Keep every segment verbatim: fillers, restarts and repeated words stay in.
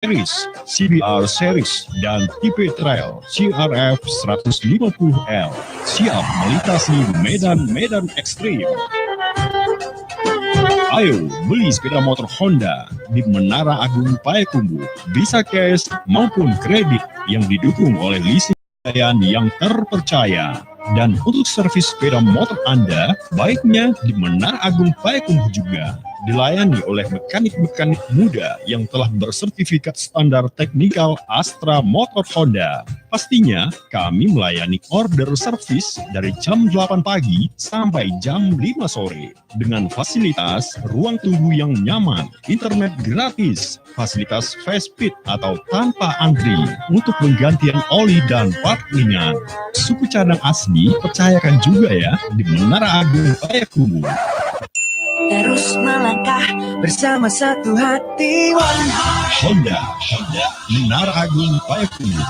Series, C B R Series, dan tipe trail C R F seratus lima puluh L, siap melintasi medan-medan ekstrim. Ayo, beli sepeda motor Honda di Menara Agung Payakumbuh, bisa cash maupun kredit, yang didukung oleh leasing pembiayaan yang terpercaya. Dan untuk servis sepeda motor Anda, baiknya di Menara Agung Payakumbuh juga. Dilayani oleh mekanik-mekanik muda yang telah bersertifikat standar teknikal Astra Motor Honda. Pastinya, kami melayani order servis dari jam delapan pagi sampai jam lima sore, dengan fasilitas ruang tunggu yang nyaman, internet gratis, fasilitas fast feed atau tanpa antri untuk penggantian oli dan part ringan. Suku cadang asli, percayakan juga ya, di Menara Agung Payakumbuh. Terus melangkah bersama satu hati. Honda, Honda, Menara Agung Payakumbuh.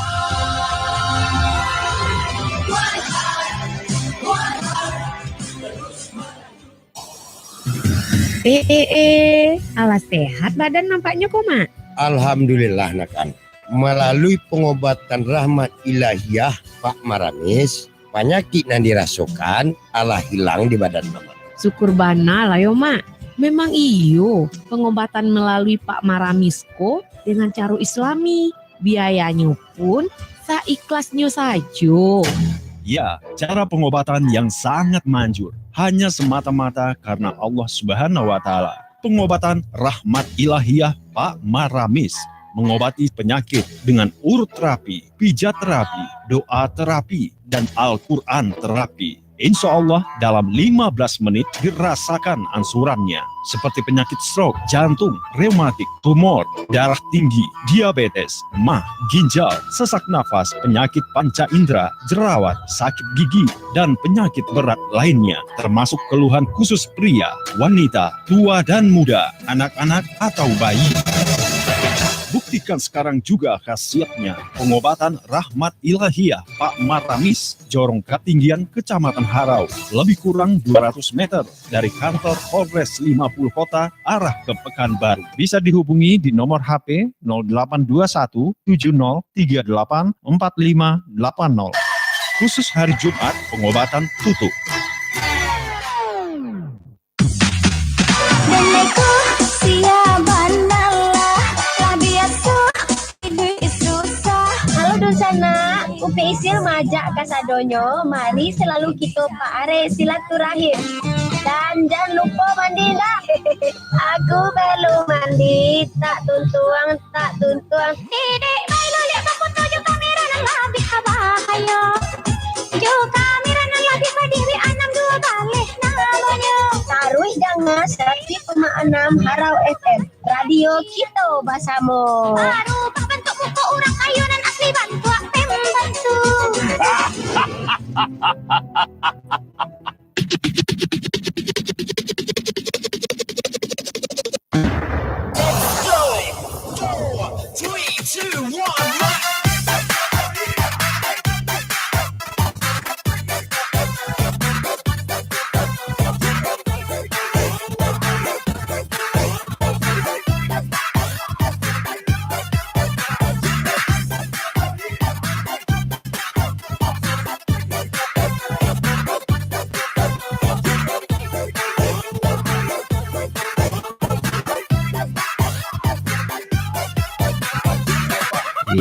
Eh, eh, eh, alah sehat badan nampaknyo ko, Mak? Alhamdulillah, nak an. Malalui pangobatan rahmat ilahiyah Pak Maramis, panyakik nan dirasokan alah hilang di badan Mamak. Syukur bana lah yo, Mak. Memang iyo, pangobatan malalui Pak Maramis ko dengan caro Islami. Biayanyo pun saikhlasnyo sajo. Ya, cara pengobatan yang sangat manjur, hanya semata-mata karena Allah Subhanahu wa Ta'ala. Pengobatan rahmat ilahiyah Pak Maramis, mengobati penyakit dengan urut terapi, pijat terapi, doa terapi, dan Al-Quran terapi. Insya Allah, dalam lima belas menit dirasakan angsurannya, seperti penyakit stroke, jantung, rematik, tumor, darah tinggi, diabetes, mah, ginjal, sesak nafas, penyakit panca indera, jerawat, sakit gigi, dan penyakit berat lainnya, termasuk keluhan khusus pria, wanita, tua dan muda, anak-anak atau bayi. Buktikan sekarang juga khasiatnya. Pengobatan rahmat ilahiyah Pak Maramis, Jorong Katinggian, Kecamatan Harau, lebih kurang dua ratus meter dari kantor Polres lima puluh Kota arah ke Pekanbaru. Bisa dihubungi di nomor H P nol delapan dua satu tujuh nol tiga delapan empat lima delapan nol. Khusus hari Jumat, pengobatan tutup. Nenek ko sia bana lah, lah biaso iduik susah. Halo dunsanak, Upik Isil maajak kasadonyo, mari salalu kito paarek silaturahim. Dan jan lupo mandi ndak. Aku balum mandi, tak tuntuang, tak tuntuang. Dek, bailo liak bafoto jo kamera nan labiah bahayo. Jo kamera nan labiah badiah, anam duo baleh namonyo. Taruih danga saratus koma anam Harau F M, radio kito basamo. Barubah bantuak muko urang kayo nan asli bantuak pembantu.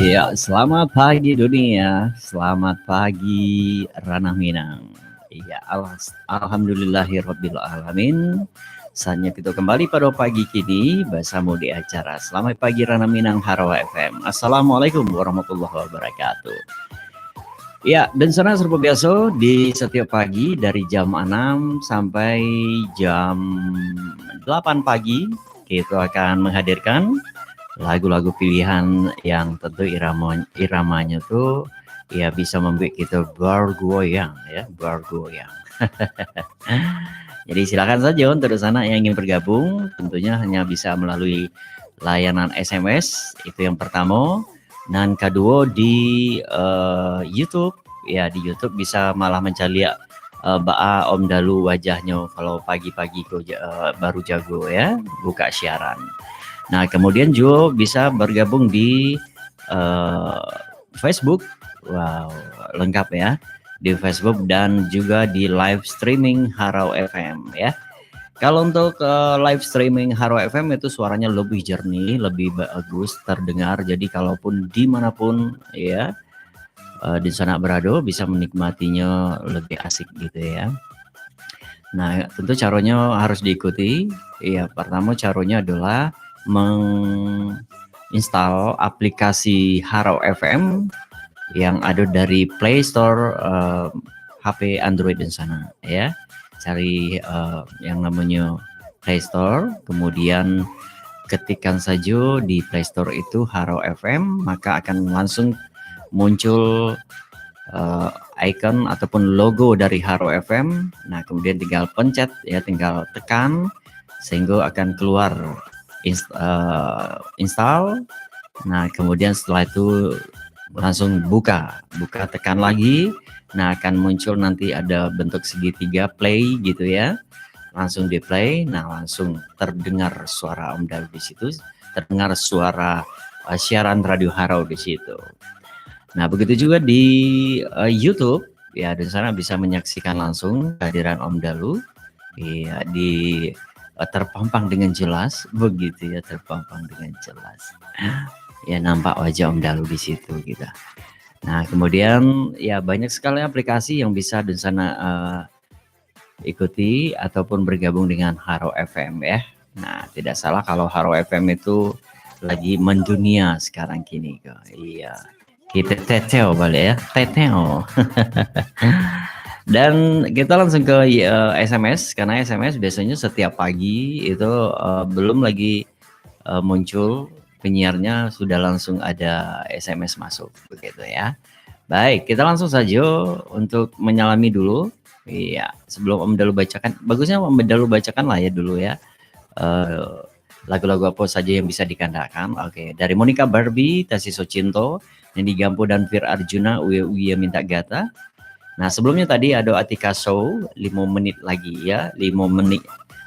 Ya, selamat pagi dunia, selamat pagi Ranah Minang. Iya, al-, alhamdulillahirabbilalamin. Saatnya kita kembali pada pagi kini bersama di acara Selamat Pagi Ranah Minang Harawa F M. Assalamualaikum warahmatullahi wabarakatuh. Ya, dan sana seperti biasa di setiap pagi dari jam enam sampai jam delapan pagi, kita akan menghadirkan lagu-lagu pilihan yang tentu irama, iramanya tu ya bisa membuat kita bergoyang, ya, bergoyang. Jadi silakan saja untuk sana yang ingin bergabung, tentunya hanya bisa melalui layanan S M S, itu yang pertama. Nan kaduo di, eh, YouTube, ya, di YouTube bisa malah mancaliak, eh, baa Om Dalu wajahnyo kalau pagi-pagi ko ja-, eh, baru jago, ya, buka siaran. Nah, kemudian juga bisa bergabung di uh, Facebook. Wow, lengkap ya. Di Facebook dan juga di live streaming Harau F M ya. Kalau untuk uh, live streaming Harau F M itu suaranya lebih jernih, lebih bagus terdengar. Jadi kalaupun dimanapun ya uh, di sana berada bisa menikmatinya lebih asik gitu ya. Nah, tentu caranya harus diikuti. Ya, pertama caranya adalah menginstal aplikasi Harau F M yang ada dari Play Store uh, H P Android di sana ya. Cari uh, yang namanya Play Store, kemudian ketikkan saja di Play Store itu Harau F M, maka akan langsung muncul uh, icon ataupun logo dari Harau F M. Nah, kemudian tinggal pencet ya, tinggal tekan sehingga akan keluar inst uh, install. Nah, kemudian setelah itu langsung buka, buka tekan lagi. Nah, akan muncul nanti ada bentuk segitiga play gitu ya. Langsung di play, nah langsung terdengar suara Om Dalu di situ, terdengar suara uh, siaran Radio Harau di situ. Nah, begitu juga di uh, YouTube, ya, di sana bisa menyaksikan langsung kehadiran Om Dalu. Iya, di uh, terpampang dengan jelas, begitu ya, terpampang dengan jelas. Ya, nampak wajah Om Dalu di situ gitu. Nah, kemudian ya banyak sekali aplikasi yang bisa di sana uh, ikuti ataupun bergabung dengan Harau F M ya. Nah, tidak salah kalau Harau F M itu lagi mendunia sekarang kini kok. Iya. Kita teteo balik ya, teteo. Dan kita langsung ke uh, S M S, karena S M S biasanya setiap pagi itu uh, belum lagi uh, muncul penyiarnya sudah langsung ada S M S masuk begitu ya. Baik, kita langsung saja untuk menyalami dulu. Iya, sebelum Om Dalu bacakan, bagusnya Om Dalu bacakan lah ya dulu ya. Uh, lagu-lagu apa saja yang bisa dikandakkan. Oke, dari Monica Barbie, Tasiso Cinto, Nindi Gampo dan Fir Arjuna, Uye Uye Minta Gata. Nah, sebelumnya tadi ada Atika Show, lima menit lagi ya, lima menit,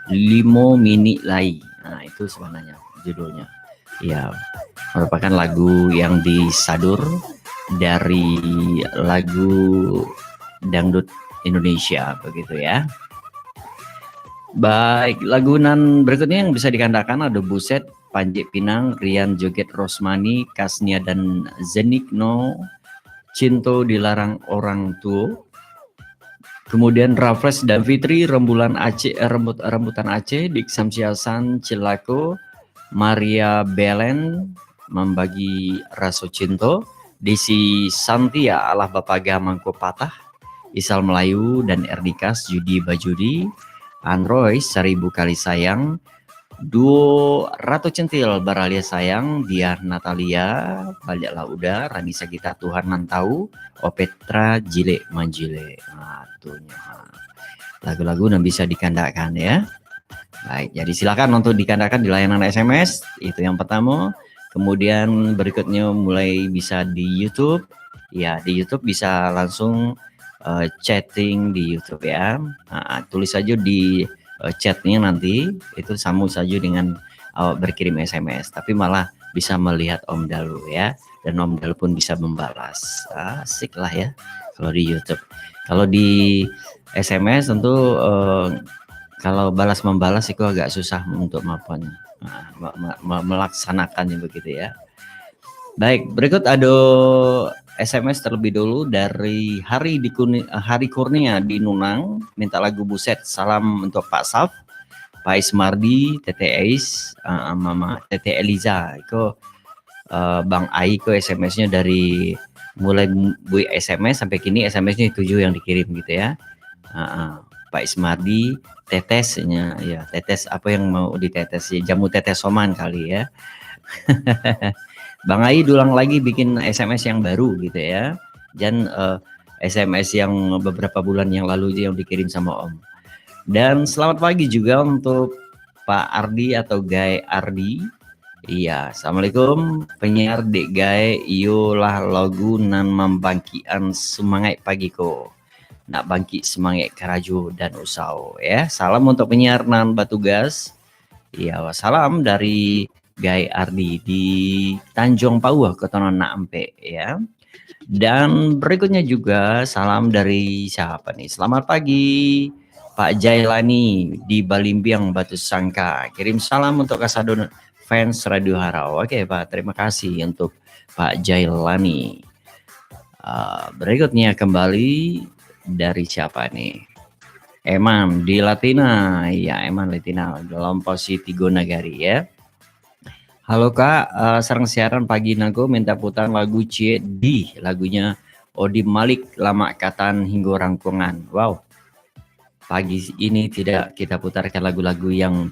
lima minit lagi. Nah, itu sebenarnya judulnya. Ya, merupakan lagu yang disadur dari lagu dangdut Indonesia begitu ya. Baik, lagu nan berikutnya yang bisa dikandakkan ada Buset, Panjek Pinang, Rian Joget Rosmani, Kasnia dan Zenikno, Cinto Dilarang Orang Tuo. Kemudian Rafles dan Fitri, Rembulan Aceh, Rembut, Rambutan Aceh, Dik Samsiasan, Cilako, Maria Belen, Membagi Raso Cinto, Desi Santia, Alah Bapaga Mangko Patah, Isal Melayu dan Erdikas, Judi Bajudi, Androy, Seribu Kali Sayang, Duo Ratu Centil, Baralia Sayang, Diah Natalia, Baliaklah Uda, Rani Sagita, Tuhan Nan Tahu, Opetra, Jilek Manjilek. Nah, tu nyo. Lagu-lagu nan bisa dikandakkan ya. Baik, jadi silakan untuk dikandakkan di layanan S M S, itu yang pertama. Kemudian berikutnya mulai bisa di YouTube. Ya, di YouTube bisa langsung uh, chatting di YouTube ya. Nah, tulis saja di uh, chatnya nanti, itu sama saja dengan uh, berkirim S M S, tapi malah bisa melihat Om Dalu ya, dan Om Dalu pun bisa membalas. Asik lah ya kalau di YouTube. Kalau di S M S tentu uh, kalau balas membalas itu agak susah untuk mapan, nah, me- me- me- melaksanakannya begitu ya. Baik, berikut ada S M S terlebih dulu dari Hari di Kuni- Hari Kurnia di Nunang, minta lagu Buset. Salam untuk Pak Saf, Pak Ismardi, Tete Ais, uh, Mama Tete Eliza. Iko uh, Bang Ai ko S M S-nya dari mulai buat S M S sampai kini S M S-nya tujuh yang dikirim gitu ya. Uh, uh, Pak Ismardi, tetesnya ya, tetes apa yang mau ditetes ya, jamu tetes soman kali ya. Bang Ai dulang lagi bikin S M S yang baru gitu ya. Dan uh, S M S yang beberapa bulan yang lalu aja yang dikirim sama Om. Dan selamat pagi juga untuk Pak Ardi atau Gai Ardi. Iya, Assalamualaikum. Penyiar Dek Gai, iyolah lagu nan mambangkikan semangat pagi ko. Nak bangkit semangat karajo dan usaho ya. Salam untuk penyiar nan batugas. Iya, salam dari Gai Ardi di Tanjung Pauh, Kota Nonok Ampek, ya. Dan berikutnya juga salam dari siapa nih? Selamat pagi, Pak Jailani di Balimbiang, Batu Sangka. Kirim salam untuk kasado fans Radio Harau. Oke, Pak, terima kasih untuk Pak Jailani. Ah, berikutnya kembali dari siapa nih? Eman di Latina. Iya, Eman Latina. Dalam posisi Tigo Nagari, ya. Halo, Kak, eh, sarang siaran pagi nangko minta putar lagu Ciek Di, lagunya Odi Malik, Lamak Katan Hinggo Rangkuangan. Wow. Pagi ini tidak kita putarkan lagu-lagu yang,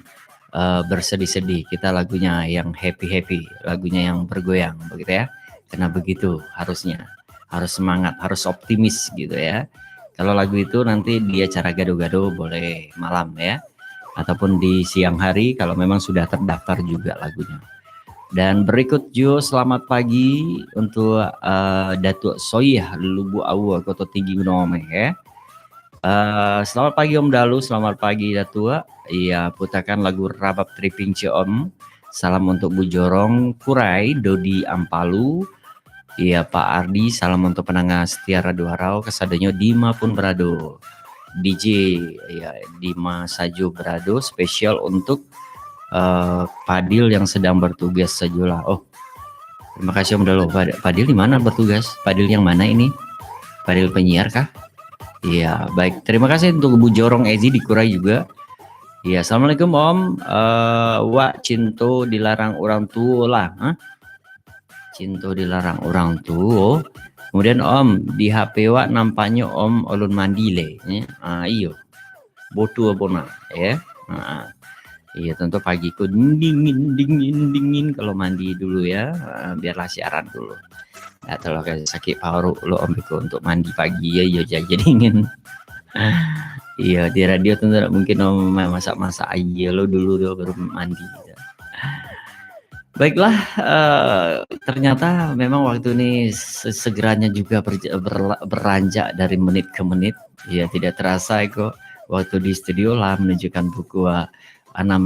eh, bersedih-sedih. Kita lagunya yang happy-happy, lagunya yang bergoyang, begitu ya. Karena begitu harusnya. Harus semangat, harus optimis gitu ya. Kalau lagu itu nanti di acara gado-gado boleh malam ya. Ataupun di siang hari kalau memang sudah terdaftar juga lagunya. Dan berikut juga selamat pagi untuk, eh, Datuk Soyah Lubuk Aua, Kota Tinggi Gunung Ameh ya. Eh, selamat pagi Om Dalu, selamat pagi Datuk. Iya, putarkan lagu Rabab Tripin Cie Om. Salam untuk Bu Jorong, Kurai, Dodi Ampalu. Iya, Pak Ardi, salam untuk pendengar setia Radio Harau, kasadonyo dima pun berado. D J, iya, dima sajo berado, spesial untuk, eh, Padil yang sedang bertugas sajolah. Oh, terima kasih Om Dalu. Pad-, Padil di mana bertugas? Padil yang mana ini? Padil penyiar kah? Iya, baik. Terima kasih untuk Bu Jorong Ezi di Kurai juga. Iya, assalamualaikum Om. Eh, wak cinto dilarang orang tuo lah, ha? Cinto dilarang orang tuo. Kemudian Om, di H P wak nampaknyo Om ulun mandi leh, ya. Ah, iyo. Botua bona, ya. Ah. Iya, tentu pagi ko dingin, dingin, dingin kalau mandi dulu ya. Ah, biarlah siaran dulu. Ya, kalau kayak sakit paruik lo Om beko untuk mandi pagi ya, iyo jadi dingin. Iya, di radio tentu tidak mungkin Om masak-masak aia lo dulu tu baru mandi. Baiklah, eh, ternyata memang waktu ni se-, segeranya juga berja-, berla-, beranjak dari menit ke menit. Ya, tidak terasa ko, waktu di studio lah menunjukkan pukul enam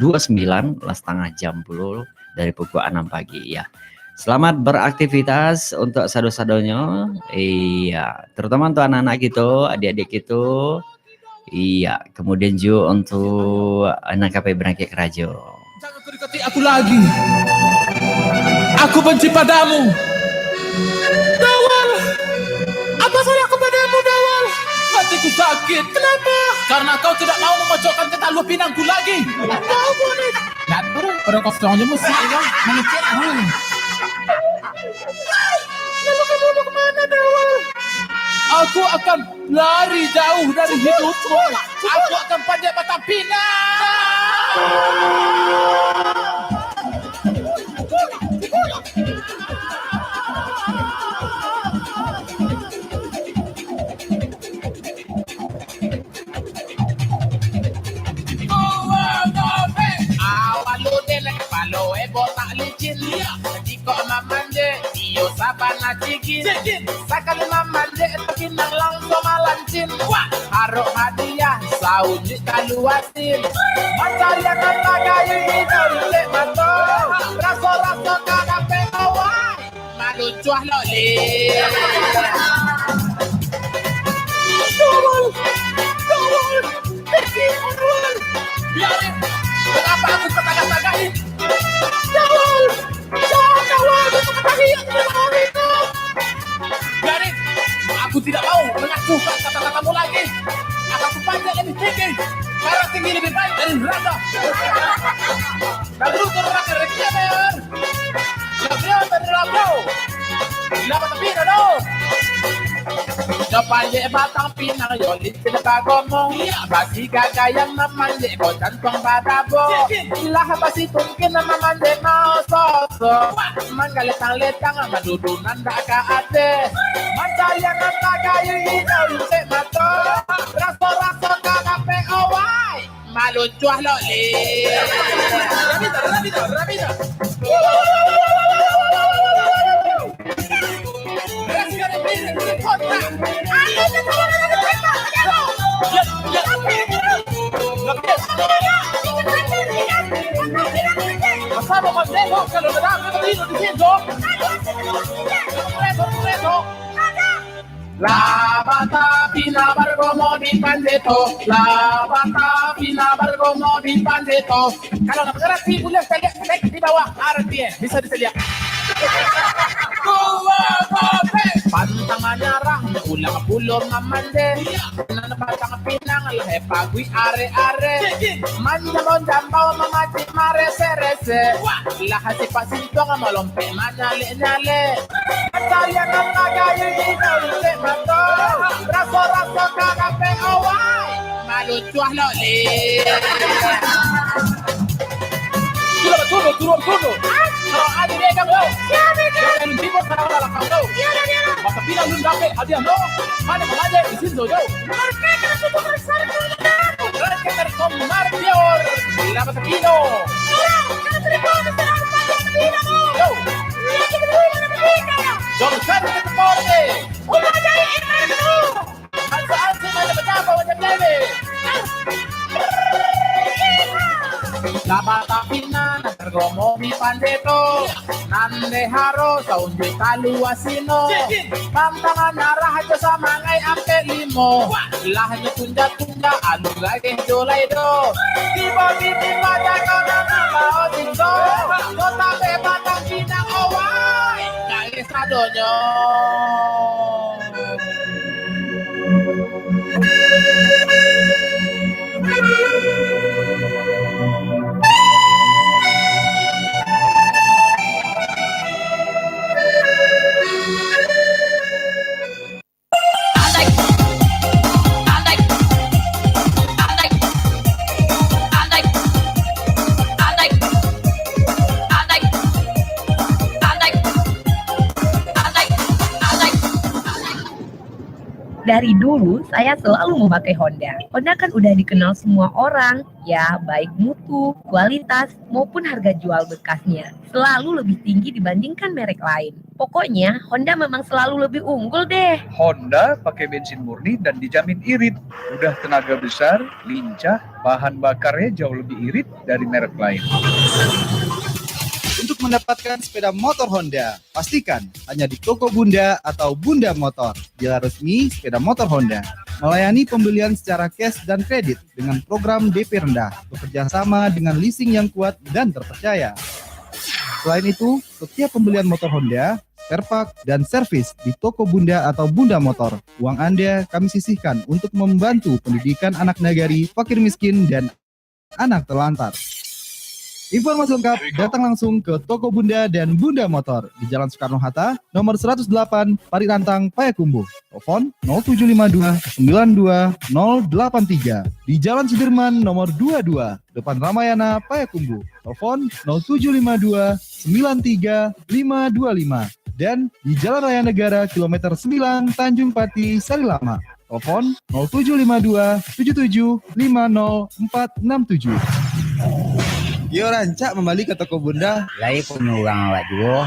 dua sembilan, lah setengah jam pulo dari pukul enam pagi, ya. Selamat beraktivitas untuk sado-sadonyo. Iya, terutama untuk anak-anak kito, adik-adik kito. Iya, kemudian juga untuk anak kapai berangkat karajo. Jangan kau dekati aku lagi. Aku benci padamu. Dawal, apa salahku padamu, Dawal? Hatiku sakit. Kenapa? Karena kau tidak mau memojokkan ketaluh pinangku lagi. Kau boleh. Nak turun, pada kosong aja musik, ya. Mengecek, hmm. Lalu kamu mau kemana, Dawal? Aku akan lari jauh dari hidupmu. Aku akan panjat batang pinang. Awak lo delek palo e botak licin. Jikok mamanjek, iyo sabana cikin. Sakali mamanjek, tapi nang langsuang malancin. Wah, arok hadiah, saujuik kaluasin. Mancaliak nan tagayuik, indak runcek mato. Raso-raso ka dapek awai. Maluncuah lo le. Dawal, Dawal, Dawal. Biarin. Mengapa aku tertagah-tagahin? Dawal, jangan, Dawal, aku tertagah-tagahin. Biarin. Aku tidak mau mengacuhkan kata-katamu lagi. Akan kupanjat lebih tinggi. Karena tinggi lebih baik dari rendah. Lalu turun akan rekiamen. Labrau, labrau. Lapa tapi dah tu. Nyo panjek batang pinang, yo licin bagomong. Basi gagayang mamanjek, ko jantuang badabo. Ilah basi tungkin mamanjek mao soso. Manggaletang-letang, madudu nan dak ka ateh. Mancaliak nan tagayuik, indak runcek mato. Raso-raso ka dapek awai. Maluncuah lo le. Rabita, rabita, rabita. Lah batapina bargomo di Pandeto, lah batapina bargomo di Pandeto. Kalau nak mengerti, boleh saya lihat di bawah R T S, bisa dilihat. Pantang manyarah, ulang pulo mamande. Nan batang pinang lah paguik are-are. Manjambau-jambau mamaji marese-rese. Lah sipak sintuang malompek manyalek-nyalek. Kalian nan tagayun di politik mato. Raso-raso karape owai. Malucuah lo le. Sudah, turun, turun, turun. Kalau ada dia kan lo. Jangan timbul salah-salah kau. Masa pinang lu dapek hadiah lo. Mana mengajar di sini, Jojo? Mereka sudah bersatu. Mereka dari Komar Pior. Lama Sapino. Yo. Jom cari ke tempat ni. Ansa-ansa mana betapa macam lele. Lah batapina nan targomo di Pandeto. Nan deharo saunjuik talu asino. Pantangan arah jo samangai ampek limo. Lah nyo tunja-tunja alu gageh jo lai do. Tibo-tibo jago nan bao tigo. Kota bebas pinang owai. Gageh sadonyo. Dari dulu, saya selalu memakai Honda. Honda kan udah dikenal semua orang, ya, baik mutu, kualitas, maupun harga jual bekasnya. Selalu lebih tinggi dibandingkan merek lain. Pokoknya, Honda memang selalu lebih unggul deh. Honda pakai bensin murni dan dijamin irit. Udah tenaga besar, lincah, bahan bakarnya jauh lebih irit dari merek lain. Untuk mendapatkan sepeda motor Honda, pastikan hanya di toko Bunda atau Bunda Motor, dealer resmi sepeda motor Honda. Melayani pembelian secara cash dan kredit dengan program D P rendah, bekerja sama dengan leasing yang kuat dan terpercaya. Selain itu, setiap pembelian motor Honda, spare part, dan servis di toko Bunda atau Bunda Motor, uang Anda kami sisihkan untuk membantu pendidikan anak nagari, fakir miskin, dan anak terlantar. Informasi lengkap datang langsung ke toko Bunda dan Bunda Motor di Jalan Soekarno-Hatta, nomor seratus delapan, Parit Rantang, Payakumbuh. Telepon nol tujuh lima dua sembilan dua nol delapan tiga. Di Jalan Sudirman, nomor dua dua, depan Ramayana, Payakumbuh. Telepon nol tujuh lima dua sembilan tiga lima dua lima. Dan di Jalan Raya Negara, kilometer sembilan, Tanjung Pati, Sarilama. Telepon nol tujuh lima dua tujuh tujuh lima nol empat enam tujuh. Iyo, rancak mambali ka toko Bunda. Lai punyo urang awak juo.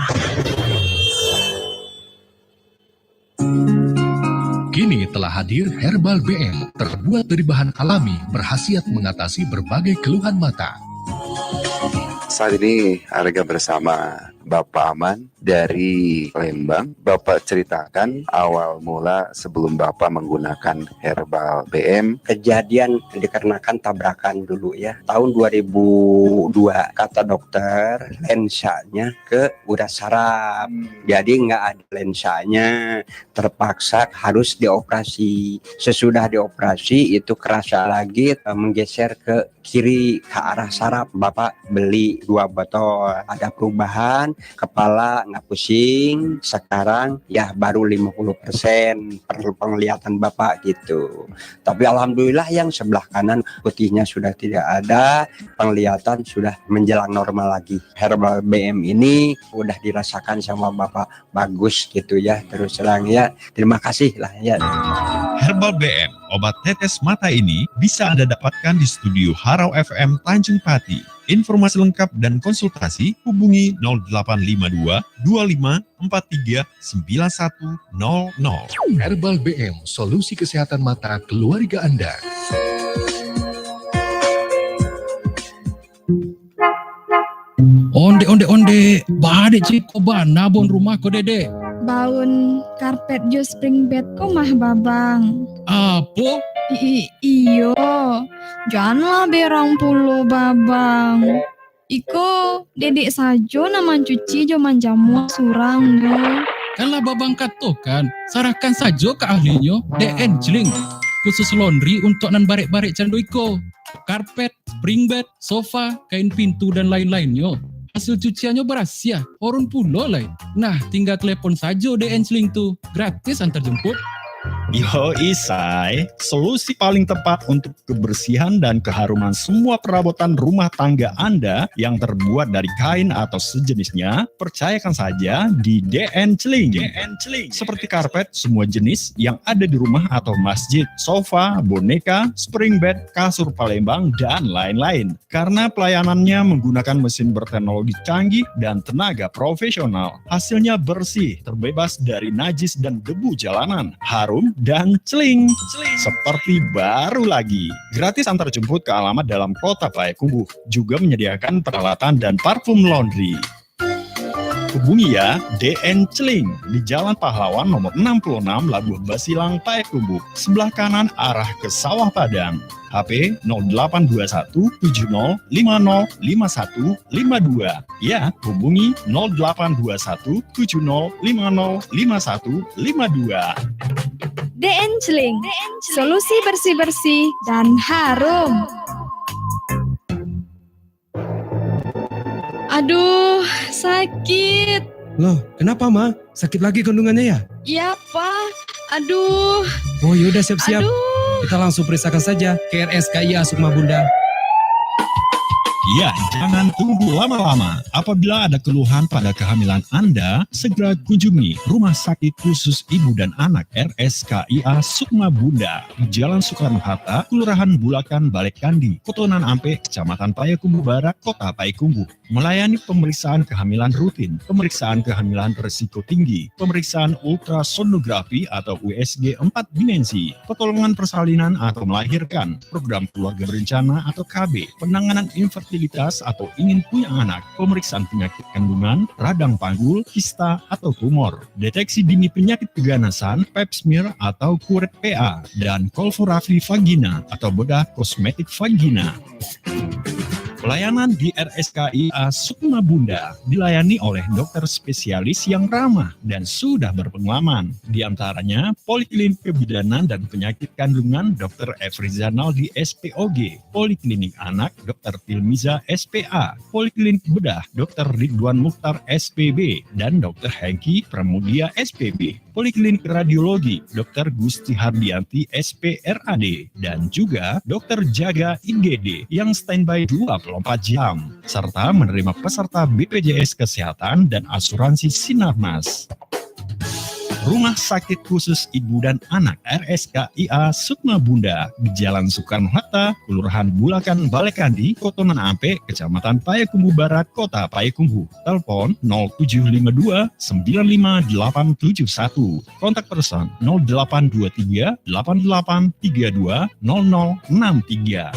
Kini telah hadir Herbal B M, terbuat dari bahan alami, berkhasiat mengatasi berbagai keluhan mata. Saat ini Arga bersama Bapak Aman dari Palembang. Bapak ceritakan awal mula sebelum Bapak menggunakan Herbal B M. Kejadian dikarenakan tabrakan dulu ya. Tahun dua ribu dua, kata dokter, lensanya ke udah sarap. Hmm. Jadi nggak ada lensanya, terpaksa harus dioperasi. Sesudah dioperasi itu kerasa lagi, eh, menggeser ke kiri, ke arah saraf. Bapak beli dua botol, ada perubahan, kepala nggak pusing, sekarang ya baru lima puluh persen per-, penglihatan Bapak gitu. Tapi alhamdulillah yang sebelah kanan putihnya sudah tidak ada, penglihatan sudah menjelang normal lagi. Herbal B M ini udah dirasakan sama Bapak bagus gitu ya, terus terang ya. Terima kasih lah ya. Herbal B M, obat tetes mata ini bisa Anda dapatkan di studio Harau F M Tanjung Pati. Informasi lengkap dan konsultasi hubungi nol delapan lima dua dua lima empat tiga sembilan satu nol nol. Herbal B M, solusi kesehatan mata keluarga Anda. On Dek ondek-ondek, ba dek ciko bana baun rumah ko, Dedek. Baun karpet jo spring bed ko mah, Babang. Apo? I-, i-, iyo. Janlah berang pulo, Babang. Iko, Dedek sajo nan mancuci jo manjamua surang nyo. Kan lah Babang katokan, sarahkan sajo ka ahlinyo, D N Celing. Khusus laundry untuak nan barek-barek cando iko. Karpet, spring bed, sofa, kain pintu, dan lain-lainnyo. Hasil cuciannyo barasiah, harum pulo lai. Nah, tingga telepon sajo D N Celing tu, gratis antar jemput. Yo, Isai, solusi paling tepat untuk kebersihan dan keharuman semua perabotan rumah tangga Anda yang terbuat dari kain atau sejenisnya, percayakan saja di D N Celing. D N Celing. Seperti karpet semua jenis yang ada di rumah atau masjid, sofa, boneka, spring bed, kasur Palembang, dan lain-lain. Karena pelayanannya menggunakan mesin berteknologi canggih dan tenaga profesional, hasilnya bersih, terbebas dari najis dan debu jalanan, harum, dan celing. Seperti baru lagi. Gratis antar jemput ke alamat dalam kota Payakumbuh. Juga menyediakan peralatan dan parfum laundry. Hubungi ya, D N Celing di Jalan Pahlawan nomor enam puluh enam, Labuah Basilang, Payakumbuh, sebelah kanan arah ke Sawah Padang. H P nol delapan dua satu tujuh nol lima nol lima satu lima dua. Ya, hubungi nol delapan dua satu tujuh nol lima nol lima satu lima dua. D N Celing, solusi bersih-bersih dan harum. Aduh, sakit. Loh, kenapa, Ma? Sakit lagi kandungannya, ya? Iya, Pa. Aduh. Oh, yaudah, siap-siap. Aduh. Kita langsung periksakan saja ke R S K I A Sukma Bunda. Ya, jangan tunggu lama-lama. Apabila ada keluhan pada kehamilan Anda, segera kunjungi Rumah Sakit Khusus Ibu dan Anak, R S K I A Sukma Bunda, di Jalan Soekarno-Hatta, Kelurahan Bulakan, Balai Kandi, Koto Nan Ampek, Kecamatan Payakumbuh Barat, Kota Payakumbuh. Melayani pemeriksaan kehamilan rutin, pemeriksaan kehamilan risiko tinggi, pemeriksaan ultrasonografi atau U S G empat dimensi, pertolongan persalinan atau melahirkan, program keluarga berencana atau K B, penanganan infertilitas atau ingin punya anak, pemeriksaan penyakit kandungan, radang panggul, kista, atau tumor, deteksi dini penyakit keganasan, pap smear atau kuret P A, dan kolpografi vagina atau bedah kosmetik vagina. Pelayanan di R S K I A Sukma Bunda dilayani oleh dokter spesialis yang ramah dan sudah berpengalaman. Di antaranya, Poliklinik Kebidanan dan Penyakit Kandungan dokter Efri Zainaldi, S P O G, Poliklinik Anak dokter Tilmiza, S P A, Poliklinik Bedah dokter Ridwan Mukhtar, S P B, dan dokter Hengki Pramudia, S P B. Poliklinik Radiologi dokter Gusti Hardianti, S P R A D, dan juga dokter Jaga, I G D, yang standby dua puluh empat jam, serta menerima peserta B P J S Kesehatan dan Asuransi Sinarmas. Rumah Sakit Khusus Ibu dan Anak, R S K I A Sukma Bunda, di Jalan Soekarno-Hatta, Kelurahan Bulakan, Balai Kandi, Koto Nan Ampek, Kecamatan Payakumbuh Barat, Kota Payakumbuh. Telepon nol tujuh lima dua sembilan lima delapan tujuh satu. Kontak person nol delapan dua tiga delapan delapan tiga dua nol nol enam tiga.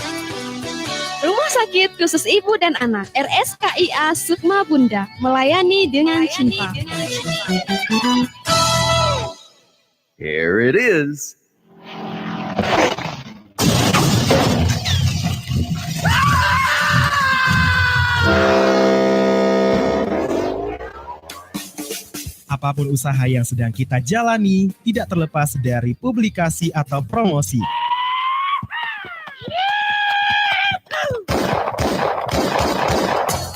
Rumah Sakit Khusus Ibu dan Anak, R S K I A Sukma Bunda, melayani dengan cinta. Here it is. Apapun usaha yang sedang kita jalani, tidak terlepas dari publikasi atau promosi.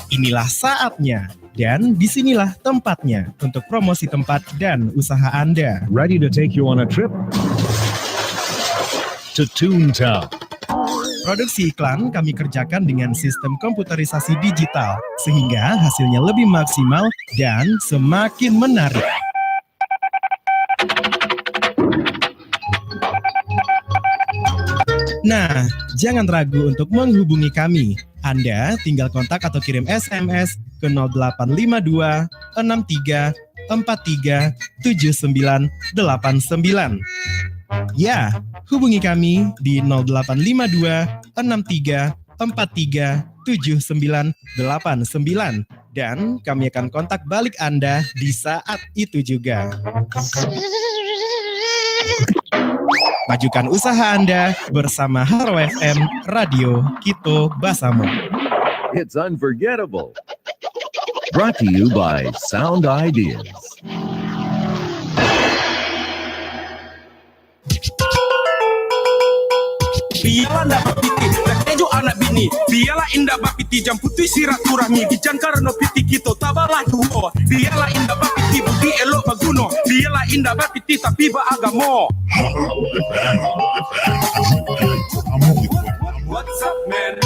Inilah saatnya, dan disinilah tempatnya untuk promosi tempat dan usaha Anda. Ready to take you on a trip to Toontown. Produksi iklan kami kerjakan dengan sistem komputerisasi digital, sehingga hasilnya lebih maksimal dan semakin menarik. Nah, jangan ragu untuk menghubungi kami. Anda tinggal kontak atau kirim S M S ke nol delapan lima dua enam tiga empat tiga tujuh sembilan delapan sembilan. Ya, hubungi kami di nol delapan lima dua enam tiga empat tiga tujuh sembilan delapan sembilan. Dan kami akan kontak balik Anda di saat itu juga. Majukan usaha Anda bersama Haro F M, Radio Kito Basamo. It's unforgettable. Brought to you by Sound Ideas. Bialah ndak bapitih, takejo anak bini. Bialah indak bapitih, jan putuih silaturahmi. Bijan karano pitih kito tabalah duo. Bialah indak bapitih, budi elok baguno. Bialah indak bapitih, tapi baagamo. What's up, man?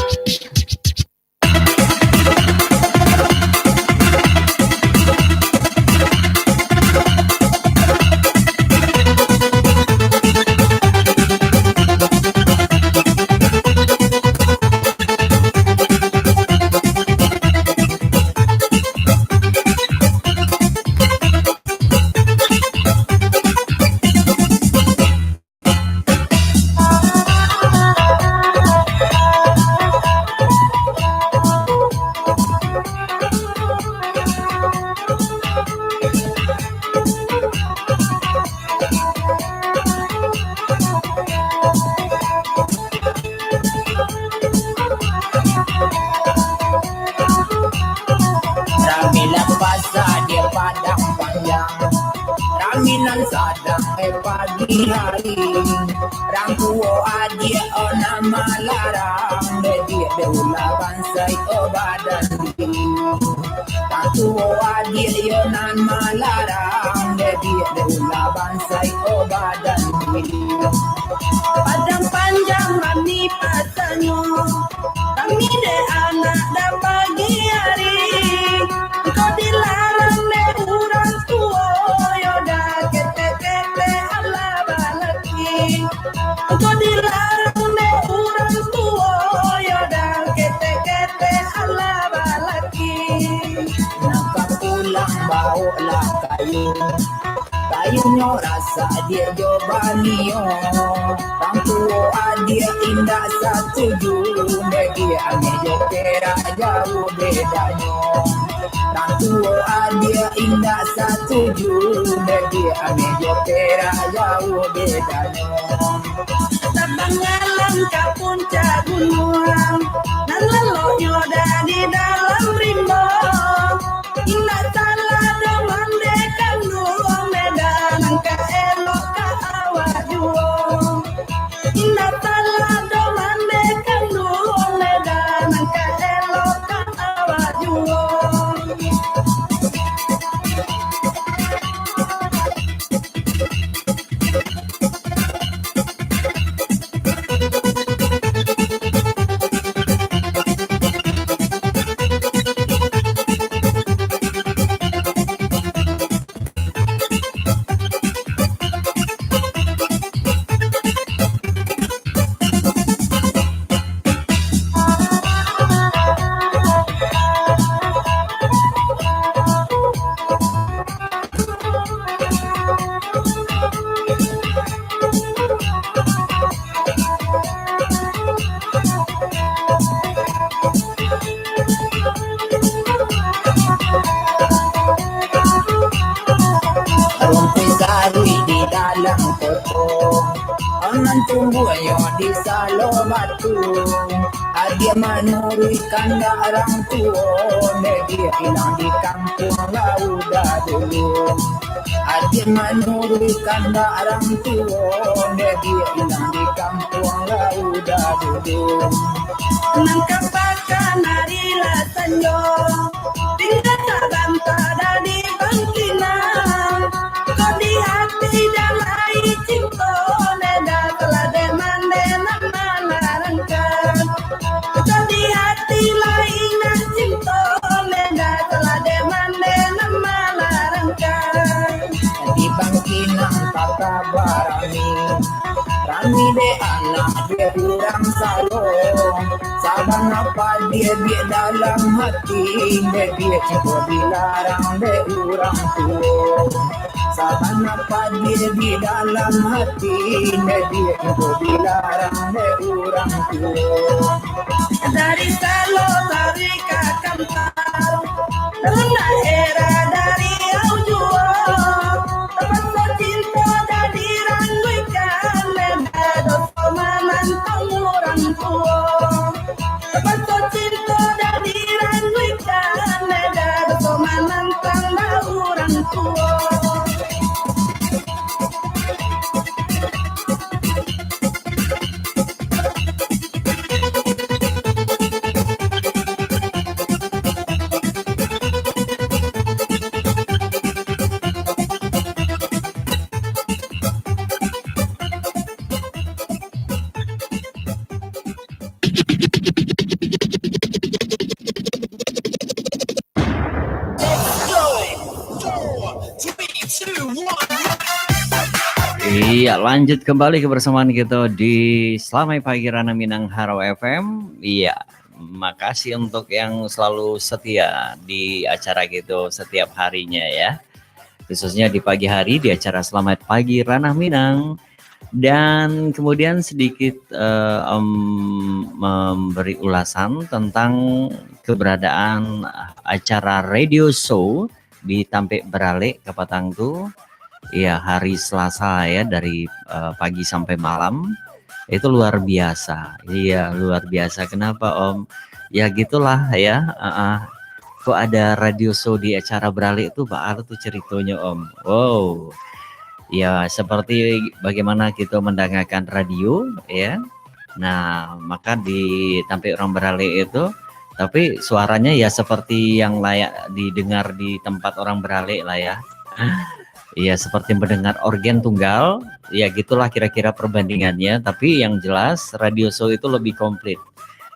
Rami lapasa di Padang Panjang, rami nan sadang e pagi hari. Rang tuo adiak o nan malarang, dek diak dek ulah bansai o badan diri. Rang tuo adiak yo nan malarang, dek diak dek ulah bansai o badan diri. Padang Panjang rami pasanyo, rami dek anak da pagi hari. Engkau dilarang dek urang tuo, yo da ketek-ketek alah balaki. Engkau dilarang dek urang tuo, yo da ketek-ketek alah balaki. Nak ka pulang baoklah kayu. Kayunyo rasak diak jo banio. Rang tuo adiak indak satuju, dek diak ameh jo perak jauah bedanyo. Rang tuo adiak indak satuju, dek diak ameh jo perak jauah bedanyo. Tabang alam ka puncak gunuang, nan laloknyo dari dalam rimbo. Indak salah doh mandeh kanduang, medan nan ka elok ka awak juo. Indak salah doh mandeh kanduang, medan nan ka elok ka awak juo. Rumpuik saruih di dalam koto, nan tumbuahnyo di salo batu. Adiak manuruik kandak rang tuo, dek diak ilang di kampuang lauda dulu. Adiak manuruik kandak rang tuo, dek diak ilang di kampuang lauda dulu. Nan ka pakan ari lah sanjo, tingga sabanta dari bangkinang. Kok di ati dah lai cinto, neda salah dek mandeh nan malarangkan. Kok di ati lai nan cinto, neda salah dek mandeh nan malarangkan. Di bangkinang tata barani, rami dek anak dek urang salong. Sabang Sabana padiah di dalam hati, dek cubo dilarang dek urang tuo. Sabana padiah di dalam hati, dek cubo dilarang dek urang tuo. Dari Salo taruih ka Kantaro, dalam daerah Dariau juo. Tapaso cinto dadi rangguikan, dek doso manantang urang tuo. Tapaso cinto dadi rangguikan, dek doso manantang urang tuo. Iya, lanjut kembali kebersamaan kita di Selamat Pagi Ranah Minang Harau F M. Iya, makasih untuk yang selalu setia di acara kita setiap harinya ya. Khususnya di pagi hari di acara Selamat Pagi Ranah Minang. Dan kemudian sedikit, eh, em, memberi ulasan tentang keberadaan acara radio show di Tampek Beralek kapatang tu. Ya, hari Selasa ya, dari, eh, pagi sampai malam. Itu luar biasa. Iya, luar biasa. Kenapa, Om? Ya gitulah ya. Heeh. Kok ada radio show di acara Beralek tu, baa tu ceritonyo, Om? Wow. Ya, seperti bagaimana kita mendengarkan radio, ya. Nah, maka di Tampek Orang Beralek itu, tapi suaranya ya seperti yang layak didengar di tempat orang beralek lah ya. Ya, seperti mendengar organ tunggal, ya gitulah kira-kira perbandingannya. Tapi yang jelas, radio show itu lebih komplit.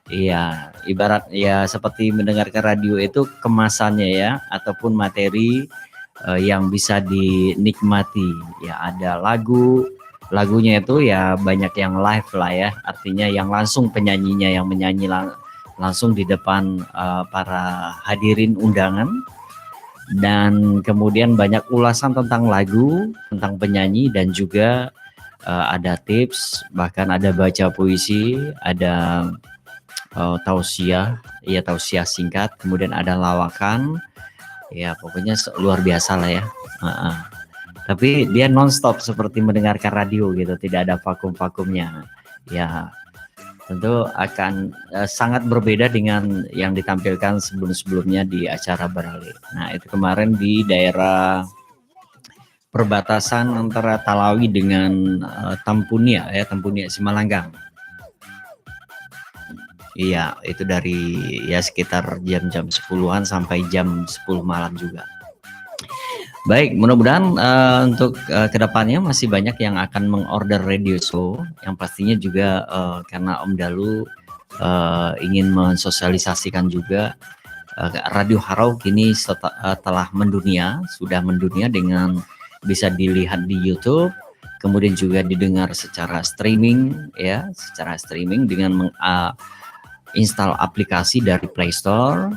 Iya, ibarat ya seperti mendengarkan radio itu kemasannya ya, ataupun materi, eh, yang bisa dinikmati. Ya, ada lagu, lagunya itu ya banyak yang live lah ya, artinya yang langsung penyanyinya yang menyanyi lang-, langsung di depan, eh, para hadirin undangan. Dan kemudian banyak ulasan tentang lagu, tentang penyanyi, dan juga, eh, ada tips, bahkan ada baca puisi, ada, eh, tausiah, ya, tausiah singkat, kemudian ada lawakan, ya pokoknya se-, luar biasa lah ya. Heeh. Tapi dia non-stop seperti mendengarkan radio gitu, tidak ada vakum-vakumnya. Ya, tentu akan, eh, sangat berbeda dengan yang ditampilkan sebelum-sebelumnya di acara Beralek. Nah, itu kemarin di daerah perbatasan antara Talawi dengan, eh, Tampunia, ya, Tampunia Simalanggang. Iya, itu dari, ya, sekitar jam-jam sepuluhan sampai jam sepuluh malam juga. Baik, mudah-mudahan, eh, untuk, eh, kedepannya masih banyak yang akan mengorder radio show, yang pastinya juga, eh, karena Om Dalu, eh, ingin mensosialisasikan juga, eh, Radio Harau kini seta-, eh, telah mendunia, sudah mendunia dengan bisa dilihat di YouTube, kemudian juga didengar secara streaming, ya, secara streaming dengan meng-, ah, install aplikasi dari Play Store,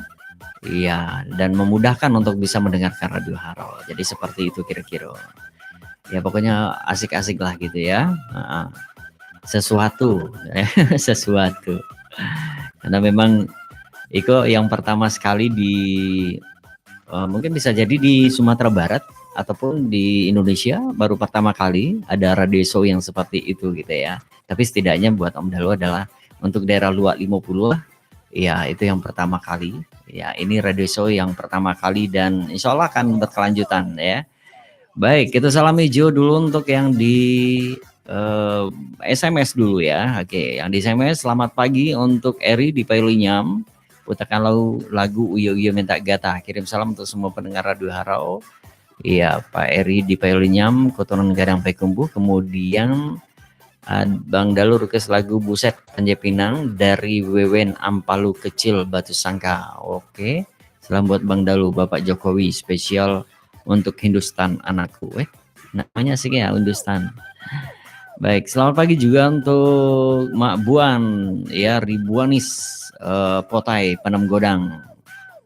ya, dan memudahkan untuk bisa mendengarkan Radio Harau. Jadi seperti itu kira-kira. Ya, pokoknya asik-asik lah gitu ya. Heeh. Sesuatu, sesuatu. Karena memang iko yang pertama sekali di, eh, mungkin bisa jadi di Sumatera Barat ataupun di Indonesia baru pertama kali ada radio show yang seperti itu gitu ya. Tapi setidaknya buat Om Dalu adalah untuk daerah Luak Limo Puluah, ya itu yang pertama kali. Ya, ini radio show yang pertama kali dan insya Allah akan berkelanjutan ya. Baik, kita salam hijau dulu untuk yang di, eh, S M S dulu ya. Oke, yang di S M S, selamat pagi untuk Eri di Pailunyam. Putarkan lagu, lagu Uyo Uyo Minta Gatah. Kirim salam untuk semua pendengar Radio Harau. Iya, Pak Eri di Pailunyam, Kotoran Gadang Payakumbuh. Kemudian, ah, Bang Dalu request lagu Buset Panjai Pinang dari Wewen Ampalu Kecil Batu Sangka. Oke. Salam buat Bang Dalu, Bapak Jokowi, spesial untuk Hindustan anakku. Eh, namanya asik ya, Hindustan. Baik, selamat pagi juga untuk Mak Buan, ya, Ribuanis, eh, Potai, Panem Godang,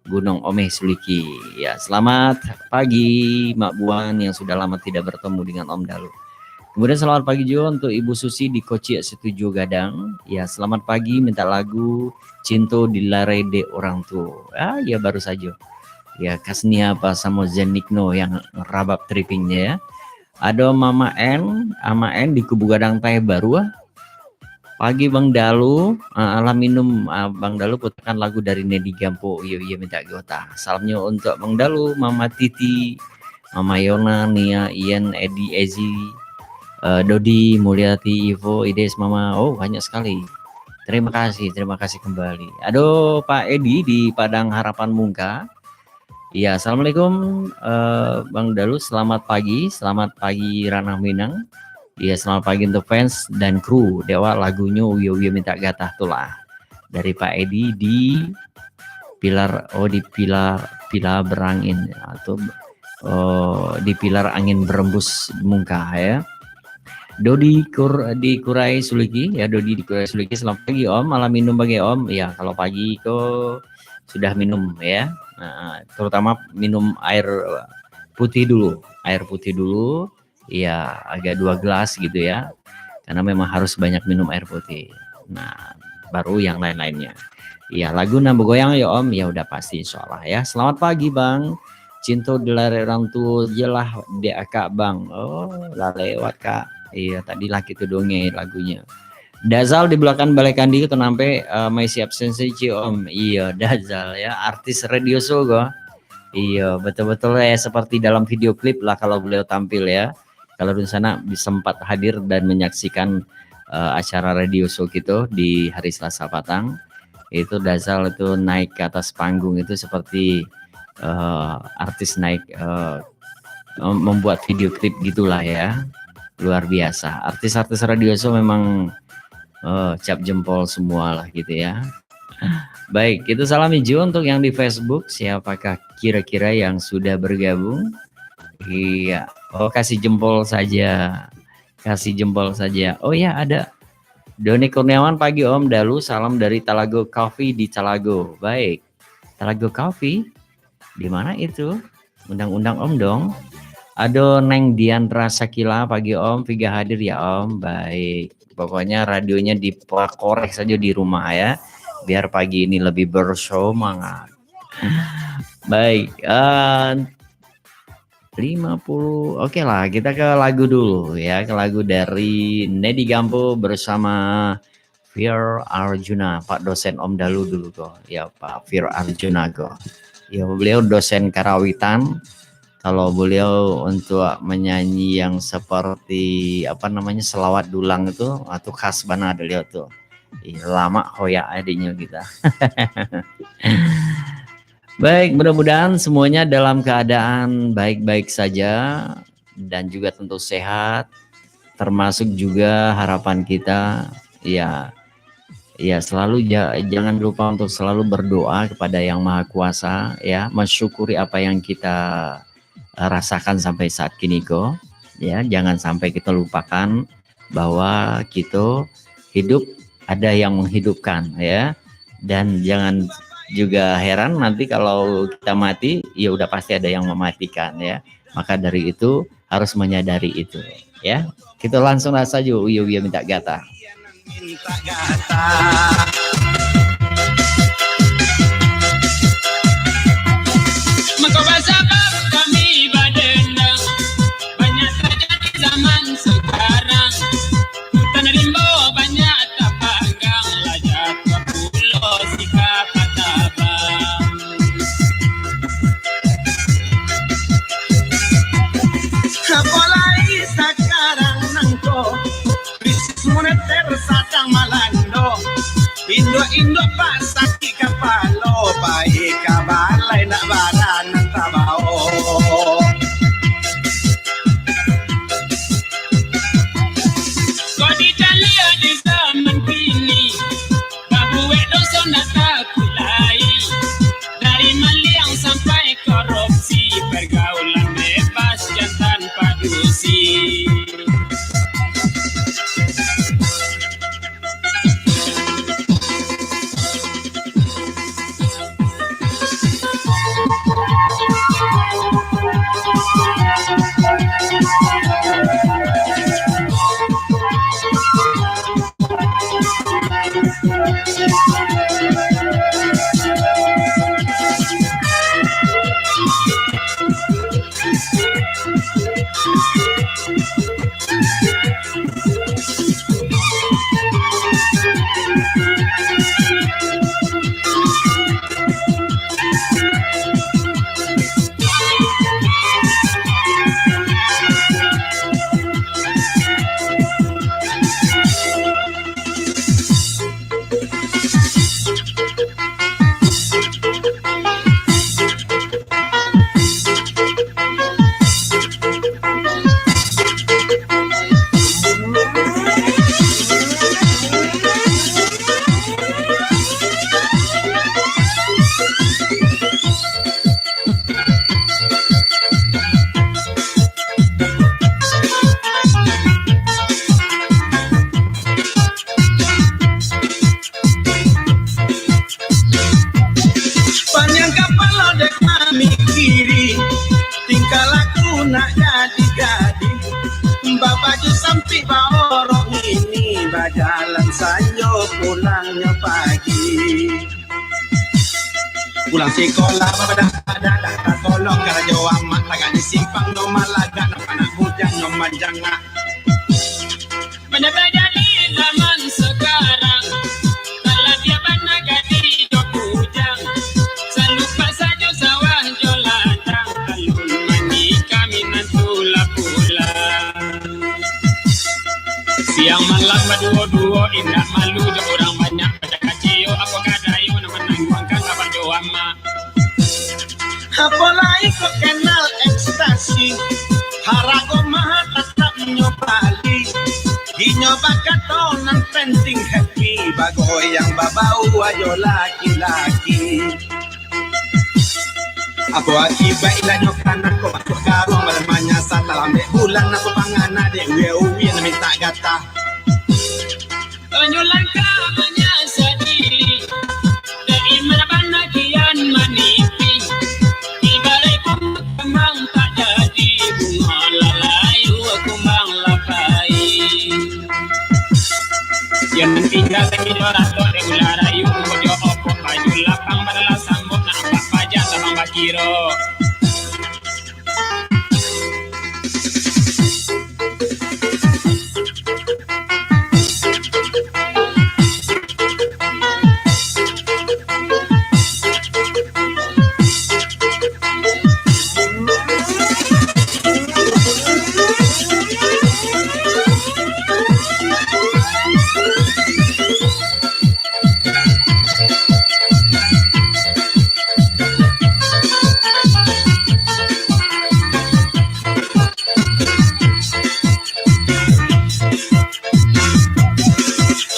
Gunung Omeh Suliki. Ya, selamat pagi Mak Buan yang sudah lama tidak bertemu dengan Om Dalu. Kemudian selamat pagi juga untuk Ibu Susi di Kocik Setuju Gadang. Ya, selamat pagi, minta lagu Cinto Dilarai Dek Orang Tuo. Ah, ya, baru saja. Ya, Kasnia apa samo Zen Nikno yang rabab trippingnya, ya. Ado Mama N, Ama N di Kubu Gadang Tae Baru, ah. Pagi Bang Dalu, ah, alah minum, ah, Bang Dalu putarkan lagu dari Nedi Gampo, iyo, iyo, minta gota. Salamnyo untuk Bang Dalu, Mama Titi, Mama Yona, Nia, Ian, Edi, Ezi, eh, Dodi, Mulyati, Ivo, Ides, Mama. Oh, banyak sekali. Terima kasih, terima kasih kembali. Ado Pak Edi di Padang Harapan Mungka. Ya, assalamualaikum, eh, Bang Dalu. Selamat pagi, selamat pagi Ranah Minang. Ya, selamat pagi untuk fans dan kru. Dewa lagunyo Uyo Uyo Minta Gatah tu lah. Dari Pak Edi di Pilar, oh, di Pilar, Pilar Berangin atau, oh, di Pilar Angin Berembus Mungka, ya. Dodi Kur-, di Kurai Suliki, ya, Dodi di Kurai Suliki, selamat pagi Om, malam minum bagi Om. Ya, kalau pagi ko sudah minum, ya. Nah, terutama minum air putih dulu, air putih dulu, ya, agak dua gelas gitu, ya, karena memang harus banyak minum air putih. Nah, baru yang lain-lainnya. Ya, lagu nan bagoyang yo Om, ya udah pasti, insya Allah, ya. Selamat pagi Bang. Cinto Dilarai Orang Tuo jelah dek akak Bang. Oh, lah lewat Kak. Iya, tadi lah kita dongeng lagunya. Dazal di belakang balai kandi tu nampak, eh, masih absen saja Om. Iya, Dazal ya, artis radio show ko. Iya, betul-betul ya, seperti dalam video klip lah kalau beliau tampil ya. Kalau di sana sempat hadir dan menyaksikan, eh, acara radio show kita di hari Selasa patang, itu Dazal itu naik ke atas panggung itu seperti, eh, artis naik, eh, mem-, membuat video klip gitulah ya. Luar biasa. Artis-artis radio show memang, eh, cap jempol semua lah gitu ya. Baik, kita salam hijau untuk yang di Facebook. Siapakah kira-kira yang sudah bergabung? Iya. Oh, kasih jempol saja. Kasih jempol saja. Oh ya, ada Doni Kurniawan, pagi Om Dalu, salam dari Talago Coffee di Talago. Baik. Talago Coffee? Di mana itu? Undang-undang Om dong. Ado Neng Diandra Sakila, pagi Om, Piga hadir ya Om. Baik. Pokoknya radionya dipakorek saja di rumah ya. Biar pagi ini lebih bersemangat. Baik, eh, lima puluh. Oke lah, kita ke lagu dulu ya, ke lagu dari Nedi Gampo bersama Fir Arjuna, Pak dosen Om Dalu dulu ko. Ya, Pak Fir Arjuna ko. Ya, beliau dosen karawitan. Kalau beliau untuk menyanyi yang seperti, apa namanya, selawat dulang itu, ah, tu khas bana beliau tu. Ih, lamak hoyak adiknya kita. Baik, mudah-mudahan semuanya dalam keadaan baik-baik saja dan juga tentu sehat, termasuk juga harapan kita, ya, ya, selalu ja-, jangan lupa untuk selalu berdoa kepada Yang Maha Kuasa, ya, mensyukuri apa yang kita rasakan sampai saat kini ko, ya, jangan sampai kita lupakan bahwa kita hidup ada yang menghidupkan, ya. Dan jangan juga heran nanti kalau kita mati, ya udah pasti ada yang mematikan, ya. Maka dari itu harus menyadari itu, ya. Kita langsung saja Uyo Uyo Minta Gatah. Mangko basabab kami badendang, banyak terjadi zaman sekarang. Hutan rimbo banyak tapanggang, lah jatuah pulo sikap tabang. Apalagi sakarang nangko, krisis moneter sadang malando. Induak-induak basakik kapalo, pai ka balai ndak baranang tabao. Kok dicaliak di zaman kini, babuek doso ndak takuik lai. Dari maliang sampai korupsi, pergaulan bebas jantan padusi. Paniang kapalo dek mamikiri, tingkah laku nak gadih-gadih. Babaju sampik, baorok mini, bajalan sanjo, pulangnyo pagi. Pulang sikolah bapadah-padah, dah tatolong karajo amak, tagak di simpang nyo malagak, nampak anak bujang nyo manjangak. Mano tajadi zaman sakarang, talabiah bana gadih jo bujang, salupak sajo sawah jo ladang, alun manikah minantu lah pulang. Siang malam baduo-duo, indak malu jo urang banyak, pacah kaciyo apo kadayo, nan manangguangkan abah jo amak. Apo lai kok kenal ekstasi, harago maha tatap inyo bali. Inyo bakato nan penting happy, bagoyang babau ajo laki-laki. Apo akibat ilanyo kanak kok basuak garuang, badan manyasa talambek bulan, apo pangana dek uya-uya nan mintak gatah. Tunjuk langkah manyasa diri, dari mano bana kian manipi. Ibaraik bungo kambang tak jadi, bungo lah layu kumbang lah pai. Yang nan tingga lagi jo ratok dek ulah rayu, bungo jo opok baju lapang, badalah sambok nak apak paja tabang bakiro.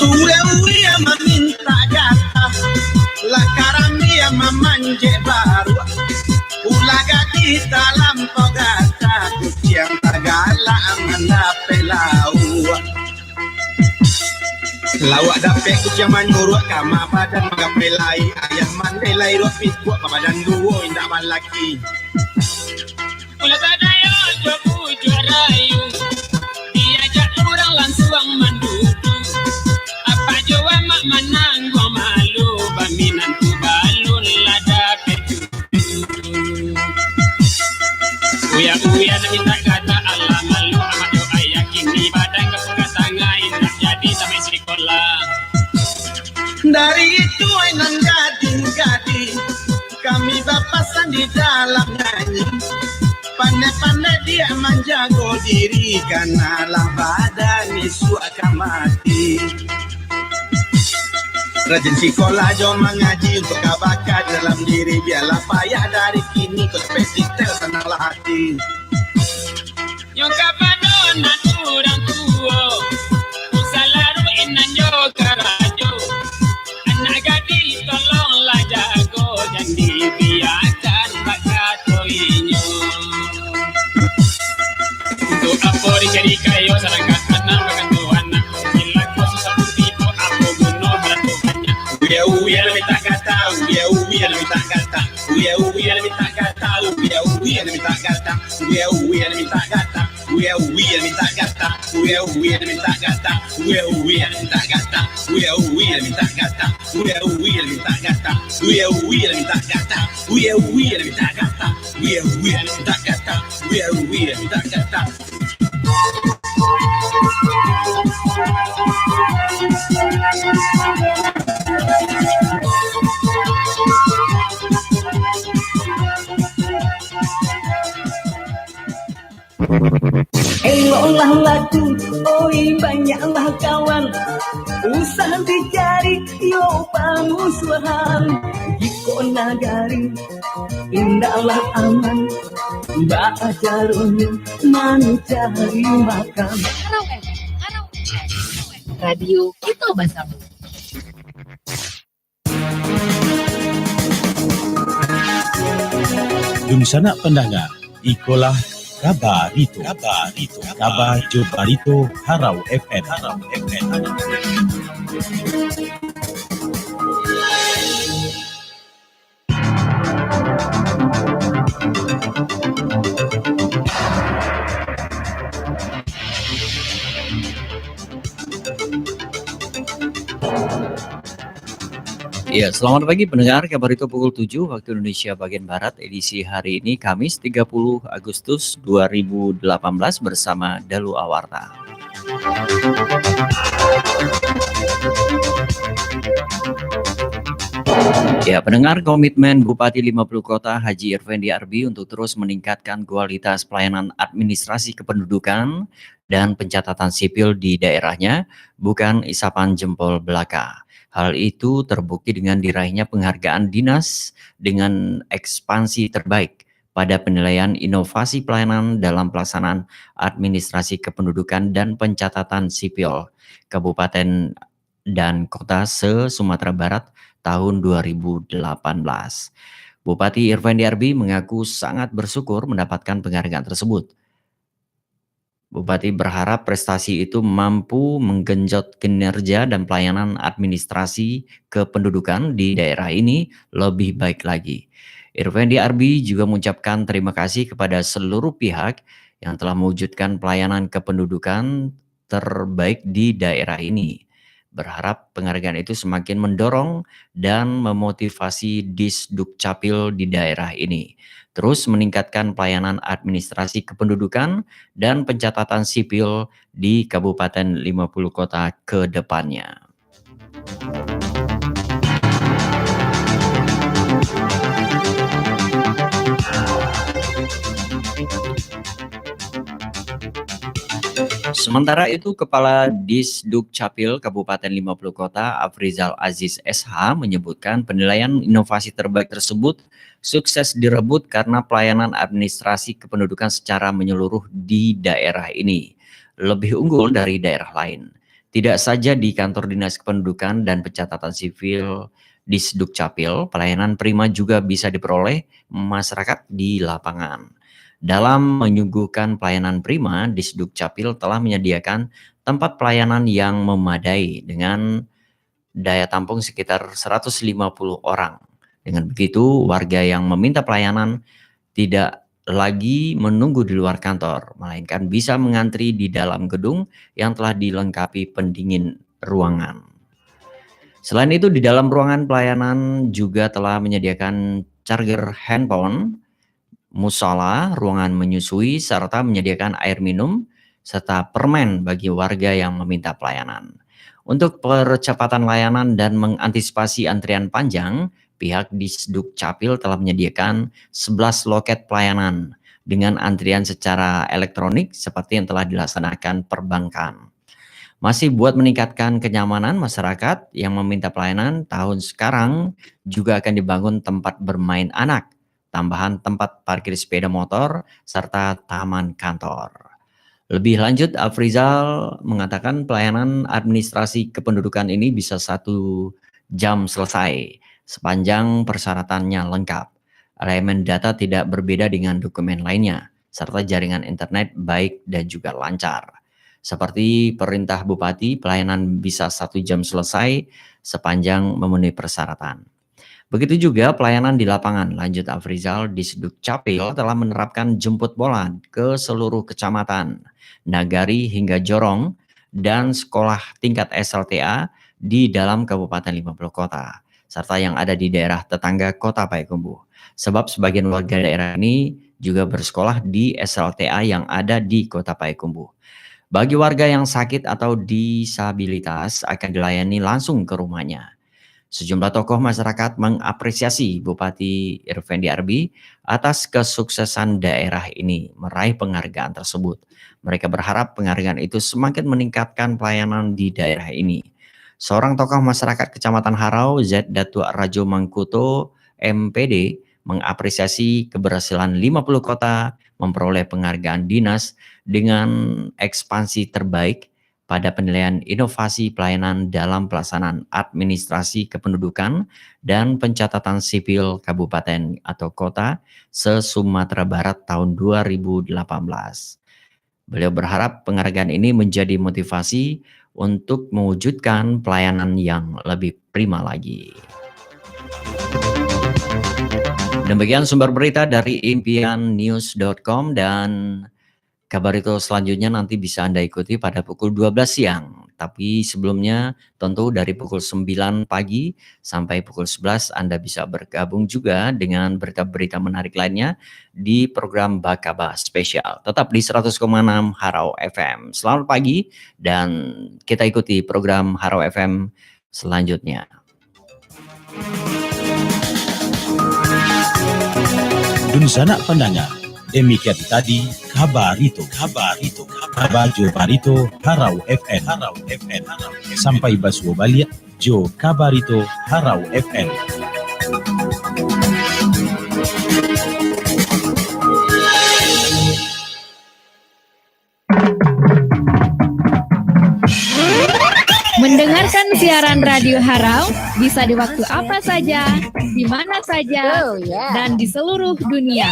Uya-uya mamintak gatah, lah karambia mamanjek baruak. Ulah gadih talampau gatah, kuciang tagalak mandapek lauak. Lauak dapek kuciang manyuruak, kama badan manggapai lai. Ayam mandai lai ruak pikuak, babadan duo indak balaki. Ulah tadayo jo bujuak rayu, diajak urang lansuang manduduak. Apak jo amak manangguang malu, baminantu balun lah dapek cucu. Uya-uya nan mintak gatah, alah malu amak jo ayah, kini badan ka sudah sangai, indak jadi sampai sikolah. Dari itu ai nan gadih-gadih, kami bapasan di dalam nyanyi. Pandai-pandai diak manjago diri, kanalah badan isuak ka mati. Rajin sikolah jo mangaji, untuak ka baka di dalam diri. Bialah payah dari kini, kok capek titel sananglah hati. Nyo kapado nan urang tuo, salaruik nan jo karajo. Anak gadih tolonglah jago, jan dibiakan bakato inyo. Untuak apo dicari kayo, sadangkan anak bakato anak. Cilako susah pun tibo, apo guno harato banyak. Uya-uya nan mintak gatah, uya-uya nan mintak gatah. Uya-uya nan mintak gatah, uya-uya nan mintak gatah. Uya-uya nan mintak gatah, Eloklah laku, oi, banyaklah kawan. Usah dicari yo pamusuahan. Jiko nagari indaklah aman, baa caronyo mancari makan. Harau F M, Harau F M, Radio Kito Basamo. Dunsanak pandanga, ikolah Kaba Barito. Kaba Barito. Kaba jo Barito Harau F M. Harau F M. Ya, selamat pagi pendengar Kaba Barito pukul tujuh waktu Indonesia bagian Barat, edisi hari ini Kamis tiga puluh Agustus dua ribu delapan belas bersama Dalu Awarta. Ya, pendengar, komitmen Bupati lima puluh Kota Haji Irfendi Arbi untuk terus meningkatkan kualitas pelayanan administrasi kependudukan dan pencatatan sipil di daerahnya bukan isapan jempol belaka. Hal itu terbukti dengan diraihnya penghargaan dinas dengan ekspansi terbaik pada penilaian inovasi pelayanan dalam pelaksanaan administrasi kependudukan dan pencatatan sipil Kabupaten dan Kota se-Sumatera Barat tahun dua ribu delapan belas. Bupati Irfandi Arbi mengaku sangat bersyukur mendapatkan penghargaan tersebut. Bupati berharap prestasi itu mampu menggenjot kinerja dan pelayanan administrasi kependudukan di daerah ini lebih baik lagi. Irfandi Arbi juga mengucapkan terima kasih kepada seluruh pihak yang telah mewujudkan pelayanan kependudukan terbaik di daerah ini. Berharap penghargaan itu semakin mendorong dan memotivasi Disdukcapil di daerah ini, terus meningkatkan pelayanan administrasi kependudukan dan pencatatan sipil di Kabupaten lima puluh Kota ke depannya. Sementara itu, Kepala Disdukcapil Kabupaten lima puluh Kota, Afrizal Aziz S H, menyebutkan penilaian inovasi terbaik tersebut sukses direbut karena pelayanan administrasi kependudukan secara menyeluruh di daerah ini lebih unggul dari daerah lain. Tidak saja di Kantor Dinas Kependudukan dan Pencatatan Sipil Disdukcapil, pelayanan prima juga bisa diperoleh masyarakat di lapangan. Dalam menyuguhkan pelayanan prima, Disdukcapil telah menyediakan tempat pelayanan yang memadai dengan daya tampung sekitar seratus lima puluh orang. Dengan begitu, warga yang meminta pelayanan tidak lagi menunggu di luar kantor, melainkan bisa mengantri di dalam gedung yang telah dilengkapi pendingin ruangan. Selain itu, di dalam ruangan pelayanan juga telah menyediakan charger handphone, musala, ruangan menyusui, serta menyediakan air minum serta permen bagi warga yang meminta pelayanan. Untuk percepatan layanan dan mengantisipasi antrian panjang, pihak Disdukcapil telah menyediakan sebelas loket pelayanan dengan antrian secara elektronik seperti yang telah dilaksanakan perbankan. Masih buat meningkatkan kenyamanan masyarakat yang meminta pelayanan, tahun sekarang juga akan dibangun tempat bermain anak, tambahan tempat parkir sepeda motor, serta taman kantor. Lebih lanjut, Afrizal mengatakan pelayanan administrasi kependudukan ini bisa satu jam selesai sepanjang persyaratannya lengkap. Elemen data tidak berbeda dengan dokumen lainnya, serta jaringan internet baik dan juga lancar. Seperti perintah Bupati, pelayanan bisa satu jam selesai sepanjang memenuhi persyaratan. Begitu juga pelayanan di lapangan, lanjut Afrizal, Disduk Capil telah menerapkan jemput bola ke seluruh kecamatan, nagari hingga jorong, dan sekolah tingkat S L T A di dalam Kabupaten Lima Puluh Kota, serta yang ada di daerah tetangga Kota Payakumbuh. Sebab sebagian warga daerah ini juga bersekolah di S L T A yang ada di Kota Payakumbuh. Bagi warga yang sakit atau disabilitas akan dilayani langsung ke rumahnya. Sejumlah tokoh masyarakat mengapresiasi Bupati Irfandi Arbi atas kesuksesan daerah ini meraih penghargaan tersebut. Mereka berharap penghargaan itu semakin meningkatkan pelayanan di daerah ini. Seorang tokoh masyarakat Kecamatan Harau, Z Datuak Rajo Mangkuto, M P D, mengapresiasi keberhasilan Lima Puluh Kota memperoleh penghargaan dinas dengan ekspansi terbaik pada penilaian inovasi pelayanan dalam pelaksanaan administrasi kependudukan dan pencatatan sipil kabupaten atau kota se-Sumatera Barat tahun dua ribu delapan belas. Beliau berharap penghargaan ini menjadi motivasi untuk mewujudkan pelayanan yang lebih prima lagi. Demikian sumber berita dari impian news dot com, dan Kabarito selanjutnya nanti bisa Anda ikuti pada pukul dua belas siang. Tapi sebelumnya, tentu dari pukul sembilan pagi sampai pukul sebelas Anda bisa bergabung juga dengan berita-berita menarik lainnya di program Bakaba Spesial. Tetap di seratus koma enam Harau F M. Selamat pagi dan kita ikuti program Harau F M selanjutnya. Dunsanak pandanga, demikian tadi kabarito, kabarito, kabar jo barito Harau F M, Harau F M, Harau F M. Sampai basuo baliak jo kabarito Harau F M. Mendengarkan siaran Radio Harau bisa di waktu apa saja, di mana saja, Oh, yeah. dan di seluruh dunia.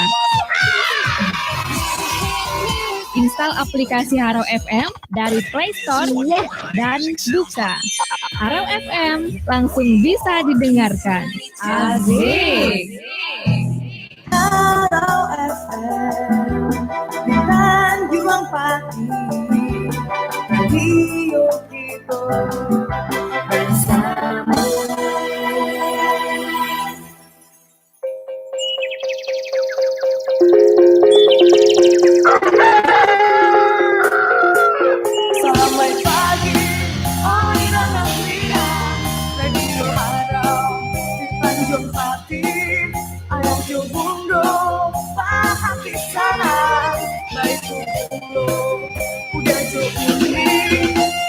Install aplikasi Harau F M dari Play Store Iya. dan buka. Harau F M langsung bisa didengarkan. Asik. Kalau F M di Tanjuang Pati, radio kita bersama. Selamat pagi, oi ranah liang, radio Harau di Tanjuang Pati. Ayah jo bundo, paham di sana. Baik pulo, udah jo ini.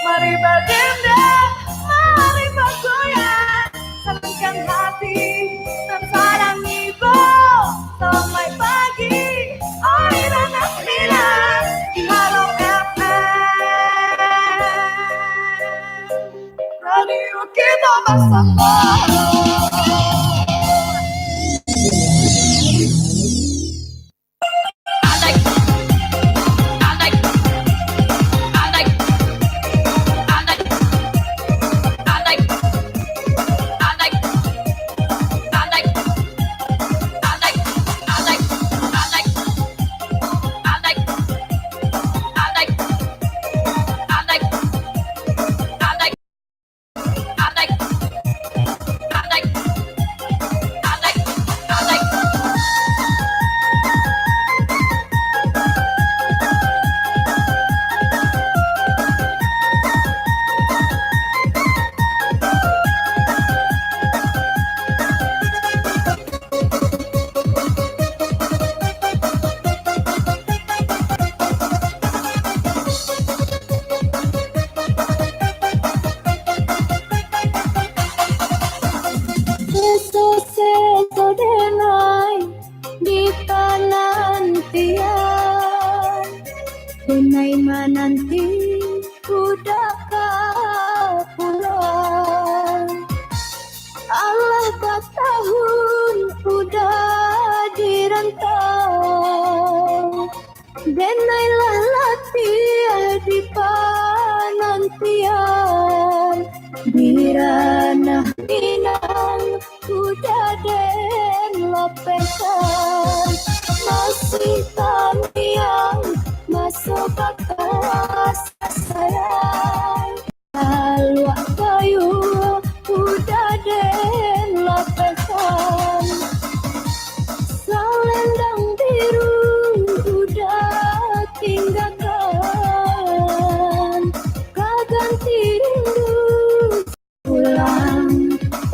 Mari badendang, mari bagoyang. Senangkan hati, dan sayang ibu. Selamat pagi, oi ranah liang, di Harau F M. Radio kita bersama. Seso-seso denai di panantian, denai mananti budak ka pulang. Alah batahun udah di rantau, denai lah latiah di panantian. Di ranah Minang udah rasa sayang. Taluak kayu udah den lapehkan, salendang biru udah tinggakan, ka ganti rindu. Pulang,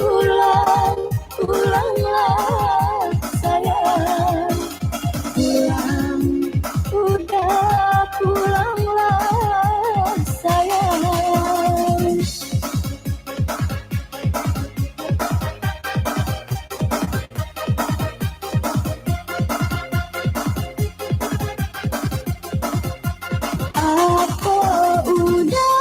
pulang, pulanglah sayang. Pulang, udah pulanglah sayang. Apo udah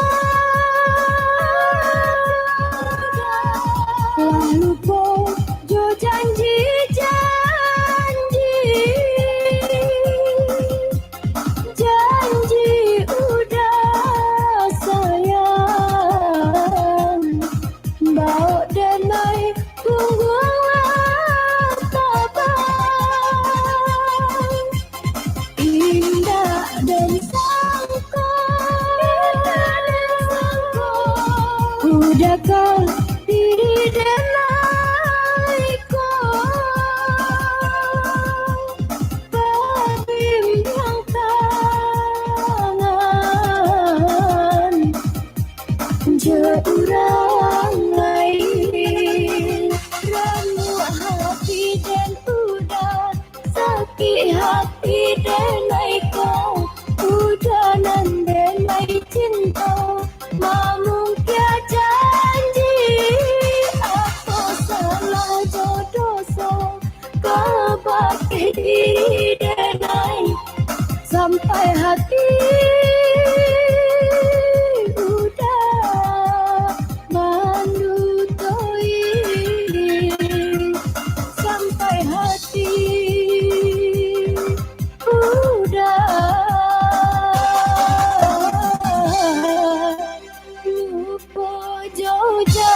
lah lupo jo janji-janji? Janji udah sayang, baok denai pungguang tabang. Indak den sangko, indak den sangko, udah ka diri denai ko babimbiang tangan jo urang lain. Ranuak hati den udah, sakik hati denai ko, udah nan denai cinto, mamungkia janji. Apo salah jo doso, kabake diri denai, sampai hati udah mandutoi, sampai hati udah lupo jo janji.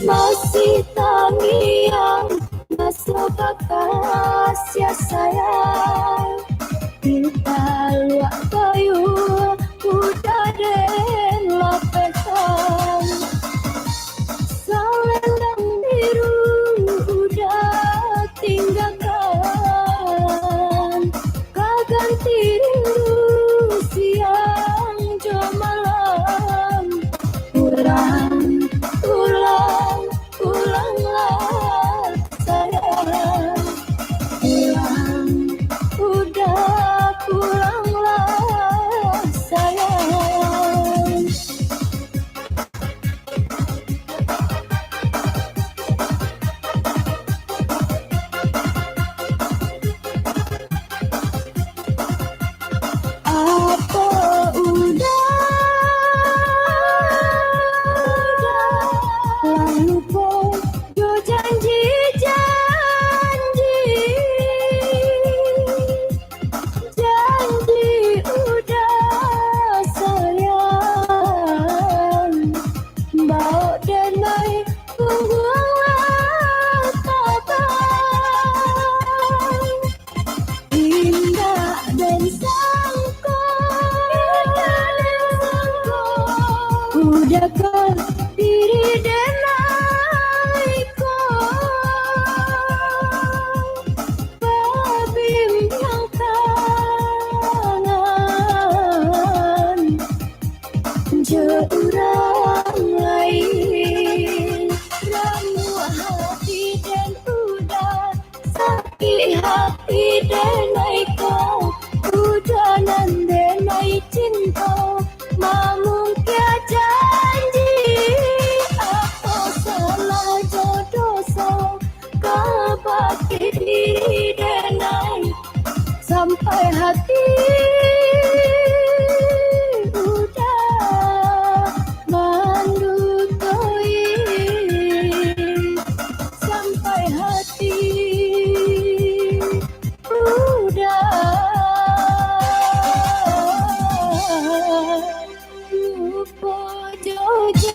Masih tangiang maso bakasiah sayang. Taluak kayu udah den lapehkan, salendang biru udah tinggakan, ka ganti rindu siang jo malam. Pulang, pulang, pulanglah sayang. Pulang, udah pulanglah sayang. Apo udah lah lupo jo janji-janji? Janji udah sayang, baok denai pungguang tabang. Indak den sangko, indak den sangko, udah ka diri denai ko babimbiang tangan jo urang lain. Ramuah hati den udah, sakik hati denai ko, udah nan denai cinto, mamu Hati udah mandutui, sampai hati udah lupa jo janji.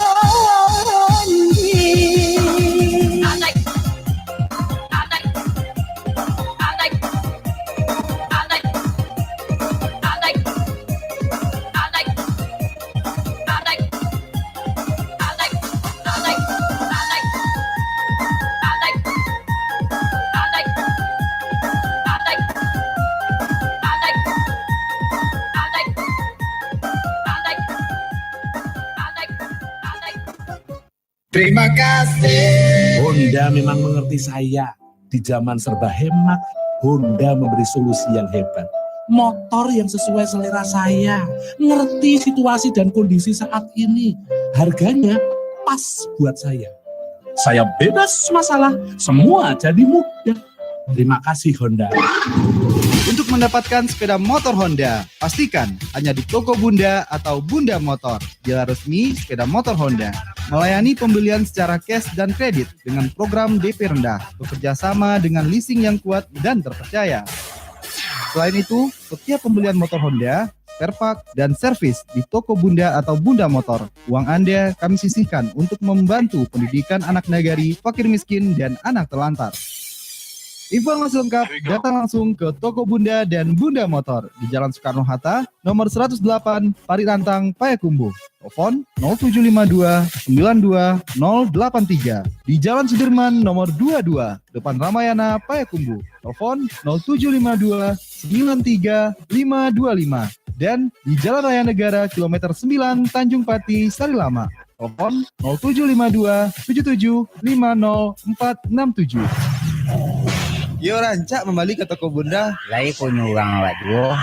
Terima kasih. Honda memang mengerti saya. Di zaman serba hemat, Honda memberi solusi yang hebat. Motor yang sesuai selera saya, ngerti situasi dan kondisi saat ini. Harganya pas buat saya. Saya bebas masalah, semua jadi mudah. Terima kasih, Honda. Untuk mendapatkan sepeda motor Honda, pastikan hanya di toko Bunda atau Bunda Motor. Jalan resmi sepeda motor Honda. Melayani pembelian secara cash dan kredit dengan program D P rendah, bekerja sama dengan leasing yang kuat dan terpercaya. Selain itu, setiap pembelian motor Honda, spare part, dan servis di toko Bunda atau Bunda Motor, uang Anda kami sisihkan untuk membantu pendidikan anak nagari, fakir miskin, dan anak terlantar. Informasi lengkap, datang langsung ke toko Bunda dan Bunda Motor di Jalan Soekarno-Hatta, nomor seratus delapan, Parit Rantang, Payakumbuh. Telepon nol tujuh lima dua, sembilan dua nol delapan tiga. Di Jalan Sudirman, nomor dua dua, depan Ramayana, Payakumbuh. Telepon nol tujuh lima dua, sembilan tiga lima dua lima. Dan di Jalan Raya Negara, kilometer sembilan, Tanjung Pati, Sarilamak. Telepon nol tujuh lima dua, tujuh tujuh lima nol empat enam tujuh. Yo, rancak mambali ka toko Bunda. Lai punyo urang awak juo.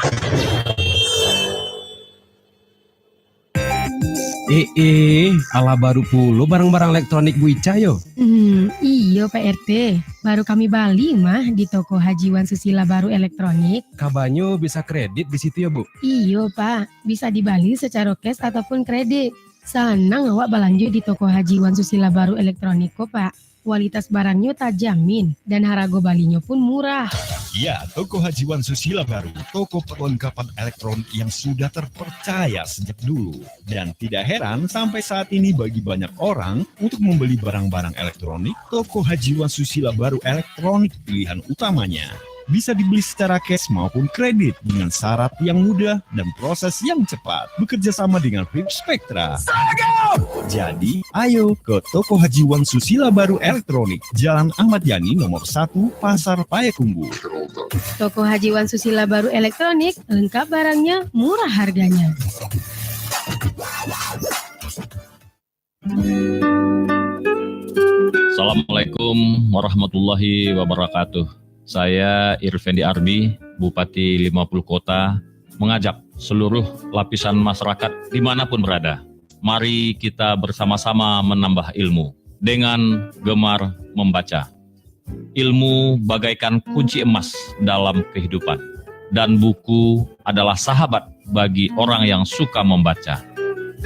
Eh, eh, alah baru pulo barang-barang elektronik Bu Ica yo? Hmm, iyo, Pak R T. Baru kami bali mah di toko Haji Wan Susila Baru Elektronik. Kabanyo bisa kredit di situ yo, Bu? Iyo, Pak. Bisa dibali secara cash ataupun kredit. Sanang awak balanjo di toko Haji Wan Susila Baru Elektronik ko, Pak. Kualitas barangnyo tajamin, dan harago balinyo pun murah. Ya, toko Haji Wan Susila Baru, toko perlengkapan elektronik yang sudah terpercaya sejak dulu. Dan tidak heran, sampai saat ini bagi banyak orang, untuk membeli barang-barang elektronik, toko Haji Wan Susila Baru Elektronik pilihan utamanya. Bisa dibeli secara cash maupun kredit dengan syarat yang mudah dan proses yang cepat. Bekerja sama dengan Philips Spectra. Jadi, ayo ke toko Haji Wan Susila Baru Elektronik, Jalan Ahmad Yani nomor satu, Pasar Payakumbuh. Toko Haji Wan Susila Baru Elektronik, lengkap barangnya, murah harganya. Assalamualaikum warahmatullahi wabarakatuh. Saya Irfendi Arbi, Bupati Lima Puluh Kota, mengajak seluruh lapisan masyarakat di mana pun berada. Mari kita bersama-sama menambah ilmu dengan gemar membaca. Ilmu bagaikan kunci emas dalam kehidupan, dan buku adalah sahabat bagi orang yang suka membaca.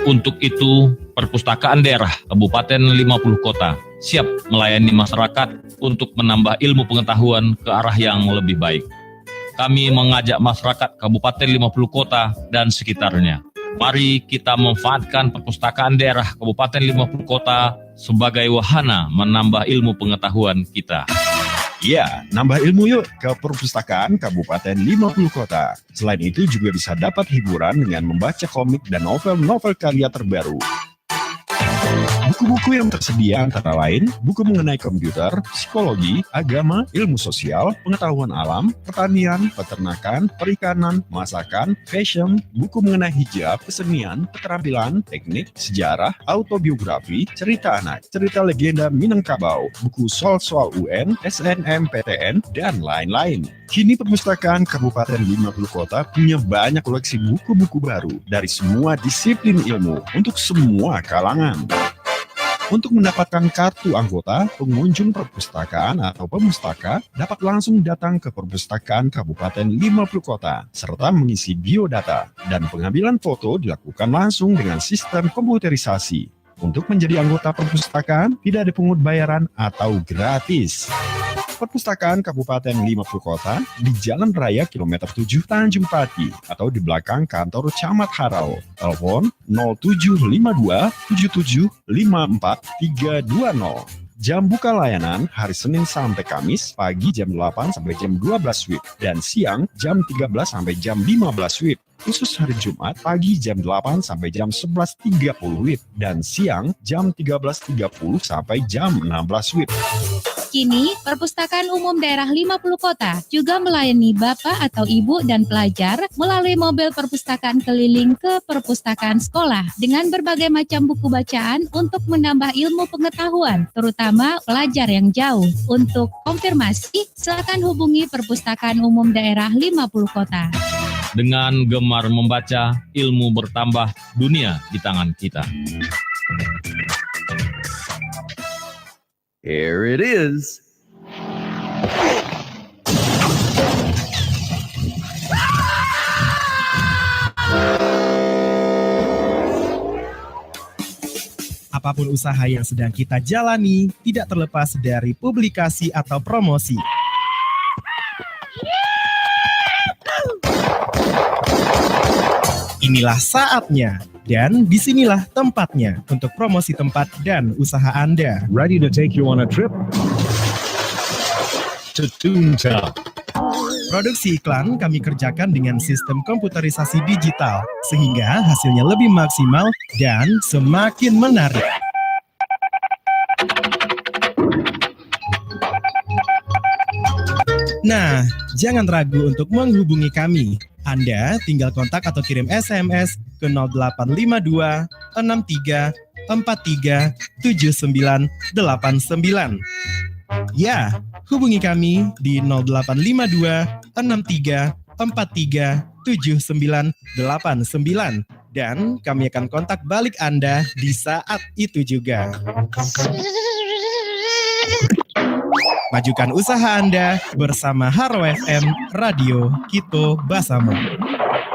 Untuk itu, Perpustakaan Daerah Kabupaten Lima Puluh Kota siap melayani masyarakat untuk menambah ilmu pengetahuan ke arah yang lebih baik. Kami mengajak masyarakat Kabupaten Lima Puluh Kota dan sekitarnya. Mari kita manfaatkan Perpustakaan Daerah Kabupaten Lima Puluh Kota sebagai wahana menambah ilmu pengetahuan kita. Ya, nambah ilmu yuk ke Perpustakaan Kabupaten Lima Puluh Kota. Selain itu juga bisa dapat hiburan dengan membaca komik dan novel-novel karya terbaru. Buku-buku yang tersedia antara lain buku mengenai komputer, psikologi, agama, ilmu sosial, pengetahuan alam, pertanian, peternakan, perikanan, masakan, fashion, buku mengenai hijab, kesenian, keterampilan, teknik, sejarah, autobiografi, cerita anak, cerita legenda Minangkabau, buku soal-soal U N, S N M P T N, dan lain-lain. Kini Perpustakaan Kabupaten Lima Puluh Kota punya banyak koleksi buku-buku baru dari semua disiplin ilmu untuk semua kalangan. Untuk mendapatkan kartu anggota, pengunjung perpustakaan atau pemustaka dapat langsung datang ke Perpustakaan Kabupaten Lima Puluh Kota serta mengisi biodata, dan pengambilan foto dilakukan langsung dengan sistem komputerisasi. Untuk menjadi anggota perpustakaan, tidak dipungut bayaran atau gratis. Perpustakaan Kabupaten Lima Puluh Kota di Jalan Raya Kilometer Tujuh Tanjung Pati atau di belakang kantor Camat Harau. Telepon nol tujuh lima dua tujuh tujuh lima empat tiga dua nol. Jam buka layanan hari Senin sampai Kamis pagi jam delapan sampai jam dua belas wib dan siang jam tiga belas sampai jam lima belas wib. Khusus hari Jumat pagi jam delapan sampai jam sebelas tiga puluh wib dan siang jam tiga belas tiga puluh sampai jam enam belas wib. Kini, Perpustakaan Umum Daerah Lima Puluh Kota juga melayani Bapak atau Ibu dan pelajar melalui mobil perpustakaan keliling ke perpustakaan sekolah dengan berbagai macam buku bacaan untuk menambah ilmu pengetahuan, terutama pelajar yang jauh. Untuk konfirmasi, silakan hubungi Perpustakaan Umum Daerah Lima Puluh Kota. Dengan gemar membaca, ilmu bertambah, dunia di tangan kita. Here it is. Apapun usaha yang sedang kita jalani, tidak terlepas dari publikasi atau promosi. Inilah saatnya, dan disinilah tempatnya untuk promosi tempat dan usaha Anda. Ready to take you on a trip? To Toontown. Produksi iklan kami kerjakan dengan sistem komputerisasi digital, sehingga hasilnya lebih maksimal dan semakin menarik. Nah, jangan ragu untuk menghubungi kami. Anda tinggal kontak atau kirim S M S ke nol delapan lima dua enam tiga empat tiga tujuh sembilan delapan sembilan. Ya, hubungi kami di nol delapan lima dua enam tiga empat tiga tujuh sembilan delapan sembilan, dan kami akan kontak balik Anda di saat itu juga. Majukan usaha Anda bersama Haro F M, Radio Kito Basamo.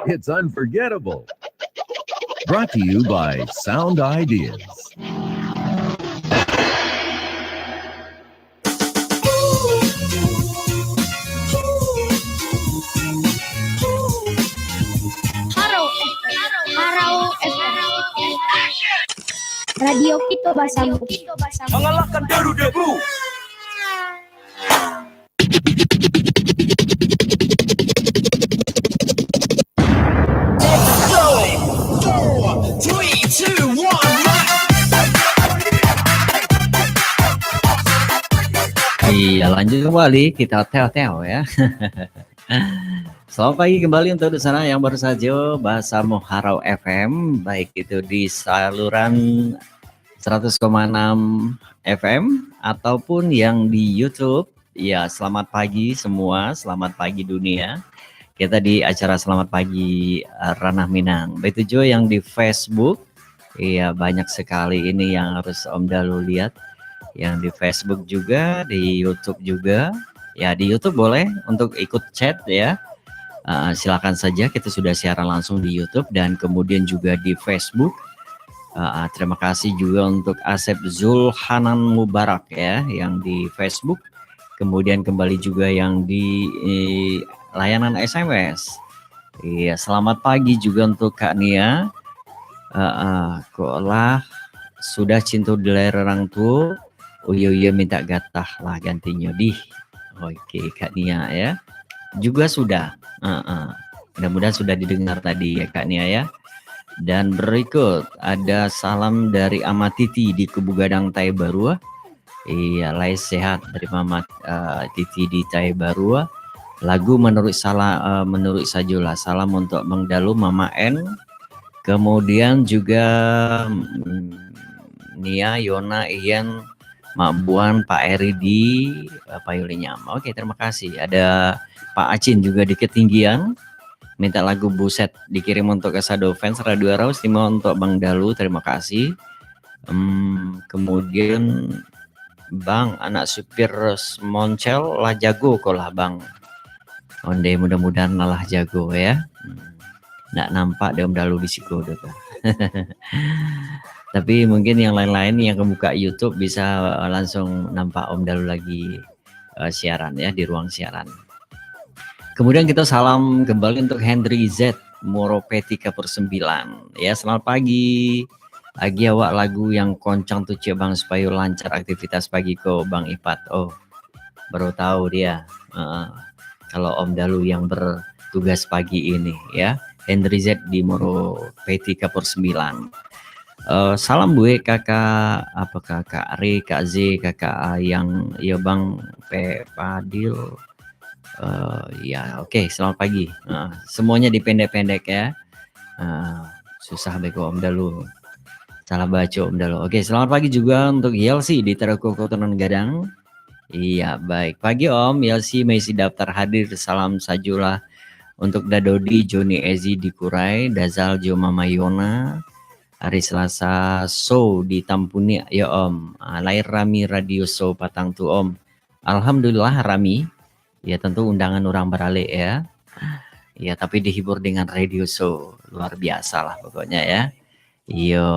It's unforgettable. Brought to you by Sound Ideas. Haro F M. Haro F M. Radio Kito Basamo. Mengalahkan deru-debu. Iya, lanjut kembali kita teo-teo ya. Selamat pagi kembali untuk di sana yang baru saja basamo Haro F M, baik itu di saluran seratus koma enam F M ataupun yang di YouTube. Ya, selamat pagi semua, selamat pagi dunia. Kita di acara Selamat Pagi, eh, Ranah Minang. Begitu juga yang di Facebook. Iya, banyak sekali ini yang harus Om Dalu lihat. Yang di Facebook juga, di YouTube juga. Ya, di YouTube boleh untuk ikut chat ya. Eh, silakan saja, kita sudah siaran langsung di YouTube dan kemudian juga di Facebook. Eh, terima kasih juga untuk Asep Zulhanan Mubarak ya, yang di Facebook. Kemudian kembali juga yang di, eh, layanan S M S. Iya, selamat pagi juga untuk Kak Nia. Eh, eh, kok lah sudah cinta dilai orang tua, uyo-uyo minta gatah lah gantinyo dih. Oke, Kak Nia ya. Juga sudah. Eh, eh. Mudah-mudahan sudah didengar tadi ya, Kak Nia ya. Dan berikut ada salam dari Ama Titi di Kubu Gadang, Tae Barua. Iya, lai sehat dari Mama, eh, Titi di Tae Barua. Lagu menurut salah, eh, menurut sajolah. Salam untuk Bang Dalu, Mama N. Kemudian juga, mm, Nia, Yona, Ian, Mak Buan, Pak Eri di, eh, Payulinyam. Oke, terima kasih. Ada Pak Acin juga di Ketinggian. Minta lagu Buset dikirim untuk Kasado Fans Radio Arau, istimewa untuk Bang Dalu. Terima kasih. Hmm, kemudian Bang, anak supir Moncel lah jago ko lah, Bang. Onde, mudah-mudahan lah, lah jago ya. Hmm. Ndak nampak dek Om Dalu di siko tu. Tapi mungkin yang lain-lain yang buka YouTube bisa, eh, langsung nampak Om Dalu lagi, eh, siaran ya, di ruang siaran. Kemudian kita salam kembali untuk Henry Z, Moropeti Kapur Sembilan. Ya, selamat pagi. Agi awak lagu yang koncang tu, cek Bang, supayo lancar aktivitas pagi ko, Bang Ipat. Oh, baru tahu dia. Heeh. Kalau Om Dalu yang bertugas pagi ini, ya. Henry Z di Moropeti Kapur Sembilan. Eh, salam buat kakak, apa, kakak Ri, Kak Z, kakak Ayang, ya Bang, Pe Padil. Eh, ya, oke, selamat pagi. Ah, semuanya dipendek-pendek ya. Ah, susah beko Om Dalu. Salah baco Om Dalu. Oke, selamat pagi juga untuk Yelsi di Tarako Kotonan Gadang. Iya, baik. Pagi Om, Yelsi maisi daftar hadir. Salam sajulah untuk Dadodi, Joni Ezi di Kurai, Dazal jo Mama Yona. Hari Selasa show di Tampunik ya Om. Ah, lahir rami radio show patang tu Om. Alhamdulillah rami. Ya, tentu undangan urang baralek ya. Ya, tapi dihibur dengan radio show. Luar biasa lah pokoknya ya. Iyo,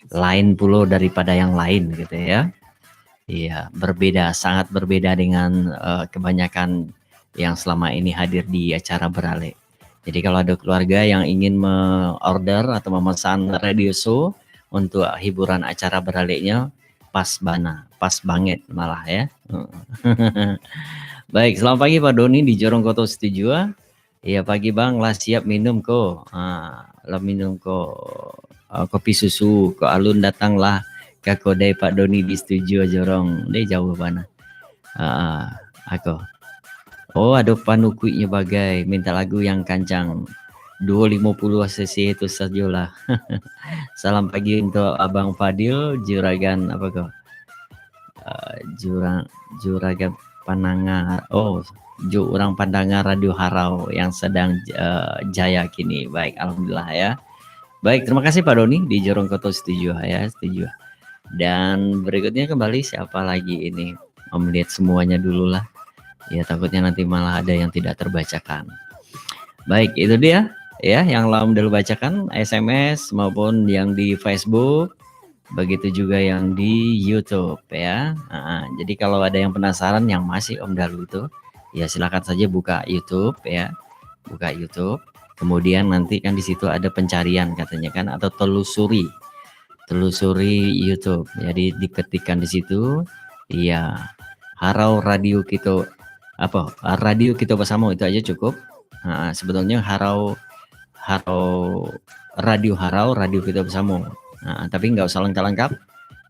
lain pulo daripada yang lain gitu ya. Iya, berbeda, sangat berbeda dengan, eh, kebanyakan yang selama ini hadir di acara baralek. Jadi kalau ada keluarga yang ingin me-order atau memesan radio show untuk hiburan acara baraleknya, pas bana, pas banget malah ya. Baik, selamat pagi Pak Doni di Jorong Koto Situjuah. Iya, pagi Bang, lah siap minum ko. Ha, lah minum ko, ah, kopi susu, ko alun datang lah ka kodai Pak Doni di Situjuah Jorong. Deh, jauah bana. Ah, ako. Oh, ado panukuiknyo bagai, minta lagu yang kancang. Duo limo puluah cc itu sajolah. Salam pagi untuk Abang Fadil, Juragan apa ko? Ah, Jura-, Juragan Pandanga. Oh, jo urang pandanga Radio Harau yang sedang, eh, jaya kini. Baik, alhamdulillah ya. Baik, terima kasih Pak Doni di Jorong Koto Situjuah ya, Situjuah. Dan berikutnya kembali siapa lagi ini? Om lihat semuanya dulu lah. Ya, takutnya nanti malah ada yang tidak terbacakan. Baik, itu dia ya, yang lah Om Dalu bacakan, S M S maupun yang di Facebook, begitu juga yang di YouTube ya. Ah, jadi kalau ada yang penasaran, yang masih Om Dalu tu, ya silakan saja buka YouTube ya. Buka YouTube. Kemudian nanti kan di situ ada pencarian katanya kan, atau telusuri. Telusuri YouTube. Jadi diketikkan di situ, iya, Harau Radio Kito, apa, Radio Kito Basamo itu aja cukup. Ha, sebetulnya Harau, Harau, Radio Harau, Radio Kito Basamo. Ha, tapi nggak usah lengkap-lengkap.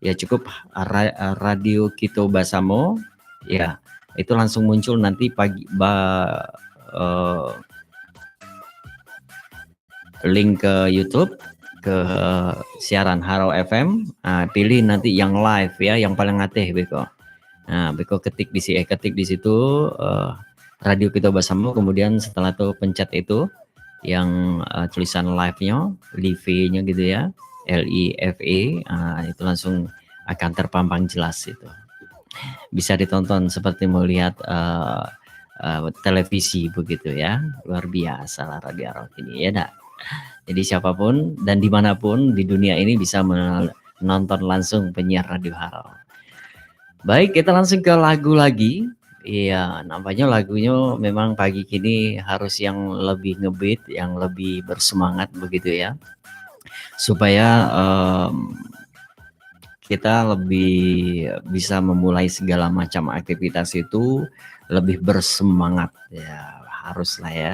Ya cukup ra-, Radio Kito Basamo. Ya, itu langsung muncul nanti pagi ba-, eh, link ke YouTube, ke siaran Harau F M. Ah, pilih nanti yang live ya, yang paling ateh beko. Nah, beko ketik di si-, eh, ketik di situ, eh, Radio Kito Basamo, kemudian setelah itu pencet itu yang, eh, tulisan live-nyo, live-nyo gitu ya, L I V E, ah, itu langsung akan terpampang jelas itu. Bisa ditonton seperti melihat, eh, eh, televisi begitu ya. Luar biasa lah Radio Harau kini, ya ndak? Jadi siapapun dan dimanapun di dunia ini bisa menonton langsung penyiar Radio Harau. Baik, kita langsung ke lagu lagi. Iya, nampaknya lagunya memang pagi kini harus yang lebih ngebeat, yang lebih bersemangat begitu ya. Supaya, em, kita lebih bisa memulai segala macam aktivitas itu lebih bersemangat. Ya, haruslah ya.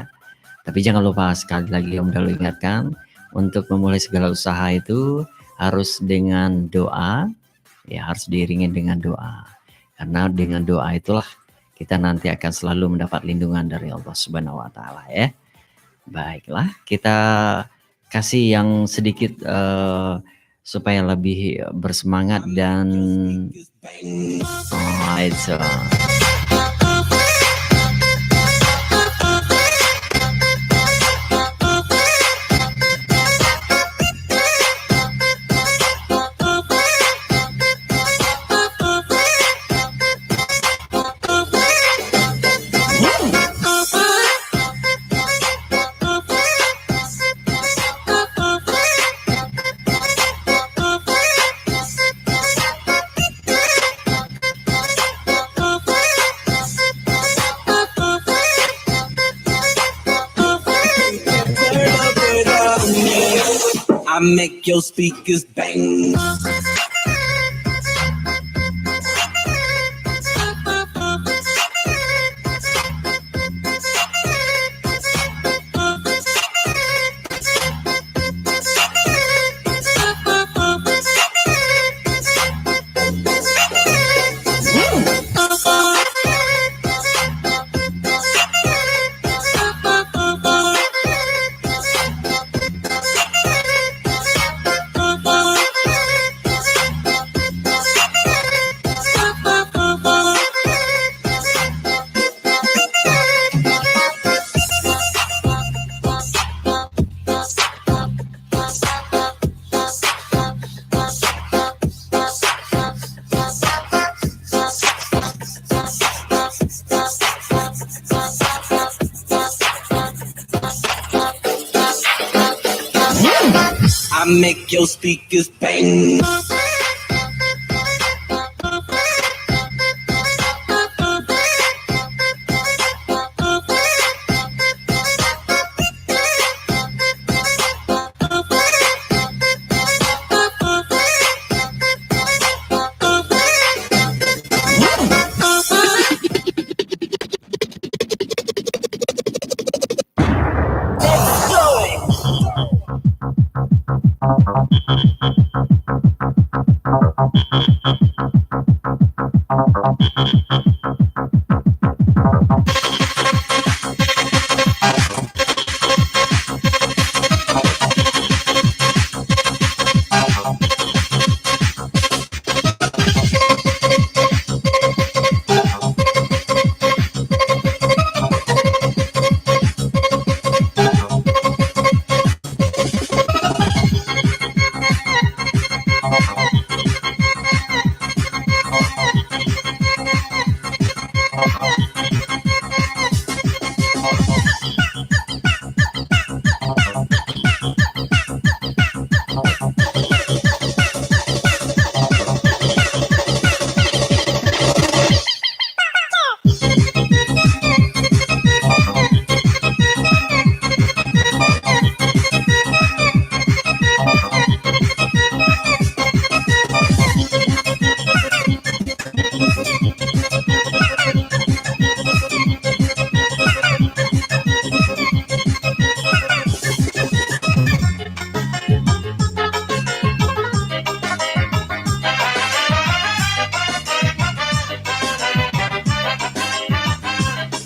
Tapi jangan lupa, sekali lagi Om Dalu ingatkan, untuk memulai segala usaha itu harus dengan doa, ya, harus diiringi dengan doa. Karena dengan doa itulah kita nanti akan selalu mendapat lindungan dari Allah Subhanahu wa Ta'ala, ya. Baiklah, kita kasih yang sedikit, eh, supaya lebih bersemangat dan, oh, itu. I make your speakers bang. I make your speakers bang.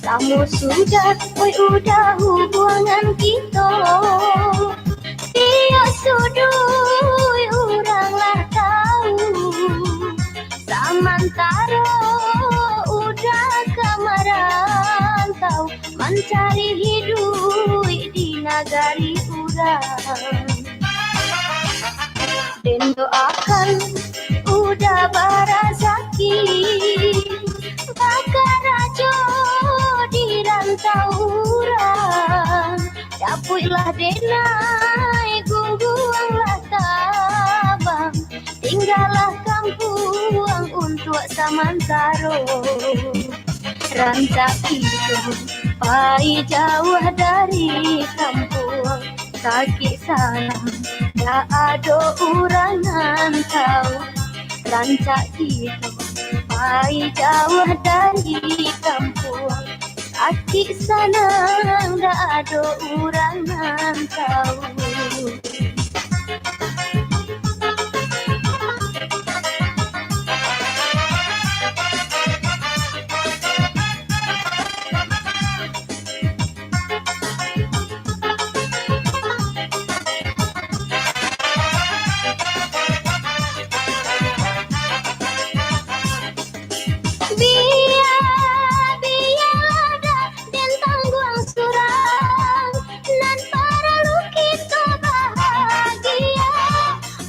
Lamo sudah, oi, udah hubuangan kito. Tiok suduik urang lah tau. Samantaro udah ka marantau, mancari hiduik di nagari urang. Den doakan udah barazaki, bakarajo di rantau urang. Dapuiklah denai gungguang lah tabang, tinggalah kampuang untuak samantaro. Rancak kito pai jauah dari kampuang, sakik sanang dak ado urang nan tau. Rancak kito pai jauah dari kampuang, sakik sanang dak ado urang nan tau. Bia, bialah dah den tangguang surang, nan paralu kito bahagia.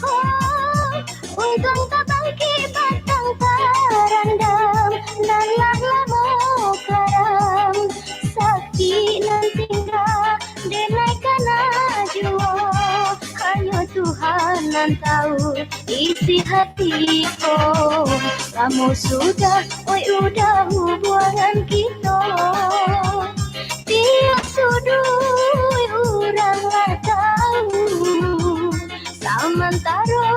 Oh, untuang tabangkik batang tarandam, nan lah lamo karam, sakik nan tingga denai kana juo, hanyo Tuhan nan tau isi hati ko. Lamo sudah, oi, udah hubuangan kito. Tiok suduik urang lah tau. Samantaro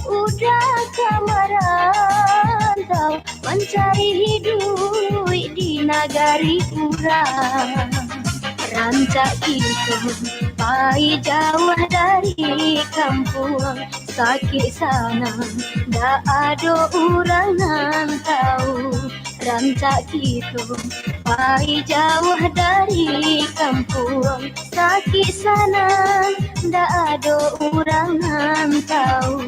uda ka marantau, mancari hiduik di nagari urang. Rancak kito pai jauah dari kampuang, sakik sanang dak ado urang nan tau. Rancak kito pai jauah dari kampuang, sakik sanang dak ado urang nan tau.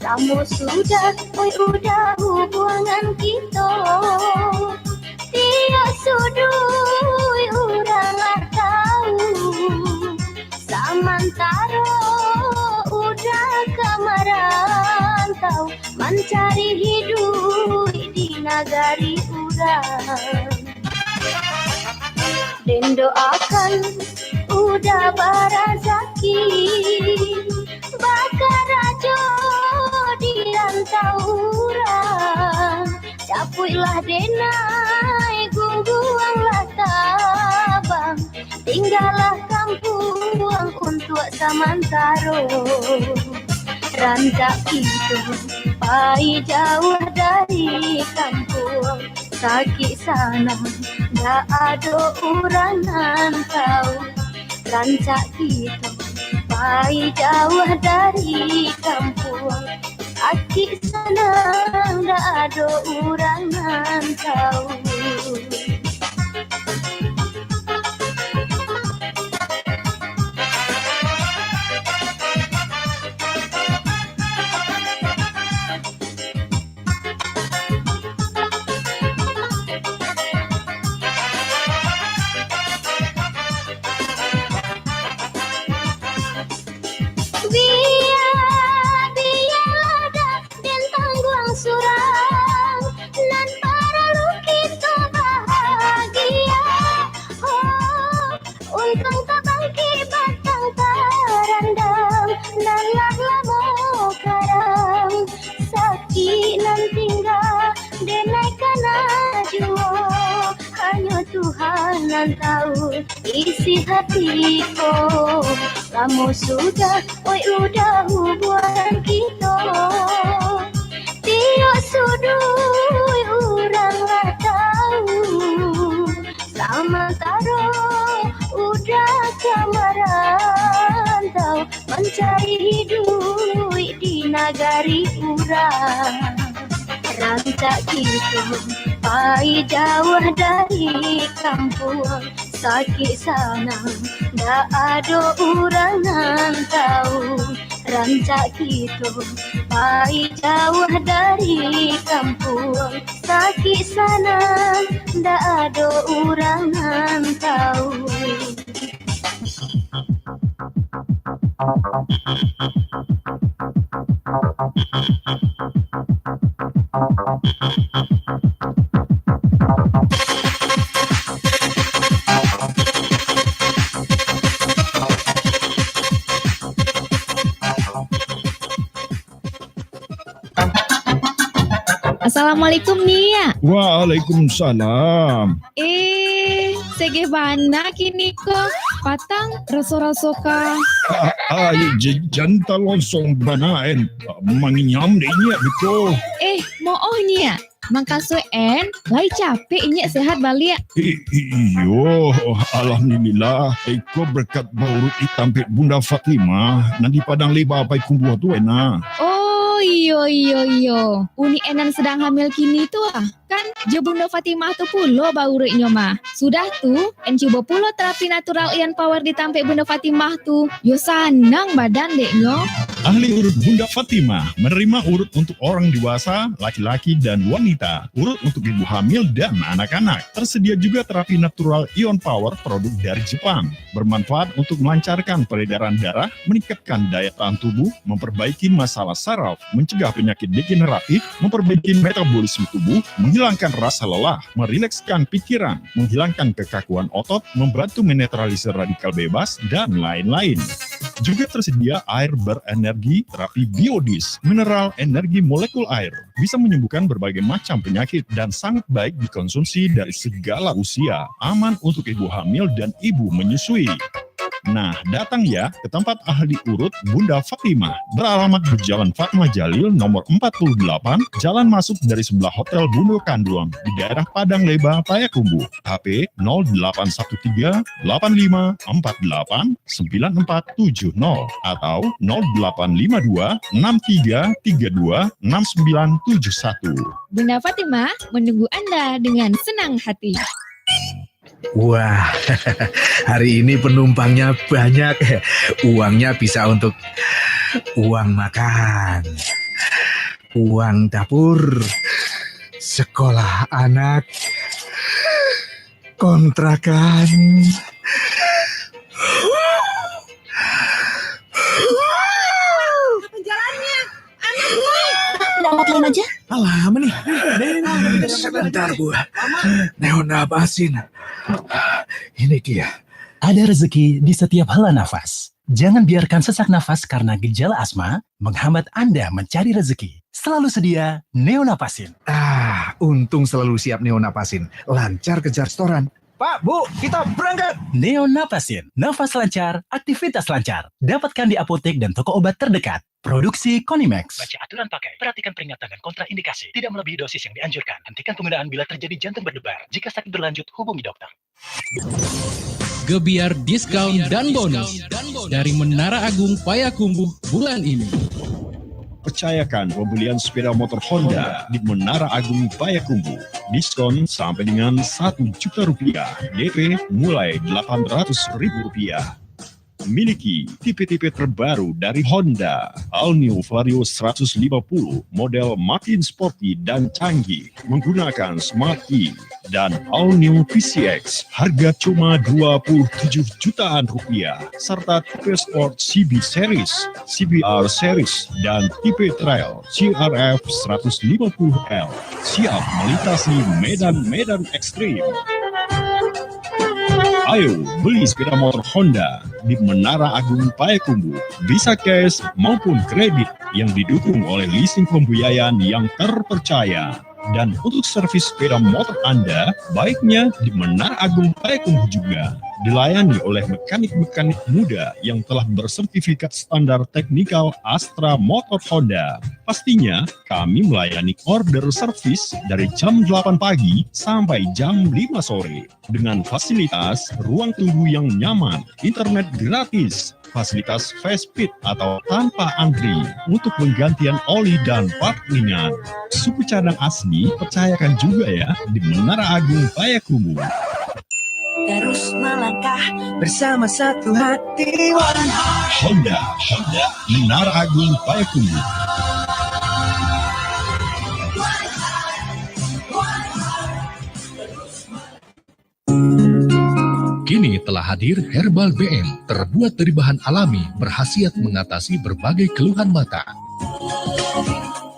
Samo sudah, oi, udah hubuangan kito. Tiok suduik urang lah tau. Samantaro udah ka marantau, mancari hiduik di nagari urang. Den doakan udah barazaki, bakarajo di rantau urang. Capuiklah denai, gungguanglah tabang, tinggalah kampuang untuak samantaro. Rancak kito pai jauah dari kampuang, sakik sanang dak ado urang nan tau. Rancak kito pai jauah dari kampuang, sakik sanang dak ado urang nan tau. Bia, bialah dah den tangguang surang, nan paralu kito bahagia. Oh, untuang tabangkik batang tarandam, nan lah lamo karam. Sakik nan tingga, denai kana juo, hanyo Tuhan nan tau isi hati ko. Lamo sudah, oi, udah hubuangan kito. Tiok suduik urang lah tau. Samantaro udah ka marantau, mancari hiduik di nagari urang. Rancak kito pai jauah dari kampuang, sakik sanang dak ado urang nan tau. Rancak kito pai jauah dari kampuang, sakik sanang dak ado urang nan tau. Assalamualaikum, Nia. Waalaikumsalam. Eh, segeh bana kini ko. Patang raso-raso ka. Ah, ah, j-, jan talonsong bana en. Manginyam dek inyiak beko. Eh, mooh nyiak. Mukasuik en, lai capek inyiak sehat baliak. I-, i-, iyo, alhamdulillah. Iko berkat bauruik di tampek Bunda Fatimah, nan di Padang Leba Payakumbuah tu, en nah. Oh, iyo, iyo, iyo. Uni en nan sadang hamil kini tu, ah. Kan, jo Bunda Fatimah tu pulo bauruiknyo mah. Sudah tu, en cubo pulo terapi natural Ion Power di tampek Bunda Fatimah tu. Yo sanang badan dek nyo. Ahli urut Bunda Fatimah menerima urut untuk orang dewasa, laki-laki, dan wanita. Urut untuk ibu hamil dan anak-anak. Tersedia juga terapi natural Ion Power produk dari Jepang. Bermanfaat untuk melancarkan peredaran darah, meningkatkan daya tahan tubuh, memperbaiki masalah saraf, mencegah penyakit degeneratif, memperbaiki metabolisme tubuh, menghilangkan rasa lelah, merilekskan pikiran, menghilangkan kekakuan otot, membantu menetralisir radikal bebas, dan lain-lain. Juga tersedia air berenergi terapi biodis, mineral energi molekul air. Bisa menyembuhkan berbagai macam penyakit dan sangat baik dikonsumsi dari segala usia. Aman untuk ibu hamil dan ibu menyusui. Nah, datang ya ke tempat ahli urut Bunda Fatimah. Beralamat di Jalan Fatmah Jalil nomor empat puluh delapan, jalan masuk dari sebelah Hotel Bundo Kanduang di daerah Padang Leba, Payakumbuh. H P nol delapan satu tiga, delapan lima empat delapan, sembilan empat tujuh nol atau nol delapan lima dua, enam tiga tiga dua, enam sembilan tujuh satu. Bunda Fatimah menunggu Anda dengan senang hati. Wah, hari ini penumpangnya banyak. Uangnya bisa untuk uang makan, uang dapur, sekolah anak, kontrakan. Kapan jalannya? Anak gue. Alamat lain aja. Alah, apa nih? Sebentar, Bu. Neo napasin. Ini dia. Ada rezeki di setiap hela nafas. Jangan biarkan sesak nafas karena gejala asma menghambat Anda mencari rezeki. Selalu sedia Neonapasin. Ah, untung selalu siap Neonapasin. Lancar kejar setoran. Pak, Bu, kita berangkat. Neonapasin, nafas lancar, aktivitas lancar. Dapatkan di apotek dan toko obat terdekat. Produksi Konimax. Baca aturan pakai. Perhatikan peringatan dan kontraindikasi. Tidak melebihi dosis yang dianjurkan. Hentikan penggunaan bila terjadi jantung berdebar. Jika sakit berlanjut, hubungi dokter. Gebyar diskon dan bonus dari Menara Agung Payakumbuh bulan ini. Percayakan pembelian sepeda motor Honda di Menara Agung Payakumbuh. Diskon sampai dengan satu juta rupiah. D P mulai delapan ratus ribu rupiah. Miliki tipe-tipe terbaru dari Honda. All New Vario seratus lima puluh, model makin sporty dan canggih, menggunakan Smart Key, dan All New P C X, harga cuma dua puluh tujuh jutaan rupiah, serta tipe sport C B Series, C B R Series, dan tipe trail C R F seratus lima puluh L, siap melintasi medan-medan ekstrim. Ayo, beli sepeda motor Honda di Menara Agung Payakumbuh, bisa cash maupun kredit yang didukung oleh leasing pembiayaan yang terpercaya. Dan untuk servis sepeda motor Anda, baiknya di Menara Agung Payakumbuh juga. Dilayani oleh mekanik-mekanik muda yang telah bersertifikat standar teknikal Astra Motor Honda. Pastinya, kami melayani order servis dari jam delapan pagi sampai jam lima sore. Dengan fasilitas ruang tunggu yang nyaman, internet gratis, fasilitas fast feed atau tanpa antri untuk penggantian oli dan part ringan. Suku cadang asli, percayakan juga ya, di Menara Agung Payakumbuh. Terus melangkah bersama satu hati. Honda, Honda, Menara Agung Payakumbuh. Kini telah hadir Herbal B M, terbuat dari bahan alami, berkhasiat mengatasi berbagai keluhan mata.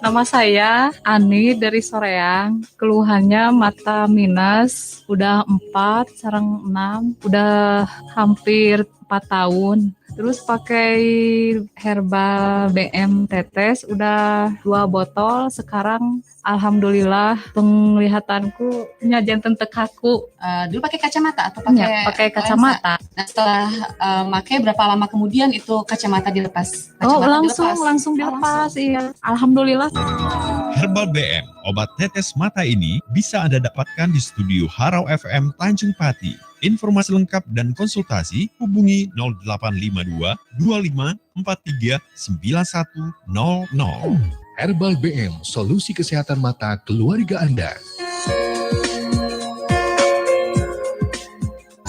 Nama saya Ani dari Soreang. Keluhannya mata minus, udah empat, sarang enam, udah hampir empat tahun. Terus pakai herbal B M tetes, udah dua botol. Sekarang alhamdulillah penglihatanku nya jantan tekaku. Eh, dulu pakai kacamata atau pakai lensa? Ya, pakai kacamata. Nah, setelah, eh, pakai, berapa lama kemudian itu kacamata dilepas? Oh, kacamata langsung dilepas? Langsung dilepas, iya. Alhamdulillah. Herbal B M, obat tetes mata ini bisa Anda dapatkan di studio Harau F M Tanjung Pati. Informasi lengkap dan konsultasi hubungi nol delapan lima dua, dua lima empat tiga, sembilan satu nol nol. Herbal B M, solusi kesehatan mata keluarga Anda.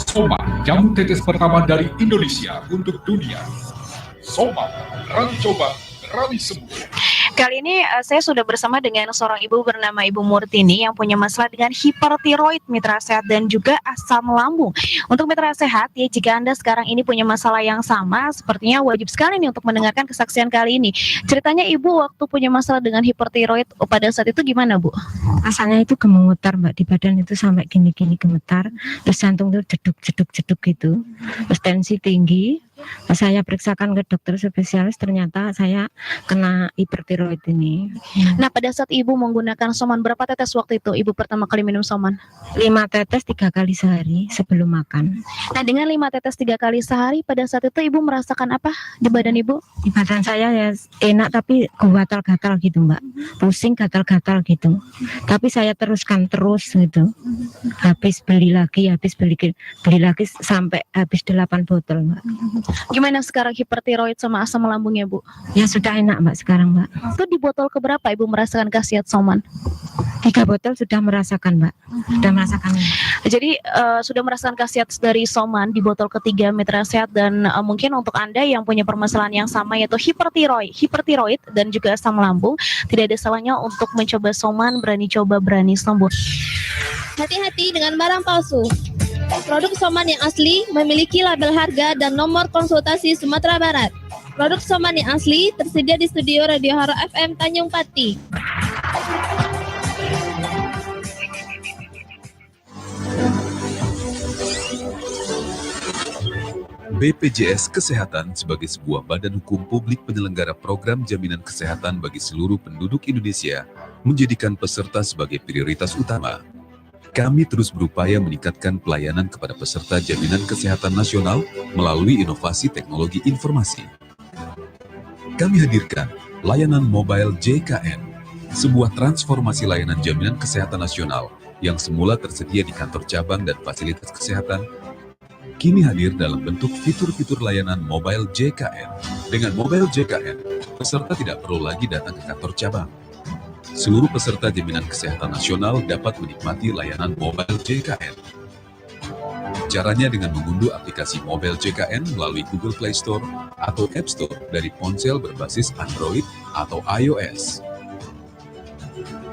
Soma, jamu tetes pertama dari Indonesia untuk dunia. Soma, berani coba, berani sembuh. Kali ini, eh, saya sudah bersama dengan seorang ibu bernama Ibu Murtini yang punya masalah dengan hipertiroid, mitra sehat, dan juga asam lambung. Untuk mitra sehat, ya, jika Anda sekarang ini punya masalah yang sama, sepertinya wajib sekali nih untuk mendengarkan kesaksian kali ini. Ceritanya Ibu waktu punya masalah dengan hipertiroid, oh, pada saat itu gimana, Bu? Rasanya itu gemetar, Mbak, di badan itu sampai gini-gini gemetar, terus jantung tuh jeduk, jeduk, jeduk gitu, terus tensi tinggi. Pas saya periksakan ke dokter spesialis, ternyata saya kena hipertiroid ini. Nah, pada saat Ibu menggunakan Soman, berapa tetes waktu itu Ibu pertama kali minum Soman? Lima tetes tiga kali sehari sebelum makan. Nah, dengan lima tetes tiga kali sehari, pada saat itu Ibu merasakan apa di badan Ibu? Di badan saya ya enak, tapi gatal-gatal gitu, Mbak. Pusing, gatal-gatal gitu. Tapi saya teruskan terus gitu. Habis beli lagi, habis beli, beli lagi sampai habis delapan botol, Mbak. Gimana sekarang hipertiroid sama asam lambungnya, Bu? Ya, sudah enak, Mbak, sekarang, Mbak. Itu di botol keberapa Ibu merasakan khasiat Soman? Tiga botol sudah merasakan, Mbak. Sudah merasakan. Jadi, eh, sudah merasakan khasiat dari Soman di botol ketiga, mitra sehat, dan, eh, mungkin untuk Anda yang punya permasalahan yang sama, yaitu hipertiroid, hipertiroid dan juga asam lambung, tidak ada salahnya untuk mencoba Soman, berani coba, berani sembuh. Hati-hati dengan barang palsu. Produk Soman yang asli memiliki label harga dan nomor konsultasi Sumatera Barat. Produk Soman yang asli tersedia di studio Radio Harau F M Tanjung Pati. B P J S Kesehatan sebagai sebuah badan hukum publik penyelenggara program jaminan kesehatan bagi seluruh penduduk Indonesia menjadikan peserta sebagai prioritas utama. Kami terus berupaya meningkatkan pelayanan kepada peserta jaminan kesehatan nasional melalui inovasi teknologi informasi. Kami hadirkan layanan mobile J K N, sebuah transformasi layanan jaminan kesehatan nasional yang semula tersedia di kantor cabang dan fasilitas kesehatan, kini hadir dalam bentuk fitur-fitur layanan mobile J K N. Dengan mobile J K N, peserta tidak perlu lagi datang ke kantor cabang. Seluruh peserta jaminan kesehatan nasional dapat menikmati layanan mobile J K N. Caranya dengan mengunduh aplikasi mobile J K N melalui Google Play Store atau App Store dari ponsel berbasis Android atau I O S.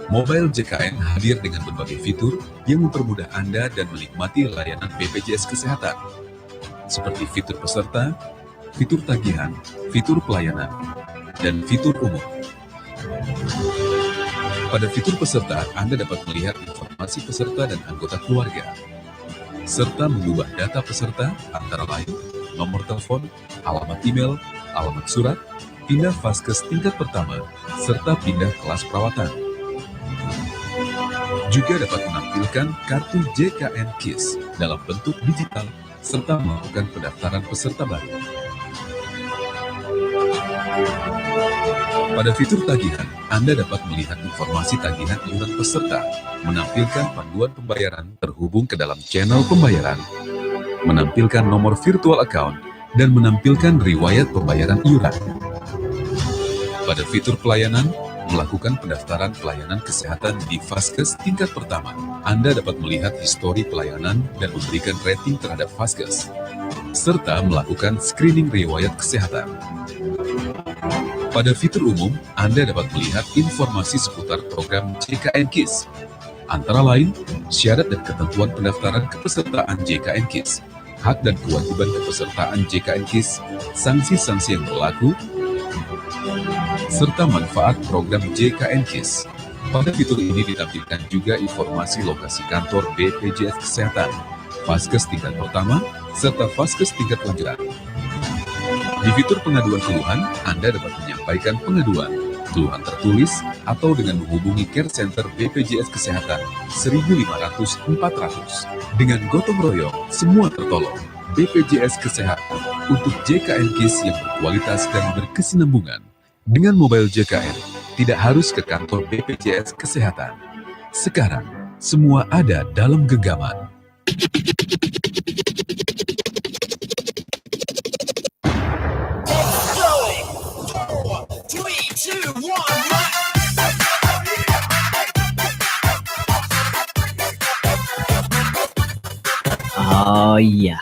Mobile J K N hadir dengan berbagai fitur yang mempermudah Anda dan menikmati layanan B P J S Kesehatan, seperti fitur peserta, fitur tagihan, fitur pelayanan, dan fitur umum. Pada fitur peserta, Anda dapat melihat informasi peserta dan anggota keluarga, serta mengubah data peserta, antara lain nomor telepon, alamat email, alamat surat, pindah vaskes tingkat pertama, serta pindah kelas perawatan. Juga dapat menampilkan kartu J K N KIS dalam bentuk digital, serta melakukan pendaftaran peserta baru. Pada fitur tagihan, Anda dapat melihat informasi tagihan iuran peserta, menampilkan panduan pembayaran terhubung ke dalam channel pembayaran, menampilkan nomor virtual account, dan menampilkan riwayat pembayaran iuran. Pada fitur pelayanan, melakukan pendaftaran pelayanan kesehatan di vaskes tingkat pertama. Anda dapat melihat histori pelayanan dan memberikan rating terhadap vaskes, serta melakukan screening riwayat kesehatan. Pada fitur umum, Anda dapat melihat informasi seputar program J K N KIS, antara lain syarat dan ketentuan pendaftaran kepesertaan J K N KIS, hak dan kewajiban kepesertaan J K N KIS, sanksi-sanksi yang berlaku, serta manfaat program J K N KIS. Pada fitur ini ditampilkan juga informasi lokasi kantor B P J S Kesehatan, vaskes tingkat pertama, serta vaskes tingkat lanjutan. Di fitur pengaduan keluhan, Anda dapat menyampaikan pengaduan, keluhan tertulis, atau dengan menghubungi Care Center B P J S Kesehatan seribu lima ratus empat ratus. Dengan gotong royong, semua tertolong. B P J S Kesehatan, untuk J K N K I S yang berkualitas dan berkesinambungan. Dengan mobile J K N, tidak harus ke kantor B P J S Kesehatan. Sekarang, semua ada dalam genggaman. Oh iya.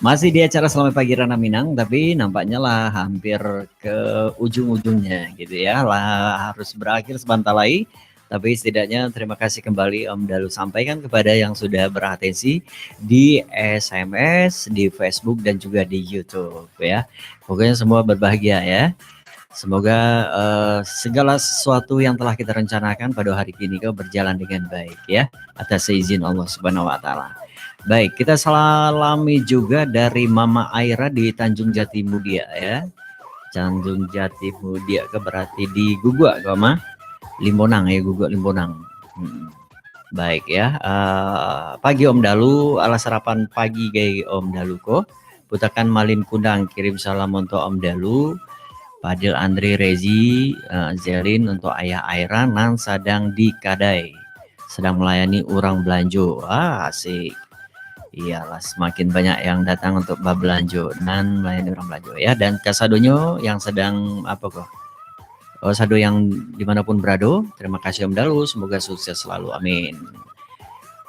Masih di acara Selamat Pagi Ranah Minang, tapi nampaknya lah hampir ke ujung-ujungnya gitu ya. Lah harus berakhir sebentar lagi. Tapi setidaknya terima kasih kembali Om Dalu sampaikan kepada yang sudah beratensi di S M S, di Facebook, dan juga di YouTube ya. Pokoknya semua berbahagia ya. Semoga eh, segala sesuatu yang telah kita rencanakan pada hari ini ko berjalan dengan baik ya, atas izin Allah Subhanahu Wa Taala. Baik, kita salami juga dari Mama Aira di Tanjung Jati Mulia ya. Tanjung Jati Mulia ko berarti di Guguak ko mah? Limbonang ya, Guguak Limbonang. Hmm. Baik ya. Eh, pagi Om Dalu, alah sarapan pagi gai Om Dalu ko. Putakan Malin Kundang kirim salam untuk Om Dalu. Padil Andri Rezi, eh, Zelin untuk Ayah Aira nan sadang di kadai, sedang melayani urang balanjo. Ah, asik. Iyalah, semakin banyak yang datang untuk babalanjo nan melayani urang balanjo ya. Dan kasadonyo yang sedang apa ko? Oh, sado yang dimanapun berado, terima kasih Om Dalu, semoga sukses selalu. Amin.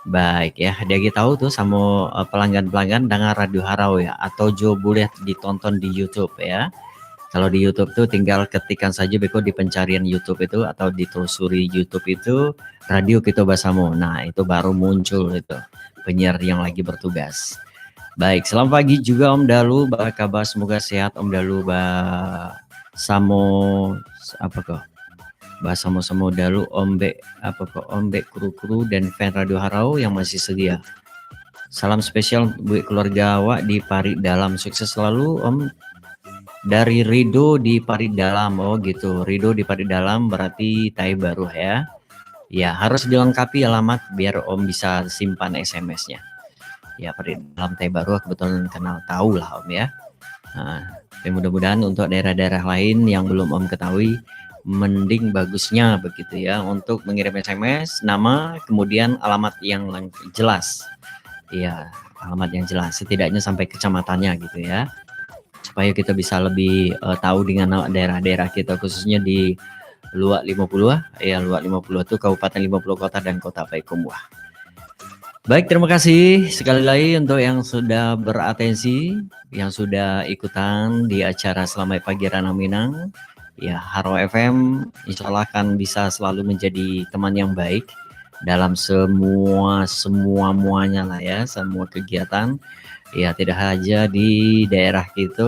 Baik ya, diagi tahu tu samo eh, pelanggan-pelanggan dengan Radio Harau ya, atau jo boleh ditonton di YouTube ya. Kalau di YouTube tu tinggal ketikan saja beko di pencarian YouTube itu atau ditelusuri YouTube itu Radio Kito Basamo. Nah, itu baru muncul itu penyiar yang lagi bertugas. Baik, selamat pagi juga Om Dalu. Apa kabar? Semoga sehat Om Dalu. Ba samo apa ko? Basamo-samo Dalu Ombek apa ko? Ombek kru-kru dan fan Radio Harau yang masih setia. Salam spesial buat keluarga awak di Parit Dalam. Sukses selalu Om. Dari Rido di Parit Dalam. Oh gitu. Rido di Parit Dalam berarti Tai Baruah ya. Ya, harus dilengkapi alamat biar Om bisa simpan S M S-nya. Ya, Parit Dalam Tai Baruah kebetulan kenal, tahu lah Om ya. Nah, tapi mudah-mudahan untuk daerah-daerah lain yang belum Om ketahui, mending bagusnya begitu ya untuk mengirim S M S, nama, kemudian alamat yang leng- jelas. Iya, alamat yang jelas, setidaknya sampai kecamatannya gitu ya. Supaya kita bisa lebih uh, tahu dengan daerah-daerah kita, khususnya di Luak Limo Puluah, ya, Luak Limo Puluah tu Kabupaten Limo Puluah Kota dan Kota Payakumbuah. Baik, terima kasih sekali lagi untuk yang sudah beratensi, yang sudah ikutan di acara Selamat Pagi Ranah Minang. Ya, Harau F M insya Allah akan bisa selalu menjadi teman yang baik dalam semua, semua muanya lah ya, semua kegiatan. Ya, tidak hanya di daerah kita,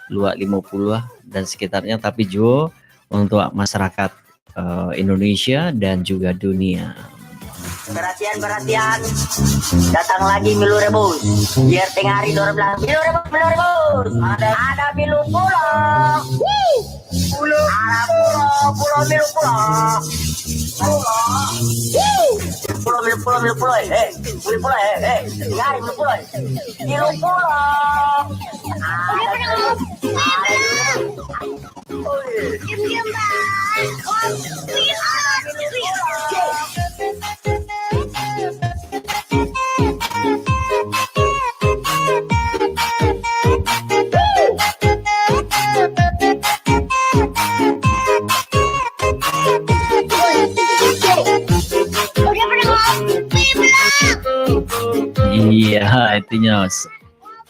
Luak Limo Puluah dan sekitarnya, tapi juga untuk masyarakat eh, Indonesia dan juga dunia. Perhatian, perhatian. Datang lagi Milu Rebus. Biar tengah hari dorang bilang, "Milu Rebus, Milu Rebus." Ada, ada Milu pulo. Pulo. Ada pulo, pulo Milu pulo. Pulo. Pulo Milu pulo, Milu pulo, eh, eh. Milu pulo, eh, eh. Tengah hari Milu pulo, eh. Milu pulo. Ada. Iya, itunya.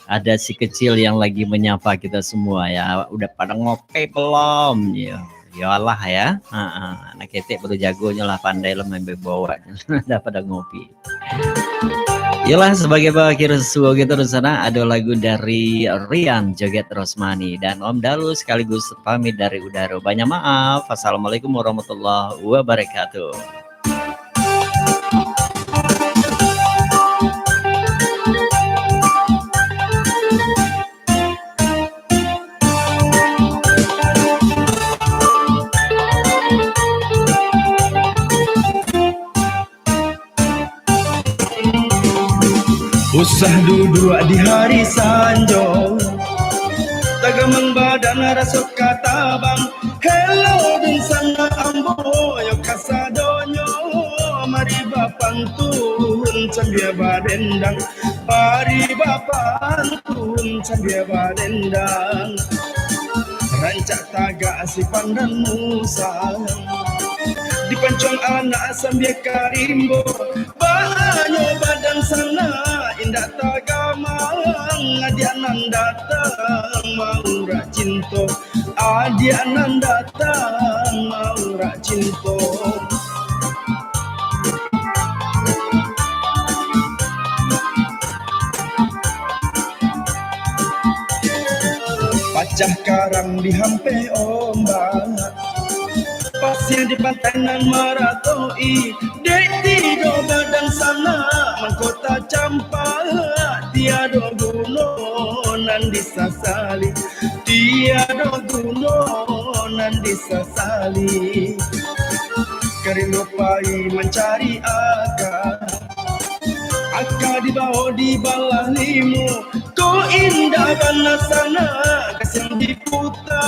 Ada si kecil yang lagi menyapa kita semua ya. Udah pada ngopi belum? Ya, iyalah ya. Ha, ha. Anak ketek baru jagonyo lah, pandai lah main bawak. Udah pada ngopi. Yalah, sebagai pengakhir suo kita di sana, ada lagu dari Rian Joget Rosmani dan Om Dalu sekaligus pamit dari udaro. Banyak maaf. Assalamualaikum warahmatullahi wabarakatuh. Usah duduak di hari sanjo, tagamang badan raso ka tabang. Hello, dunsanak ambo, yo kasadonyo, mari bapantun sambia badendang. Mari bapantun sambia badendang. Rancak tagak si pandan musang, dipancuang anak sambia ka rimbo. Baanyo badan sanak indak tagamang, adiak nan datang maurak cinto, adiak nan datang maurak cinto. Pacah karang dihampeh ombak, pasia di pantai nan maratoi. Dek tido badan sanak, mangko tacampak, tiado guno nan disasali, tiado guno nan disasali. Ka rimbo pai mancari aka, aka dibao dibalah limo. Ko indak bana sanak, kasiang diputa,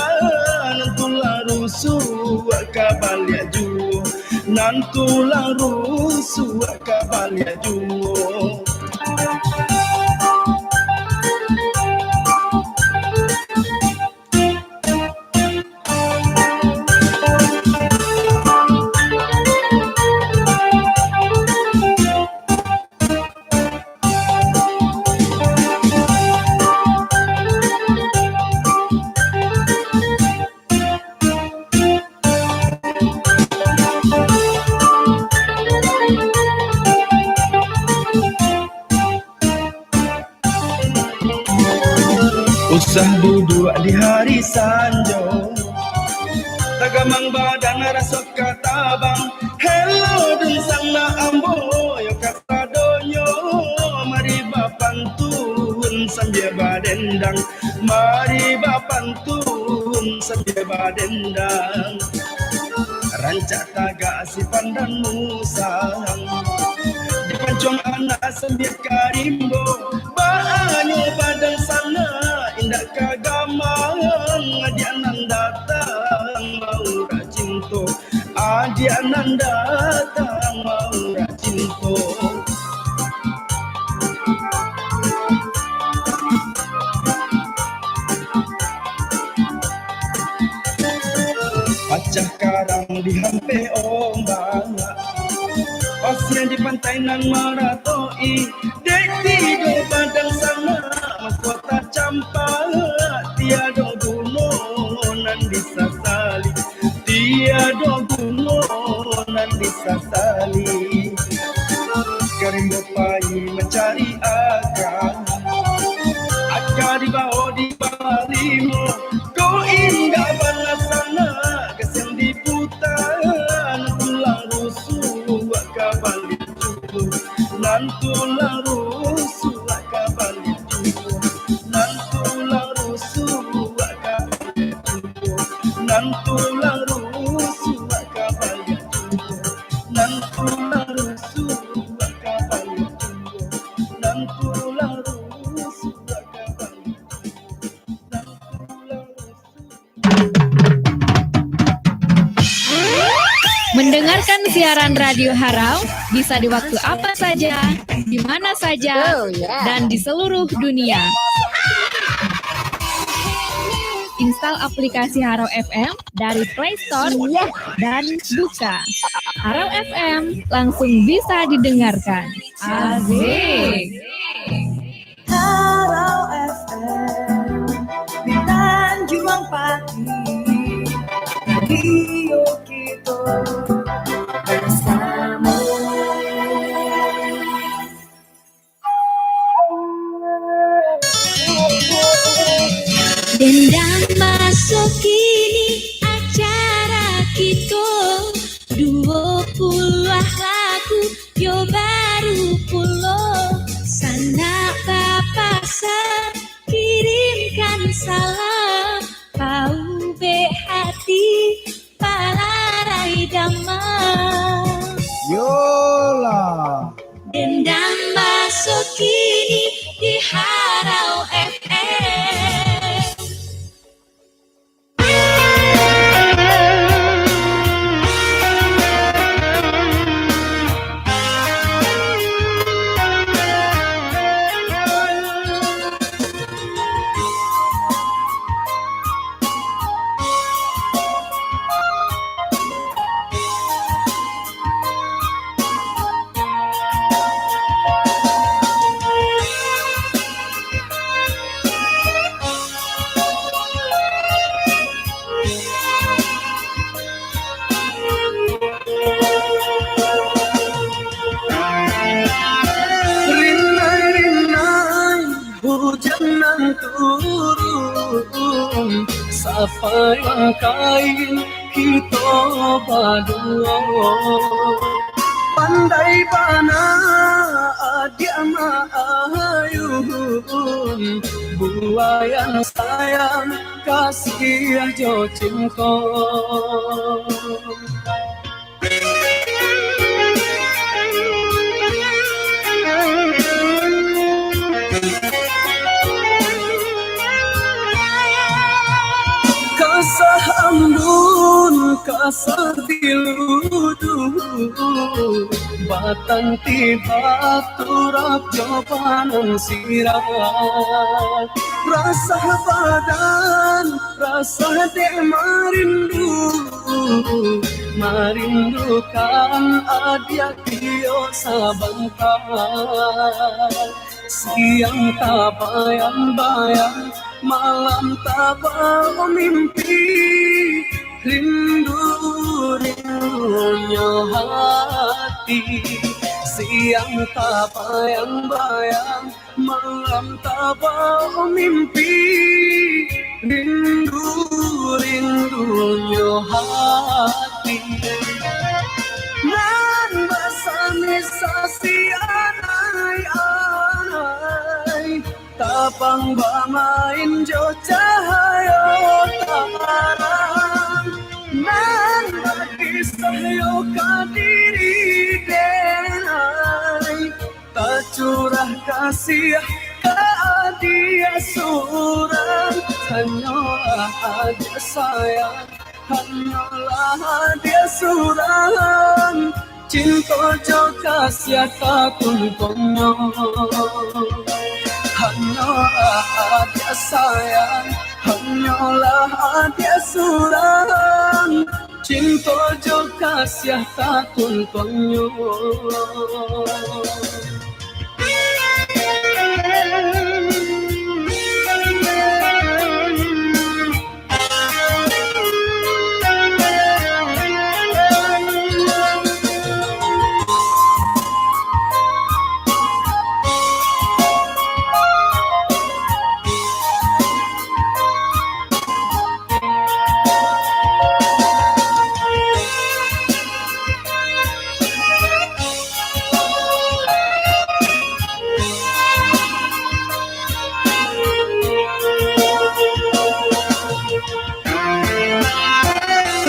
nan tulang rusuah ka baliak juo, nan tulang rusuah ka baliak juo. Usah duduak di hari sanjo, tagamang badan raso ka tabang. Hello, dunsanak ambo, yo kasadonyo, mari bapantun sambia badendang. Mari bapantun sambia badendang. Rancak tagak si pandan musang, dipancuang anak sambia ka rimbo. Baanyo badan sanak indak ka gamang, adiak nan datang maurak cinto, adiak nan datang maurak cinto. Pacah karang dihampeh ombak, pasia di pantai nan maratoi. Dek tido badan sanak, mangko tacampak, tiado guno nan disasali, tiado guno nan disasali. Ka rimbo pai mancari aka, aka dibao dibalah limo. Ko indak bana sanak, kasiang diputa, nan tulang rusuah ka baliak juo, nan tulang rusuah ka baliak juo, nan tulang rusuah ka baliak juo, nan tulang rusuah ka baliak juo, nan tulang rusuah ka baliak juo, nan tulang rusuah ka baliak juo, nan tulang rusuah. Mendengarkan siaran Radio Harau bisa di waktu apa saja, di mana saja, Oh, yeah. dan di seluruh dunia. Install aplikasi Harau F M dari Play Store Iya. dan buka Harau F M, langsung bisa didengarkan. Asik. Harau F M di Tanjuang Pati, radio kito bersamo. Dendang masuk kini acara kito, duo puluah lagu yo baru pulo. Sanak bapasan, kirimkan salam, pau Sapayang kain kito baduo. Pandai bana adiak maayun, buayan sayang, kasiah jo cinto. Kasah ambun, kasah diludu, batang tiba turap jo panang sirah. Rasah badan, rasah dek marindu, marindukan adiak iyo sabanta. Siang tabayang-bayang, malam tabamimpi, rindu-rindunyo hati. Siang tabayang-bayang, malam tabamimpi, rindu-rindunyo hati. Nan basamisah si anai-anai, tabang bamain jo cahayo tarang. Nan bakisah yo ka diri denai, tacurah kasiah ka adiak surang. Hanyolah adiak sayang, hanyolah adiak surang, cinto jo kasiah tatuntuangnyo. Hanyolah adiak sayang, hanyolah adiak surang, cinto jo kasiah tatuntuangnyo.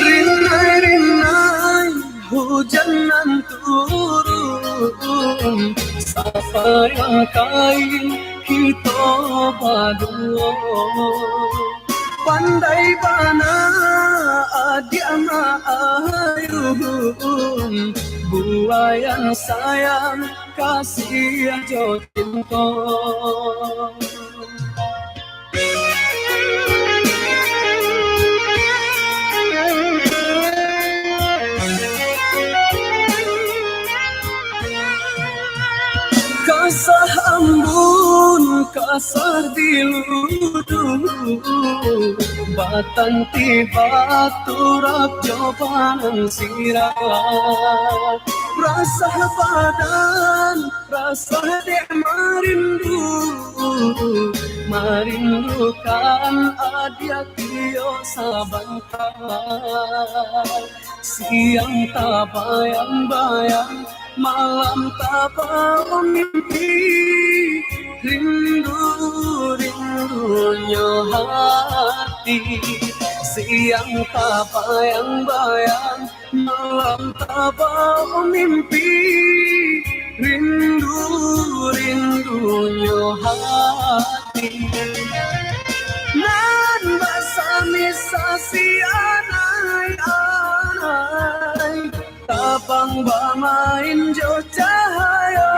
Rinai-rinai hujan nan turun, sapayang kain kito baduo. Pandai bana adiak maayun, buayan sayang, kasiah jo cinto. Kasah ambun, kasah diludu, batang tiba turap jo panang sirah. Rasah badan, rasah dek marindu, marindukan adiak iyo sabanta. Siang tabayang-bayang, malam tabamimpi, rindu-rindunyo hati. Siang tabayang-bayang, malam tabamimpi, rindu-rindunyo hati. Nan basamisah si anai-anai, tabang bamain jo cahayo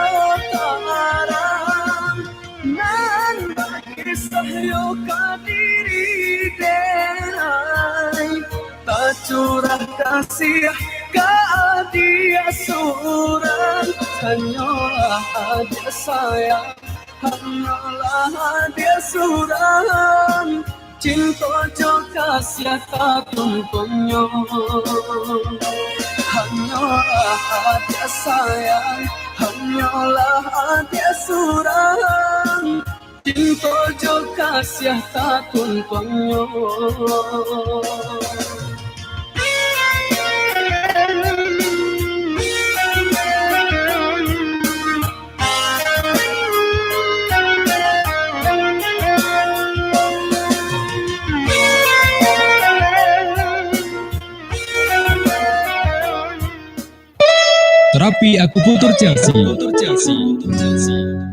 tarang. Nan bakisah yo ka diri denai, tacurah kasiah ka adiak surang. Hanyolah adiak sayang, hanyolah adiak surang, cinto jo kasiah tatuntuannyo. Hanyolah adiak sayang, hanyolah adiak surang, Cinto jo kasiah tatuntuangnyo. Terapi akupuntur Chelsea.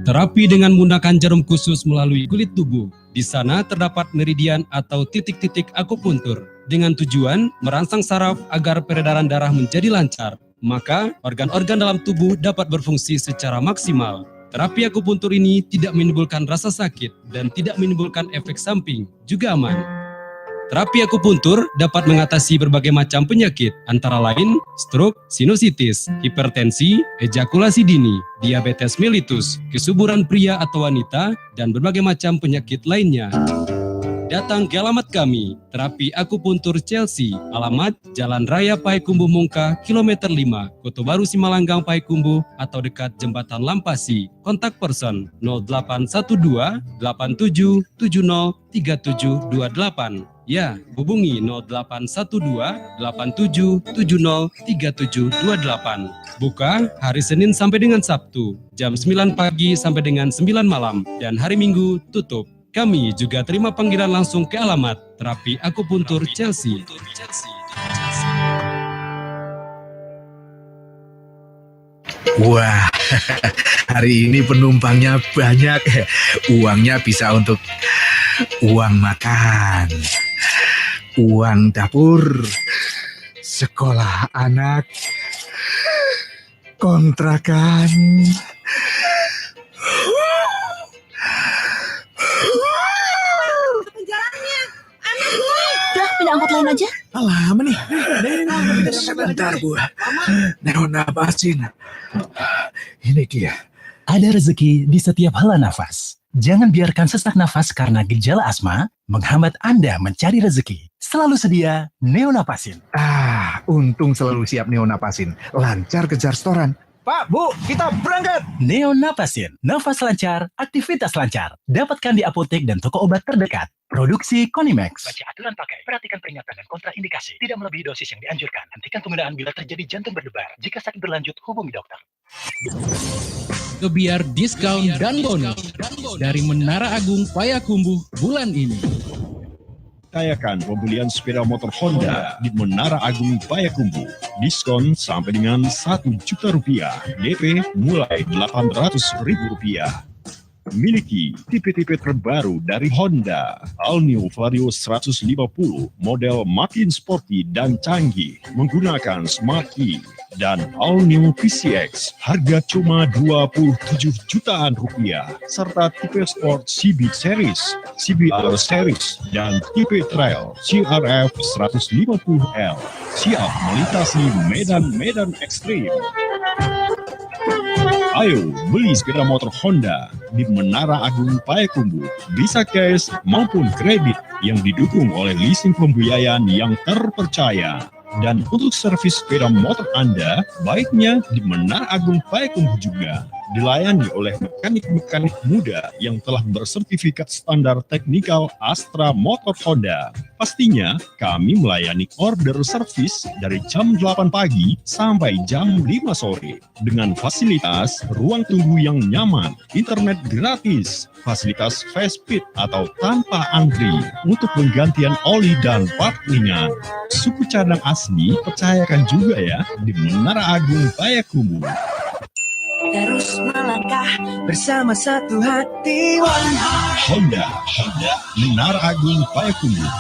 Terapi dengan menggunakan jarum khusus melalui kulit tubuh. Di sana terdapat meridian atau titik-titik akupuntur dengan tujuan merangsang saraf agar peredaran darah menjadi lancar. Maka, organ-organ dalam tubuh dapat berfungsi secara maksimal. Terapi akupuntur ini tidak menimbulkan rasa sakit dan tidak menimbulkan efek samping, juga aman. Terapi akupuntur dapat mengatasi berbagai macam penyakit, antara lain stroke, sinusitis, hipertensi, ejakulasi dini, diabetes mellitus, kesuburan pria atau wanita, dan berbagai macam penyakit lainnya. Datang ke alamat kami, Terapi Akupuntur Chelsea, alamat Jalan Raya Payakumbuh Mungka, kilometer lima, Koto Baru Simalanggang Payakumbuh, atau dekat Jembatan Lampasi. Kontak person nol delapan satu dua, delapan tujuh tujuh nol tiga tujuh dua delapan. Ya, hubungi nol delapan satu dua, delapan tujuh tujuh nol tiga tujuh dua delapan. Buka hari Senin sampai dengan Sabtu, jam sembilan pagi sampai dengan sembilan malam, dan hari Minggu tutup. Kami juga terima panggilan langsung ke alamat Terapi Akupuntur Chelsea. Wah, hari ini penumpangnya banyak. Uangnya bisa untuk uang makan, uang dapur, sekolah anak, kontrakan. Jalannya, anak gue. Dah, pindah angkot lain aja. Alah, meni. Sebentar, Bu. Neo napasin. Ini dia. Ada rezeki di setiap hela nafas. Jangan biarkan sesak nafas karena gejala asma menghambat Anda mencari rezeki. Selalu sedia Neonapasin. Ah, untung selalu siap Neonapasin. Lancar kejar setoran. Pak, Bu, kita berangkat! Neonapasin, nafas lancar, aktivitas lancar. Dapatkan di apotek dan toko obat terdekat. Produksi Konimax. Baca aturan pakai, perhatikan peringatan dan kontraindikasi. Tidak melebihi dosis yang dianjurkan. Hentikan penggunaan bila terjadi jantung berdebar. Jika sakit berlanjut, hubungi dokter. Kebiar diskon dan bonus dari Menara Agung Payakumbuh bulan ini. Tayakan pembelian sepeda motor Honda di Menara Agung Payakumbuh. Diskon sampai dengan satu juta rupiah, D P mulai delapan ratus ribu rupiah. Miliki tipe-tipe terbaru dari Honda, All New Vario seratus lima puluh, model makin sporty dan canggih, menggunakan Smart Key, dan All New P C X, harga cuma dua puluh tujuh jutaan rupiah, serta tipe Sport C B Series, C B R Series, dan tipe Trail C R F seratus lima puluh L, siap melintasi medan-medan ekstrim. Ayo, beli sepeda motor Honda di Menara Agung Payakumbuh, bisa cash maupun kredit, yang didukung oleh leasing pembiayaan yang terpercaya. Dan untuk servis sepeda motor Anda, baiknya di Menara Agung Payakumbuh juga. Dilayani oleh mekanik-mekanik muda yang telah bersertifikat standar teknikal Astra Motor Honda. Pastinya, kami melayani order servis dari jam delapan pagi sampai jam lima sore, dengan fasilitas ruang tunggu yang nyaman, internet gratis, fasilitas fast feed atau tanpa antri untuk penggantian oli dan part ringan. Suku cadang asli, percayakan juga ya, di Menara Agung Payakumbuh. Terus melangkah bersama satu hati. One heart. Honda, Honda, Menara Agung Payakumbuh.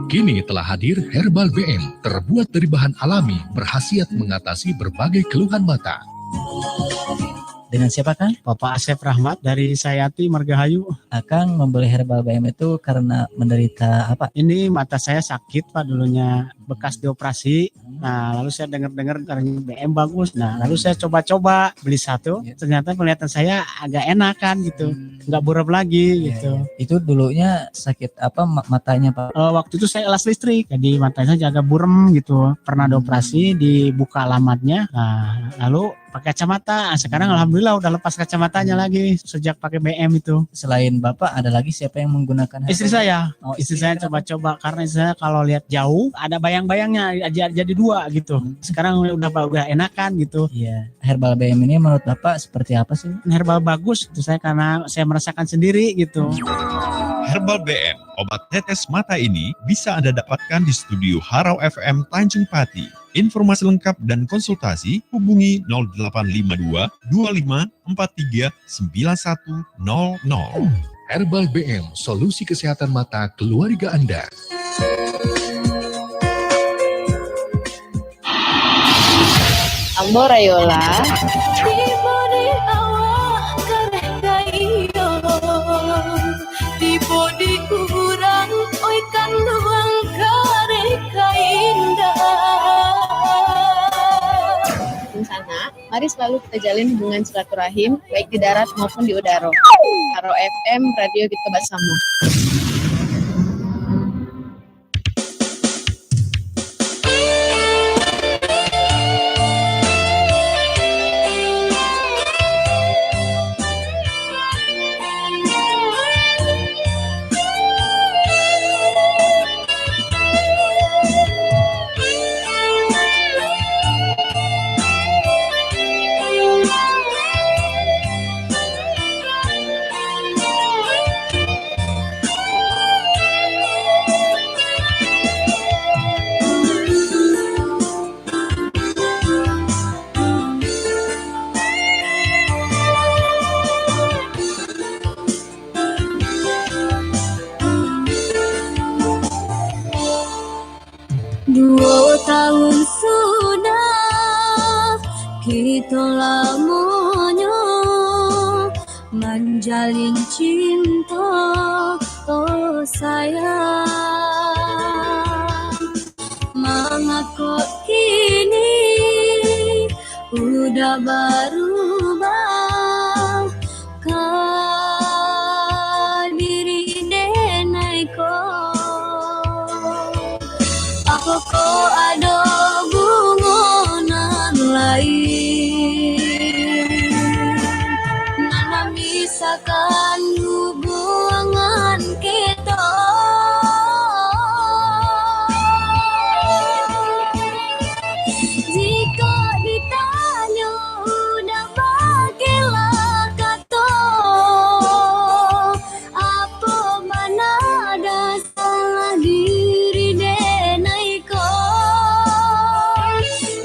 Kini telah hadir Herbal B M, terbuat dari bahan alami, berkhasiat mengatasi berbagai keluhan mata. Dengan siapa, Kang? Bapak Asep Rahmat dari Sayati, Margahayu. Akang membeli Herbal B M itu karena menderita apa? Ini mata saya sakit, Pak, dulunya bekas dioperasi. Hmm. Nah, lalu saya dengar-dengar katanya B M bagus. Nah, lalu saya coba-coba beli satu. Ya. Ternyata penglihatan saya agak enakan gitu. Hmm. Nggak buram lagi. Ya, gitu. Ya. Itu dulunya sakit apa ma-, matanya, Pak? Eh, waktu itu saya las listrik, jadi matanya agak buram gitu. Pernah dioperasi, dibuka alamatnya. Nah, lalu pakai kacamata. Ah, sekarang alhamdulillah udah lepas kacamatanya lagi sejak pakai B M itu. Selain Bapak, ada lagi siapa yang menggunakan Herbal B M? Istri saya. Oh, istri saya coba-coba, karena istri saya kalau lihat jauh ada bayang-bayangnya, jadi, jadi dua gitu. Hmm. Sekarang udah ba-, udah enakan gitu. Iya. Herbal B M ini menurut Bapak seperti apa sih? Herbal bagus itu saya, karena saya merasakan sendiri gitu. Herbal B M, obat tetes mata ini bisa Anda dapatkan di studio Harau F M Tanjung Pati. Informasi lengkap dan konsultasi hubungi nol delapan lima dua, dua lima empat tiga, sembilan satu nol nol. Herbal B M, solusi kesehatan mata keluarga Anda. Ambo Rayola. Tibo di awak kareh ka iyo, tibo di urang, oi kanduang kareh ka indak. Dunsanak, mari selalu kita jalin hubungan silaturahim, baik di darat maupun di udara. Harau F M, radio kita bersama. Duo tahun sudah kito lamonyo manjalin cinto, oh sayang. Mangako kini udah barubah ka diri denai ko? Apokoh ado bungo nan lain nan mamisahkan hubungan kito? Jikok ditanyo udah bakilah kato, apo bana ado salah diri denai ko?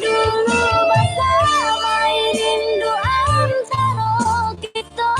Dulu batamai rindu antaro kito.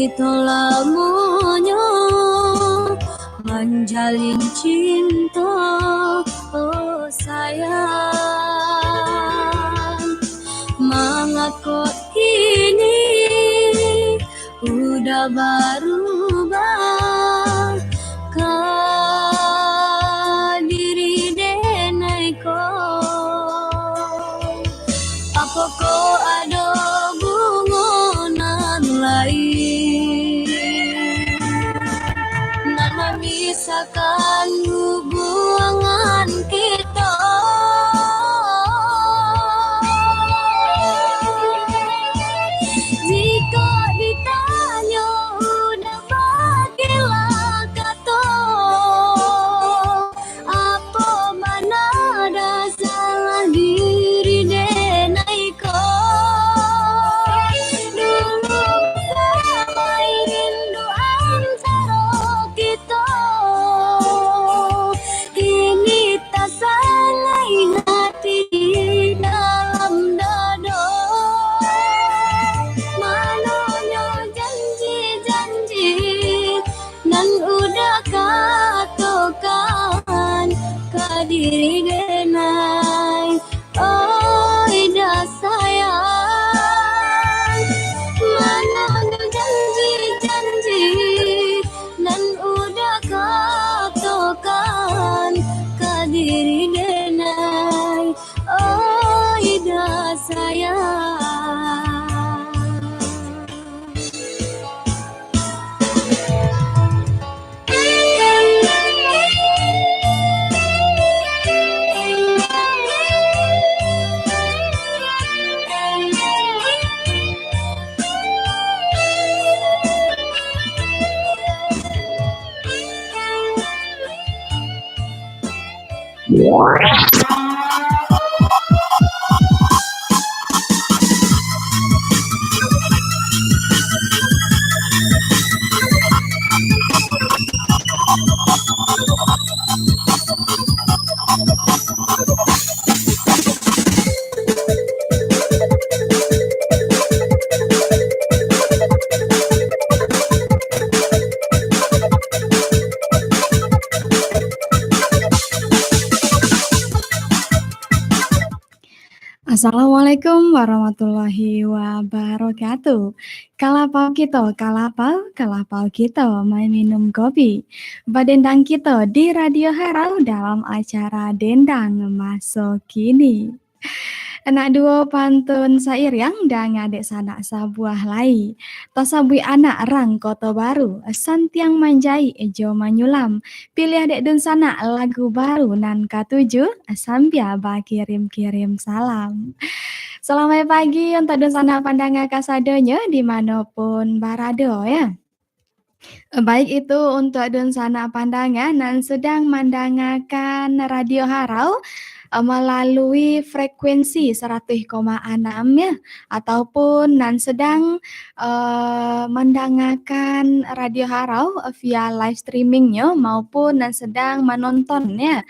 Kito lamonyo manjalin cinto, oh sayang. Mangako kini udah barubah ka diri denai ko? Apokoh ado bungo nan lain nan mamisahkan hubungan kito? Jikok ditanyo udah bakilah kato, apo bana dah salah diri denai ko? Dulu basamai rindu antaro kito, kini tasalai hati dalam dado. Manonyo janji-janji nan udah katokan ka diri denai, oi dah sayang. Manonyo janji-janji nan udah katokan ka diri denai, oi dah sayang. Assalamualaikum warahmatullahi wabarakatuh. Kalapau kito, kalapau, kalapau kito maminum kopi. Badendang kito di Radio Harau dalam acara Dendang Maso Kini. Anak duo pantun sairiang danga dek sanak sabuah lai. Tasabuik anak rang Koto Baru, santiang manjaik jo manyulam. Piliah dek dunsanak lagu baru nan katuju, sambia bakirim-kirim salam. Salamaik pagi untuak dunsanak pandanga kasadonyo di mano pun barado, ya. Baik itu untuak dunsanak pandanga nan sedang mandangakan Radio Harau, eh, malalui frekuensi saratuih koma anam, ya, ataupun nan sedang, eh, mandangakan Radio Harau, eh, via live streaming-nyo maupun nan sedang manonton, ya,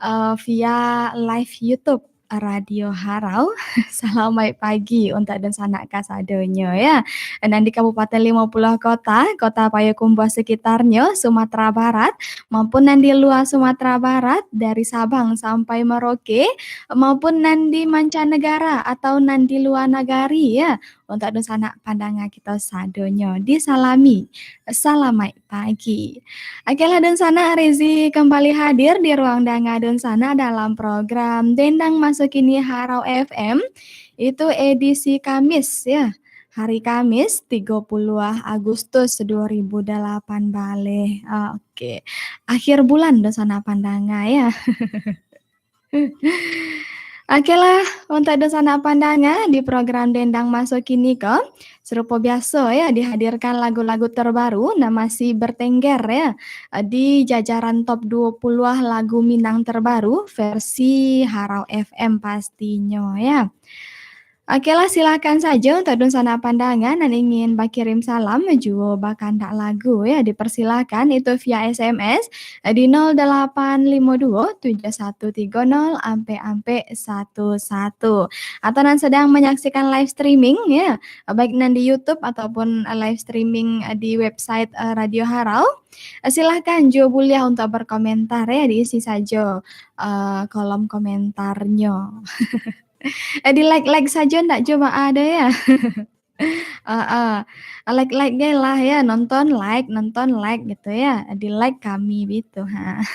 eh, via live YouTube Radio Harau. Salamaik pagi untuak dunsanak kasadonyo, ya. Nan di Kabupaten Limo Puluah Kota, Kota Payakumbuah sekitarnyo, Sumatera Barat, maupun nan di lua Sumatera Barat, dari Sabang sampai Merauke, maupun nan di mancanegara atau nan di lua nagari, ya. Untuak dunsanak pandanga kito sadonyo disalami. Salamaik pagi. Oke lah, dunsanak, Rezi kembali hadir di ruang danga dunsanak dalam program Dendang Maso Kini Harau F M. Itu edisi Kamis, ya. Hari Kamis, tigo puluah Agustus dua ribu delapan baleh. Ah, oke. Akhir bulan dunsanak pandanga, ya. Oke lah, untuak dunsanak pandanga di program Dendang Maso Kini ko, sarupo biaso, ya, dihadirkan lagu-lagu terbaru nan masih bertengger, ya, di jajaran top dua puluah lagu Minang terbaru versi Harau F M pastinyo, ya. Oke lah, silahkan sajo untuk dunsanak pandanga nan ingin bakirim salam juo bakandak lagu, ya, dipersilahkan itu via S M S di nol delapan limo duo tujuh satu tigo nol ampek ampek satu satu. Atau nan sedang menyaksikan live streaming, ya, baik nan di YouTube ataupun live streaming di website, eh, Radio Harau, eh, silahkan juo buliah untuk berkomentar, ya, diisi sajo, eh, kolom komentarnyo. Eh, di-like-like sajo ndak juo baa doh, ya. Heeh. Like-like ge lah, ya, nonton like, nonton like gitu, ya. Di-like kami gitu, ha.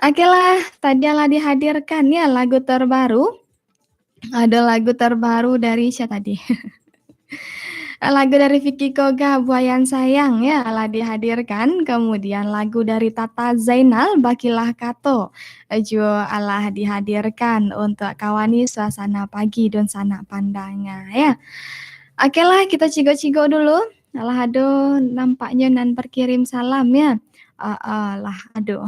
Oke lah, tadi lah dihadirkan, ya, lagu terbaru. Ada lagu terbaru dari siapa tadi? Lagu dari Vicky Koga, Buayan Sayang, ya, lah dihadirkan. Kemudian lagu dari Tata Zainal, Bakilah Kato, eh, juo alah dihadirkan untuk kawani suasana pagi dunsanak pandanga, ya. Oke lah, kita cigok-cigok dulu. Alah ado nampaknyo nan berkirim salam, ya. Ah, ah, lah ado.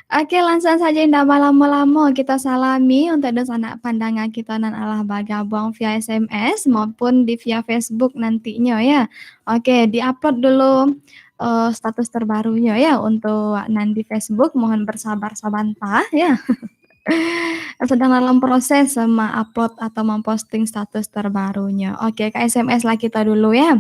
Oke, langsung saja indak balamo-lamo kita salami untuk dunsanak pandanga kita nan alah bagabuang via S M S maupun di via Facebook nantinyo, ya. Oke, di-upload dulu, eh, status terbarunyo, ya, untuk nan di Facebook, mohon bersabar sabanta, ya. Sedang dalam proses ma-upload atau memposting status terbarunyo. Oke, ka S M S lah kita dulu, ya.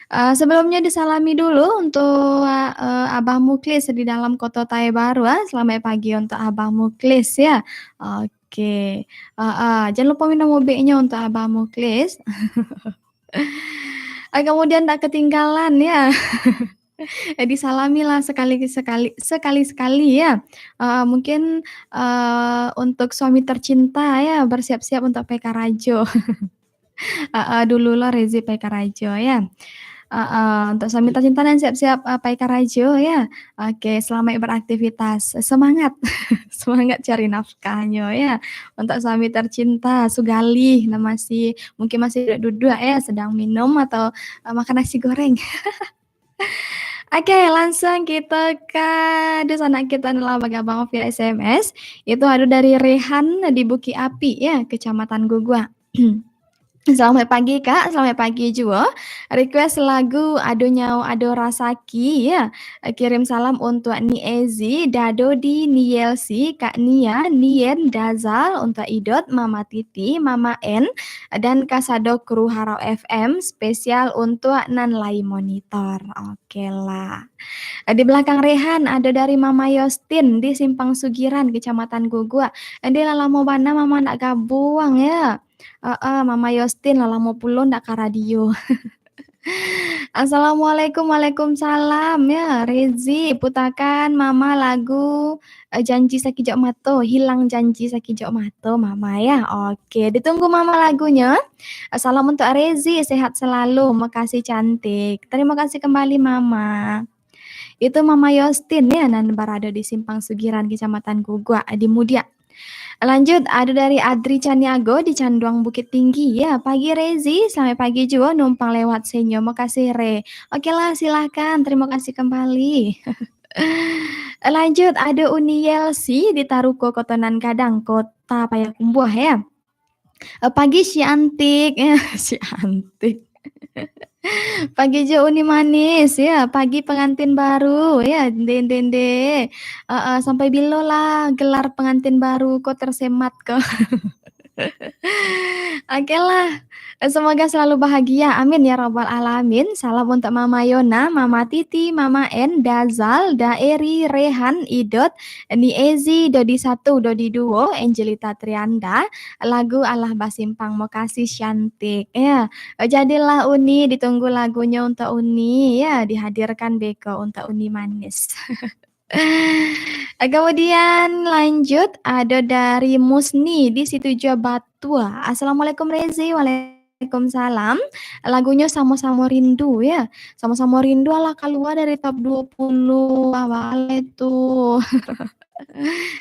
Eh, sebelumnya disalami dulu untuk, eh, Abah Muklis di dalam Koto Tae Baru, ah. Selamat pagi untuk Abah Muklis, ya. Oke. Eh, eh, jangan lupa minum ubeknyo untuk Abah Muklis. Eh, kemudian tak ketinggalan, ya. Eh, disalami lah sekali, sekali, sekali-sekali, ya. Eh, mungkin, eh, untuk suami tercinta, ya, bersiap-siap untuk pai karajo. Ah, ah, dulu lo Rezi pai karajo, ya. Ah, ah, untuk suami tercinta nan siap-siap, ah, pai karajo, ya. Oke, selamat beraktivitas. Semangat. Semangat cari nafkahnyo, ya. Untuk suami tercinta, Sugalih, nan masih, mungkin masih duduk-duduk, ya, sedang minum atau, ah, makan nasi goreng. Oke, langsung kita ka dunsanak kita nan lah bagabuang via S M S. Itu ado dari Rehan di Bukik Api, ya, Kecamatan Gugua. Selamat pagi, Kak. Selamat pagi juo. Request lagu Ado Nyao Ado Rasaki, ya. Kirim salam untuk Ni Ezi, Dado di Ni Yelsi, Kak Nia, Nien, Dazal, untuk Idot, Mama Titi, Mama N, dan kasado kru Harau F M, spesial untuk nan lai monitor. Oke lah. Di belakang Rehan ada dari Mama Yostin di Simpang Sugiran, Kecamatan Gugua. Ende lah lamo bana Mama ndak gabuang, ya. Heeh, Mama Yostin lah lamo pulo ndak ka radio. Assalamualaikum, waalaikumsalam, ya. Rezi, putakan Mama lagu, eh, Janji Sakijok Mato, Hilang Janji Sakijok Mato, Mama, ya. Oke, ditunggu Mama lagunyo. Eh, salam untuk Rezi, sehat selalu, makasih cantik. Terima kasih kembali, Mama. Itu Mama Yostin, ya, nan barado di Simpang Sugiran, Kecamatan Gugua, di Mudiak. Lanjut, ada dari Adri Caniago di Canduang Bukittinggi. Ya, pagi Rezi, selamat pagi juo numpang lewat senyo. Makasih, Re. Oke lah, silahkan. Terima kasih kembali. Lanjut, ada Uni Yelsi di Taruko, Koto Nan Gadang, Kota Payakumbuah, ya. Eh, pagi si Antik. Ya, si Antik. Pagi jo Uni Manis, ya. Pagi pengantin baru, ya. Nde, nde, nde. Eh, eh, sampai bilo lah gelar pengantin baru ko tersemat ko. Oke lah. Eh, semoga selalu bahagia. Amin ya rabbal alamin. Salam untuk Mama Yona, Mama Titi, Mama En, Dazal, Daeri, Rehan, Idot, Ni Ezi, Dodi satu, Dodi duo, Angelita Trianda, lagu Alah Basimpang. Makasih cantik. Ya, jadilah Uni, ditunggu lagunyo untuk Uni, ya, dihadirkan beko untuk Uni Manis. Kemudian lanjut, ada dari Musni di Situjuah Batua. Assalamualaikum Rezi, waalaikumsalam. Lagunyo Samo-Samo Rindu, ya. Samo-Samo Rindu alah kalua dari top dua puluh. Wah, baleh tu.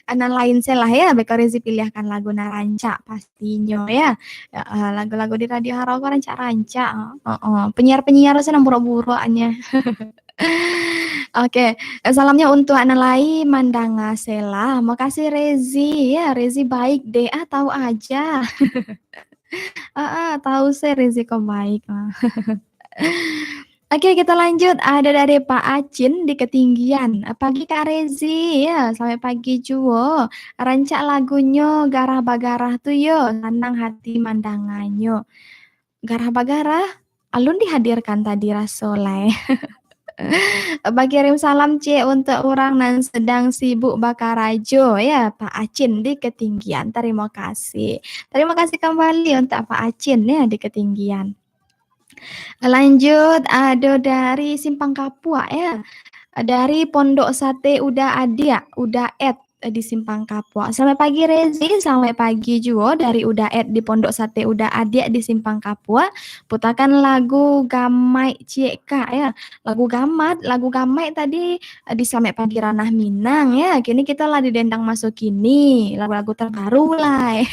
Nan lain se lah, ya, beko Rezi piliahkan lagu nan rancak pastinya, ya. Ya, eh, lagu-lagu di Radio Harau ko rancak-rancak. Heeh. Penyiar-penyiar se nan buruk-buruknyo. Oke, eh, salamnya untuk nan lai mandanga Sela. Makasih Rezi, ya, Rezi baik deh, ah, tahu aja. Ah, ah, tahu se Rezi ko baik, ah. Oke, kita lanjut. Ada dari Pak Acin di Ketinggian. Pagi Kak Rezi, ya, selamat pagi juo. Rancak lagunyo Garah Bagarah tu yo, sanang hati mandanganyo. Garah Bagarah, alun dihadirkan tadi raso lai. Bakirim salam ciek untuk urang nan sedang sibuk bakarajo, ya, Pak Acin di Ketinggian. Terima kasih. Terima kasih kembali untuk Pak Acin, ya, di Ketinggian. Lanjut, ado dari Simpang Kapuak, ya. Dari Pondok Sate Uda Adiak, Uda Ed, eh, di Simpang Kapuak. Selamat pagi, Rezi. Selamat pagi juo dari Uda Ed di Pondok Sate Uda Adiak di Simpang Kapuak. Putakan lagu Gamaik ciek, Kak, ya. Lagu Gamat, lagu Gamaik tadi, eh, di Selamat Pagi Ranah Minang, ya. Kini kita lah di dendang maso kini, lagu-lagu terbaru lah.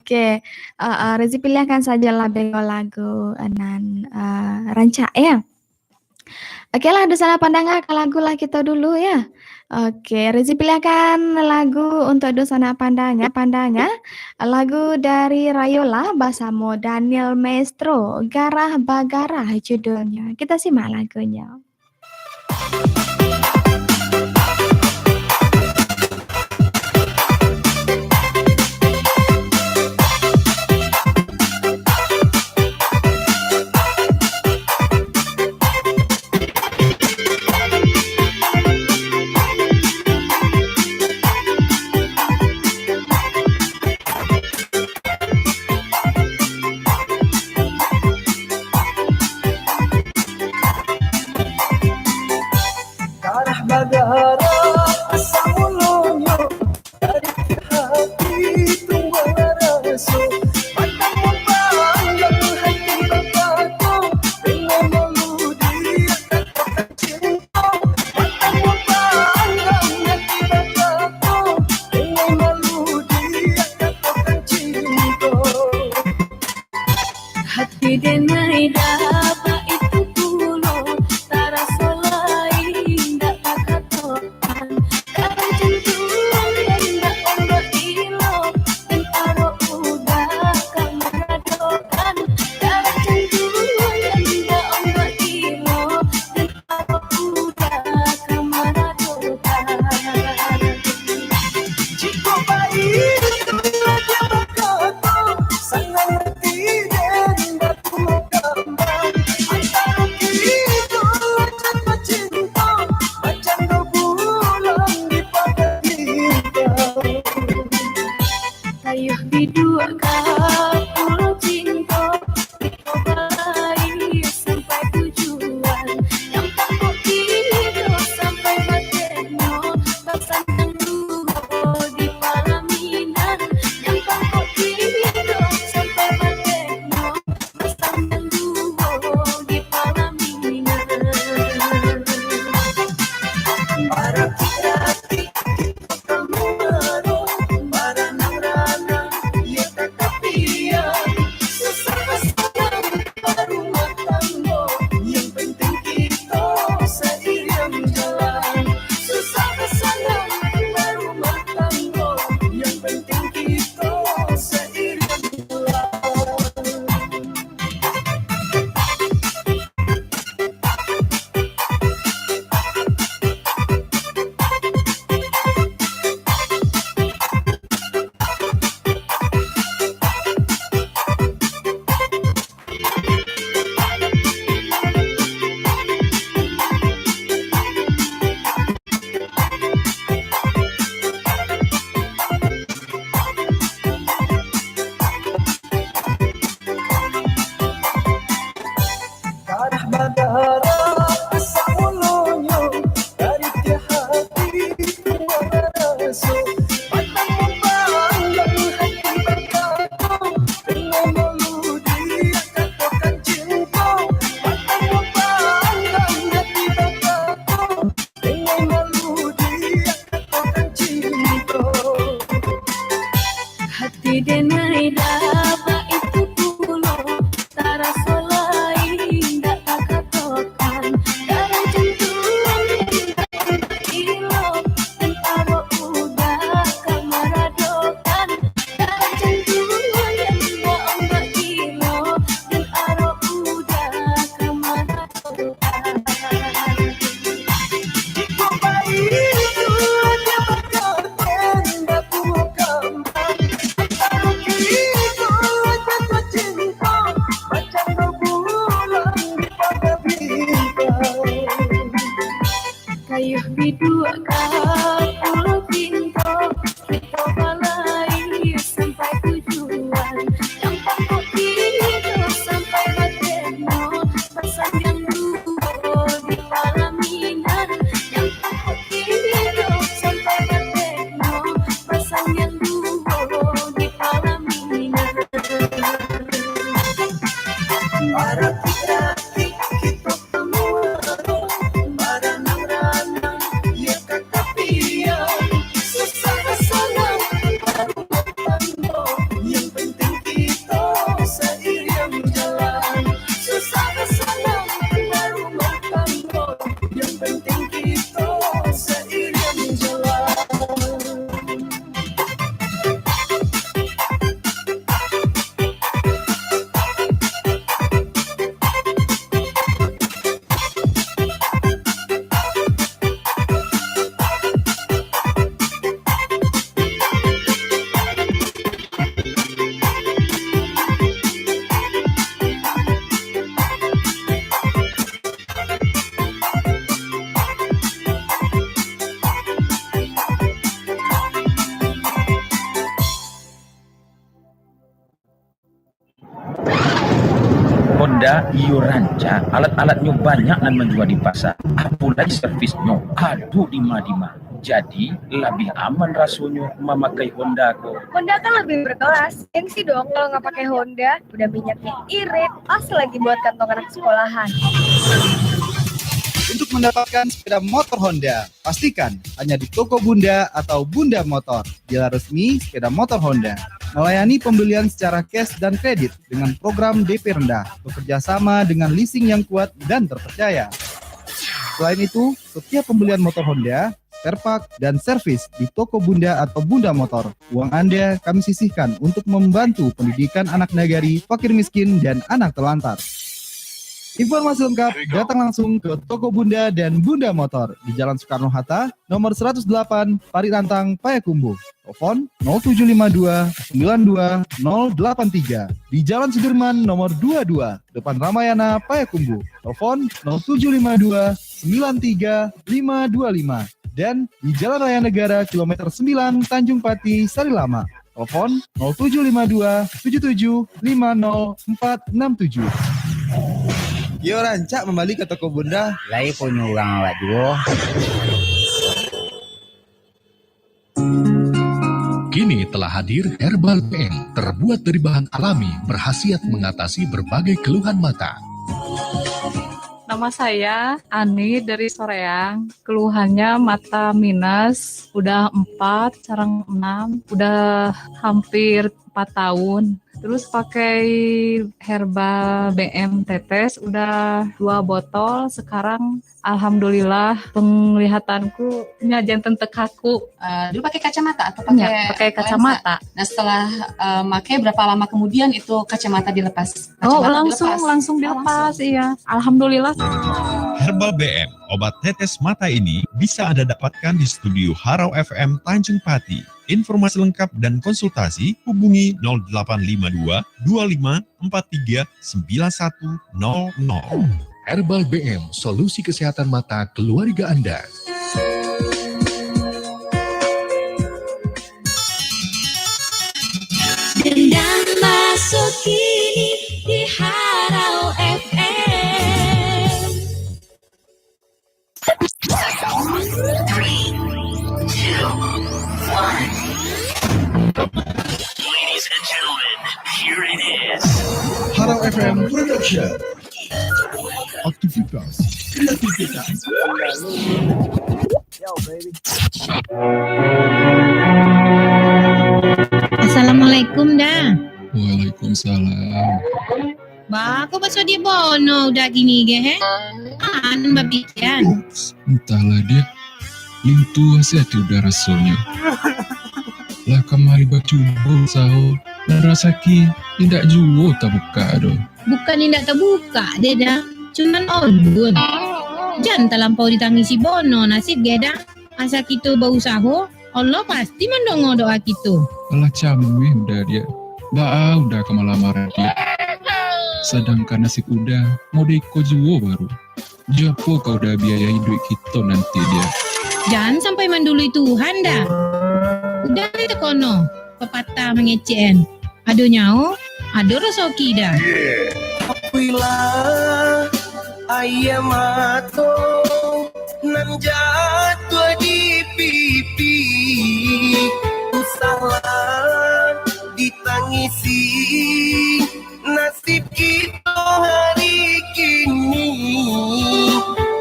Oke, eh, eh, Rezi piliahkan sajalah beko lagu, eh, nan, eh, rancak, ya. Oke lah, dunsanak pandanga, ka lagu lah kito dulu, ya. Oke, Rezi piliahkan lagu untuk dunsanak pandanga, pandanga. Lagu dari Rayola basamo Daniel Maestro, Garah Bagarah judulnya. Kita simak lagunya. Garah bagarah asa mulonyo, dari hati tumbuah raso. Matamu pandang hati bapako, dengan malu dia katakan cinta. Matamu pandang hati bapako, dengan malu dia katakan cinta. Hati denai dapek itu pulo, taraso lai indak takatokan. Karang jantuang indak ombak ilo, tentaro udah ka maradokan. Karang jantuang indak ombak ilo, tentaro udah ka maradokan. Jikok baitu raja bakato, sanang ati den batuo kambang. Antaro kito rancak bacinto, bacando bulan di pagar bintang. Tayuah biduak ka pulau cinto, kito balari sampai tujuan. Nyampang kok tigo sampai bateh nyo, basandang duo di palaminan. Nyampang kok tigo sampai bateh nyo, basandang duo di palaminan. Baratik-ratik kito ka muaro, baranang-ranang iyo ka tapian. Yang pokok tidur sampai bateno, pasang yang duo di palaminan. Yang pokok tidur sampai bateno, pasang yang duo di palaminan. Barakik-rakik kito. Honda iyo rancak, alat-alatnyo banyak nan manjua di pasa, apo lai servisnyo ado dima-dima. Jadi, labiah aman rasonyo mamakai Honda ko. Honda kan lebih berkelas, gengsi dong kalau nggak pakai Honda. Udah minyaknya irit, pas lagi buat kantong anak sekolahan. Untuk mendapatkan sepeda motor Honda, pastikan hanya di toko Bunda atau Bunda Motor, dealer resmi sepeda motor Honda. Melayani pembelian secara cash dan kredit dengan program D P rendah, bekerja sama dengan leasing yang kuat dan terpercaya. Selain itu, setiap pembelian motor Honda, spare part, dan servis di toko Bunda atau Bunda Motor, uang Anda kami sisihkan untuk membantu pendidikan anak nagari, fakir miskin, dan anak terlantar. Informasi lengkap datang langsung ke toko Bunda dan Bunda Motor di Jalan Soekarno-Hatta, nomor seratus delapan, Parit Rantang, Payakumbuh. Telepon nol tujuh lima dua, sembilan dua nol delapan tiga. Di Jalan Sudirman, nomor dua dua, depan Ramayana, Payakumbuh. Telepon nol tujuh lima dua, sembilan tiga lima dua lima. Dan di Jalan Raya Negara, kilometer sembilan, Tanjung Pati, Sarilamak. Telepon nol tujuh lima dua, tujuh tujuh lima nol empat enam tujuh. Yo, rancak mambali ka toko Bunda. Lai punyo urang awak juo. Kini telah hadir Herbal B M, terbuat dari bahan alami, berkhasiat mengatasi berbagai keluhan mata. Nama saya Ani dari Soreang. Keluhannya mata minus, udah empat, sekarang enam, udah hampir empat tahun. Terus pakai Herbal B M tetes, udah dua botol, sekarang alhamdulillah penglihatanku nya jantan tekaku. Eh, dulu pakai kacamata atau pakai lensa? Nya, pakai kacamata. Nah, setelah, eh, pakai, berapa lama kemudian itu kacamata dilepas? Oh, kacamata langsung, dilepas? Langsung dilepas, oh, langsung. Iya. Alhamdulillah. Herbal B M, obat tetes mata ini bisa Anda dapatkan di studio Harau F M Tanjung Pati. Informasi lengkap dan konsultasi hubungi nol delapan lima dua, dua lima empat tiga, sembilan satu nol nol. Herbal B M, solusi kesehatan mata keluarga Anda. Dendam masuk kini di Harau F M. Three, two, one. Ladies and gentlemen, here it is. Harau F M Production. Aktivitas, kreativitas. Assalamualaikum, Da. Waalaikumsalam. Bah, kok baso di Bono udah gini ge, he? An bapikian. Ups, entahlah, Diak. Lintuah se ati udah rasonyo. Lah kamari bacubo usaho, nan rasaki indak juo tabukak doh. Bukan indak tabukak deh, Da. Cuman olun. Jan talampau ditangisi Bono nasib ge, Da. Asa kito bausaho, Allah pasti mandongo doa kito. Alah, cameh Uda, Diak. Baa Uda ka malamaran, Diak? Sadangkan nasib Uda mode iko juo baru. Jo apo ka Uda biayai iduik kito nanti, Diak? Jan sampai mandului Tuhan, Da. Uda lai takono papatah mangecek an. Ado nyawo, ado raso kida. Akuilah aia mato nan jatuah di pipi, usahlah ditangisi nasib kito hari kini.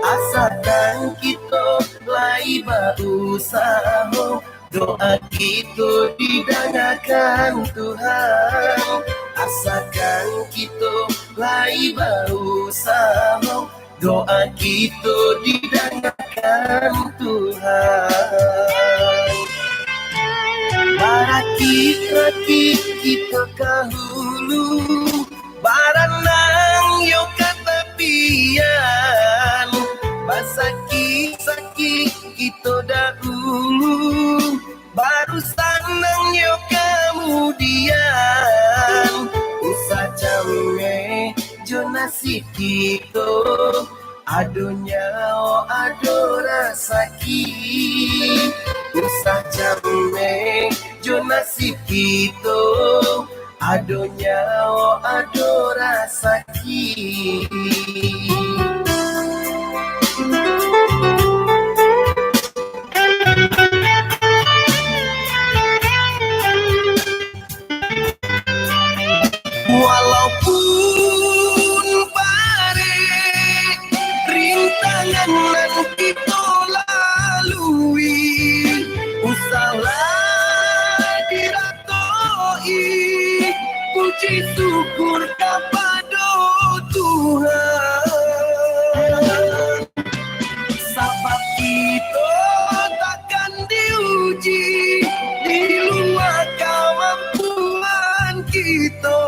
Asakan kito lai bausaho, doa kito didangakan Tuhan. Asakan kito lai bausaho, doa kito didangakan Tuhan. Barakik-rakik kito ka hulu, baranang yo ka tapian, basakik-sakik kito dahulu, baru sanang yo kamudian. Usah cameh jo nasib kito, ado nyawo ado rasaki. Usah cameh jo nasib kito, ado nyawo ado rasaki. Walaupun barek rintangan nan kito lalui, usahlah diratoi, puji syukur kapado Tuhan. Sabab kito takkan diuji di lua kamampuan kito.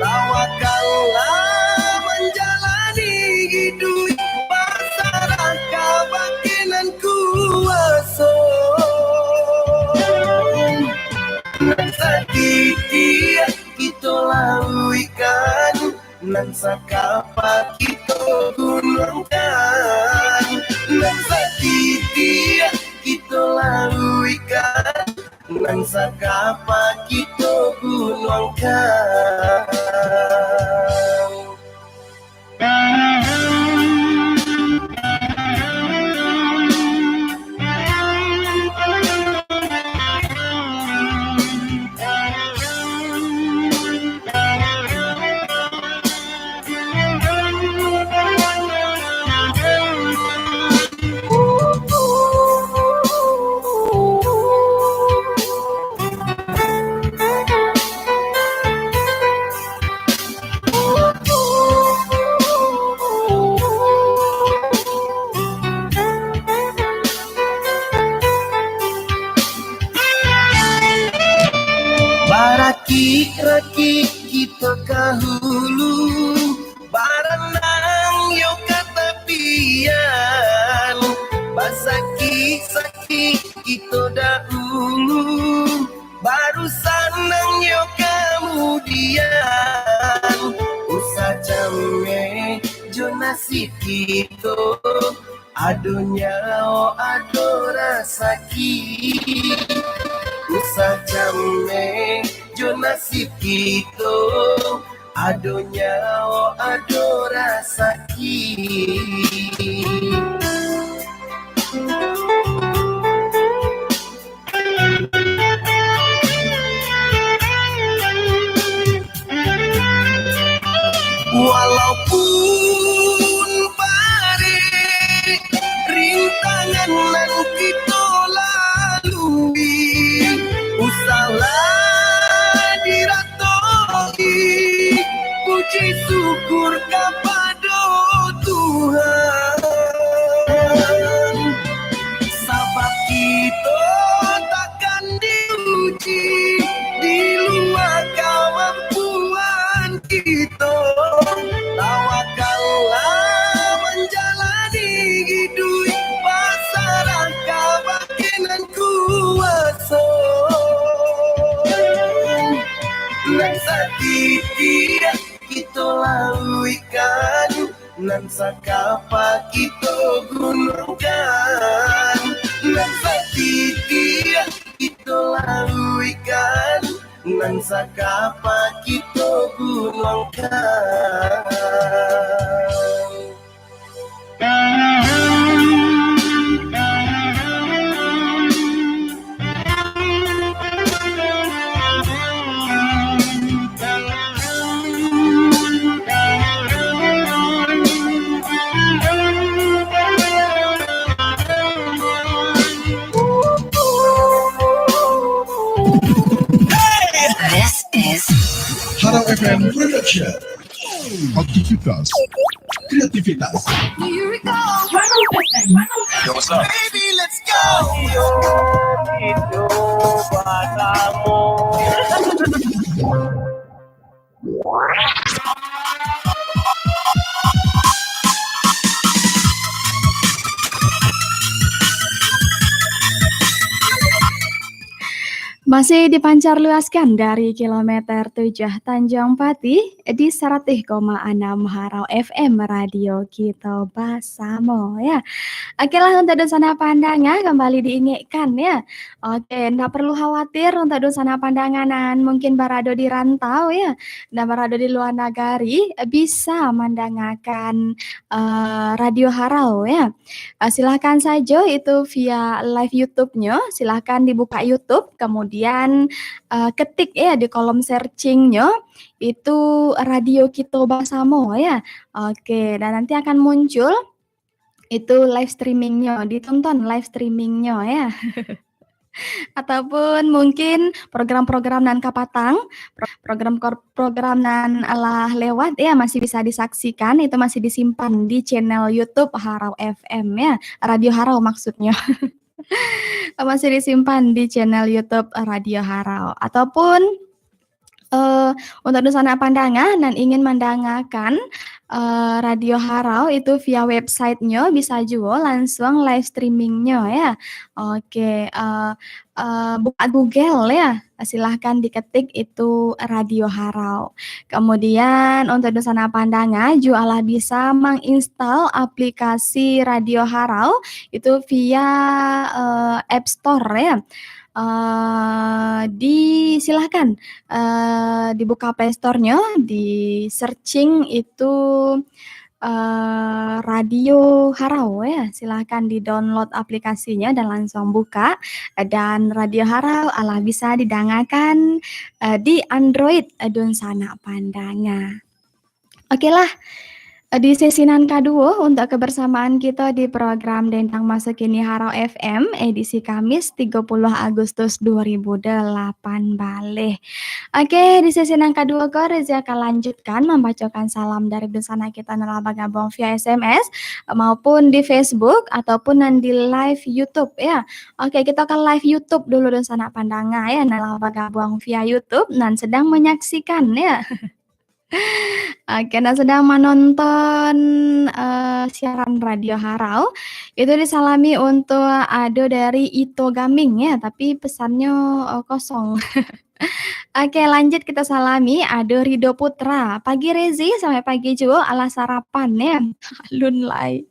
Tawakallah manjalani iduik, pasarah kabake Nan Kuaso. Nan satitiak kito lauikan, nan sakapa kito gunuangkan, nan satitiak kito lauikan, nan sakapa kito gunuangkan. Barakik-rakik kito ka hulu, baranang yo ka tapian, basakik-sakik kito dahulu, baru sanang yo kamudian. Usah cameh jo nasib kito, ado nyawo ado rasaki. Usah cameh jo nasib kito, ado nyawo ado rasaki. Walaupun barek rintangan nan kito lalui, usahlah diratoi, puji syukur kapado Tuhan. Sabab kito takkan diuji di lua kamampuan kito. Tawakallah manjalani iduik, pasarah kabake Nan Kuaso. Nan satitiak kito lauikan, nan sakapa kito gunuangkan, nan satitiak kito lauikan, Nan sakapa kito gunuangkan. This is Harau F M Production. Aktivitas, kreativitas. Yo, what's up? Baby, let's go. Masih dipancar luaskan dari kilometer tujuh Tanjung Patih di saratus koma anam Harau F M, Radio Kito Basamo, ya. Oke lah, untuk dunsanak pandanga, kembali diingatkan, ya. Oke, ndak perlu khawatir untuk dunsanak pandanga nan mungkin barado di rantau, ya, nan barado di luar nagari, bisa mandangakan, eh, Radio Harau, ya. Eh, silahkan sajo itu via live YouTube-nyo, silahkan dibuka YouTube, kemudian, eh, ketik, ya, di kolom searching-nyo, itu Radio Kito Basamo, ya. Oke, dan nanti akan muncul itu live streaming-nyo, ditonton live streaming-nyo, ya. Ataupun mungkin program-program nan kapatang, pro-, program kor-, program nan lah lewat, ya, masih bisa disaksikan, itu masih disimpan di channel YouTube Harau F M, ya, Radio Harau maksudnya. Masih disimpan di channel YouTube Radio Harau. Ataupun, eh, untuk dunsanak pandanga nan ingin mandangakan, eh, Radio Harau itu via website-nyo, bisa juo langsung live streaming-nyo, ya. Oke, eh, eh, buka Google, ya. Silahkan diketik itu Radio Harau. Kemudian untuk dunsanak pandanga juo lah bisa menginstal aplikasi Radio Harau itu via, eh, App Store, ya. Eh, di, silahkan, eh, dibuka Play Store-nyo, di searching itu, eh, Radio Harau, ya. Silahkan di-download aplikasinya dan langsung buka. Dan Radio Harau alah bisa didangakan, eh, di Android, eh, dunsanak pandanga. Oke lah, di sesi nan kaduo untuk kebersamaan kito di program Dendang Maso Kini Harau F M, edisi Kamis tigo puluah Agustus dua ribu delapan baleh. Oke, di sesi nan kaduo ko, Rezi akan lanjutkan mambacokan salam dari dunsanak kito nan lah bagabuang via S M S maupun di Facebook ataupun nan di live YouTube, ya. Oke, kito akan live YouTube dulu dunsanak pandanga, ya, nan lah bagabuang via YouTube, nan sedang menyaksikan, ya. Oke, nan sedang manonton, eh, siaran Radio Harau, itu disalami untuk ado dari Ito Gaming, ya, tapi pesannyo, eh, kosong. Oke, lanjut kito salami, ado Rido Putra. Pagi Rezi, selamat pagi juo, alah sarapan, ya. Alun lai.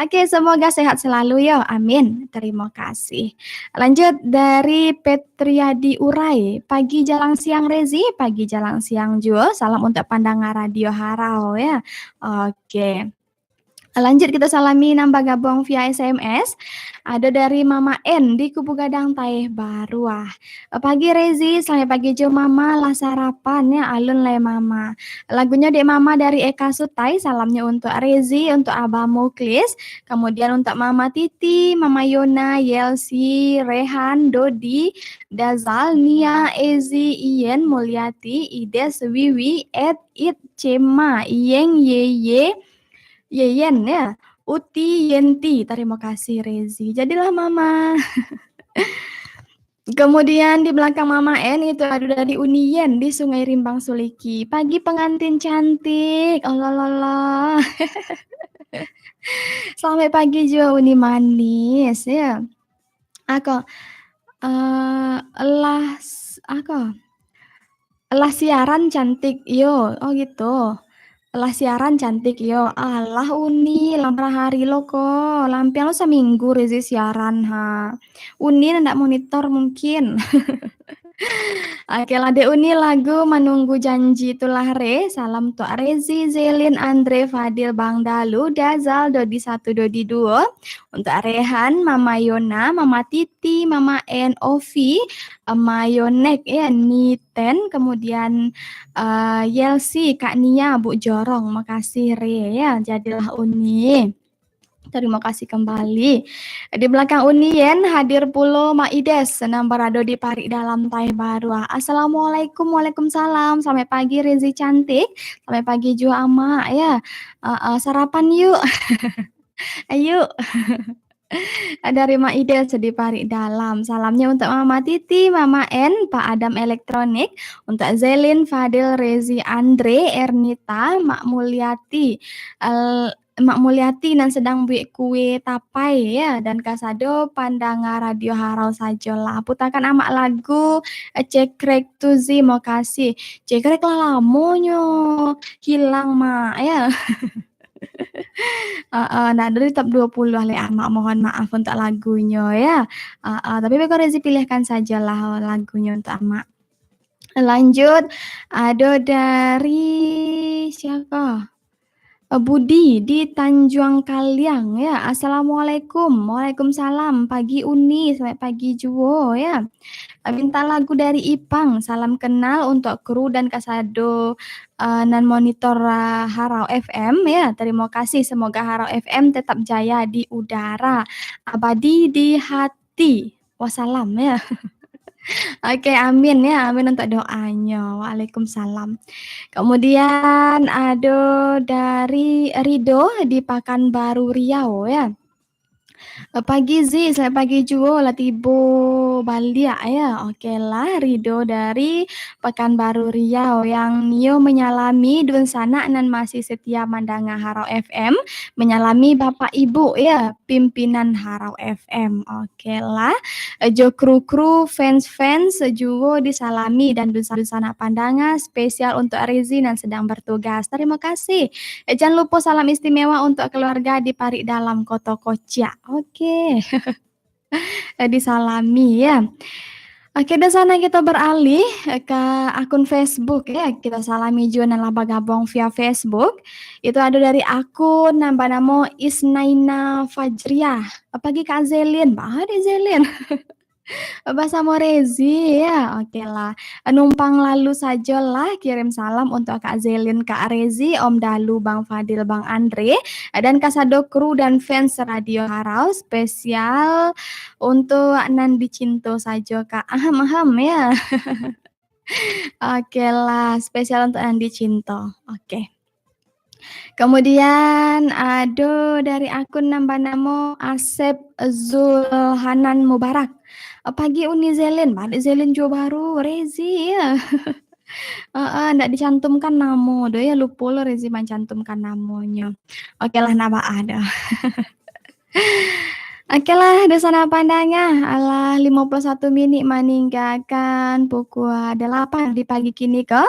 Oke, semoga sehat selalu, yo. Amin. Terima kasih. Lanjut dari Petriadi Urai. Pagi jalang siang Rezi, pagi jalang siang juo. Salam untuk pandanga Radio Harau, ya. Oke. Lanjut kito salami nan bagabuang via S M S. Ado dari Mama N di Kubu Gadang, Taeh Baruah. Pagi Rezi, selamat pagi jo Mama, lah sarapan, ya, alun lai Mama. Lagunyo dek Mama dari Eka Sutai, salamnyo untuk Rezi, untuk Abah Muklis, kemudian untuk Mama Titi, Mama Yona, Yelsi, Rehan, Dodi, Dazal, Nia, Ezi, Iyen, Mulyati, Ides, Wiwi, Ed, It, Cema, Iyeng, Yeye, Yeyen, ya. Uti, Yenti, terima kasih Rezi. Jadilah Mama. Kemudian di belakang Mama N itu ada dari Uni Yen di Sungai Rimbang Suliki. Pagi pengantin cantik. Allah, Allah, Allah. Selamat pagi juo Uni manis, ya. Ako, eh, lah s-, ako? Lah siaran cantik, yo. Oh, gitu. Lah siaran cantik, yo. Alah, Uni, lah bara hari lo ko. Lah ampiang lo saminggu Rezi siaran, ha. Uni ndak monitor mungkin. Oke lah, Dek Uni, lagu Menunggu Janji Itulah Re. Salam untuk Rezi, Zelin, Andre, Fadil, Bang Dalu, Dazal, Dodi satu, Dodi dua. Untuk Rehan, Mama Yona, Mama Titi, Mama En, Ovi, Ama Yonek, ya, Niten, kemudian, eh, Yelsi, Kak Nia, Bu Jorong. Makasih, Re, ya. Jadilah Uni. Terima kasih kembali. Di belakang Uni Yen hadir pulo Mak Ides, nan barado di parik dalam Taeh Baruah. Assalamualaikum, waalaikumsalam. Selamat pagi, Rezi cantik. Selamat pagi juo, Amak, ya. Uh, uh, sarapan yuk. Ayo. Dari Mak Ides di parik dalam. Salamnya untuk Mama Titi, Mama En, Pak Adam Elektronik, untuk Zelin, Fadil, Rezi, Andre, Ernita, Mak Mulyati, El-, Mak Mulyati nan sedang buek kue tapai, ya, dan kasado pandanga Radio Harau sajolah. Putakan Amak lagu, eh, Cekrek tu, Zi, mokasih. Cekrek lah lamonyo hilang, Mak, ya. Heeh, nah, dari top dua puluh lah, Amak. Mohon maaf untuk lagunyo, ya. Heeh, tapi beko Rezi pilihkan sajolah lagunyo untuk Amak. Lanjut, ado dari siapa? Eh, Budi di Tanjuang Kaliang, ya. Assalamualaikum. Waalaikumsalam. Pagi Uni, selamat pagi juo, ya. Eh, minta lagu dari Ipang, Salam Kenal untuk kru dan kasado, eh, nan monitor, eh, Harau F M, ya. Terima kasih. Semoga Harau F M tetap jaya di udara, abadi di hati. Wassalam, ya. Oke, amin, ya. Amin untuk doanyo. Waalaikumsalam. Kemudian ado dari Rido di Pakanbaru, Riau, ya. Eh, pagi, Zi. Selamat pagi juo, lah tibo baliak, ya. Oke lah, Rido dari Pakanbaru, Riau, yang nio manyalami dunsanak nan masih setia mandanga Harau F M, manyalami Bapak Ibu, ya, pimpinan Harau F M. Oke lah. Eh, jo kru-kru, fans-fans juo disalami dan dunsanak-dunsanak pandanga, spesial untuk Rezi nan sedang bertugas. Terima kasih. Eh, jan lupo salam istimewa untuk keluarga di parik dalam Koto Kociak. Oke. Eh, disalami, ya. Oke, dunsanak, kita beralih, eh, ke akun Facebook, ya. Kita salami juo nan lah bagabuang via Facebook. Itu ado dari akun nan banamo Isnaina Fajriah. Pagi, Kak Zelin. Bah, Dek Zelin. Basamo Rezi, ya. Oke lah. Numpang lalu sajolah kirim salam untuk Kak Zelin, Kak Rezi, Om Dalu, Bang Fadil, Bang Andre, dan kasado kru dan fans Radio Harau, spesial untuk nan dicinto sajo, Kak. Ahem, ahem, ya. Oke lah, spesial untuk nan dicinto. Oke. Kemudian, ado dari akun nan banamo Asep Zulhanan Mubarak. Pagi Uni Zelin, baliak Zelin juo baru, Rezi, ya. Heeh, ndak dicantumkan namo doh, ya, lupo lo Rezi mancantumkan namonyo. Oke lah, ndak baa doh. Oke lah, dunsanak pandanga, alah limo puluah satu minik maninggakan pukua dalapan di pagi kini ko.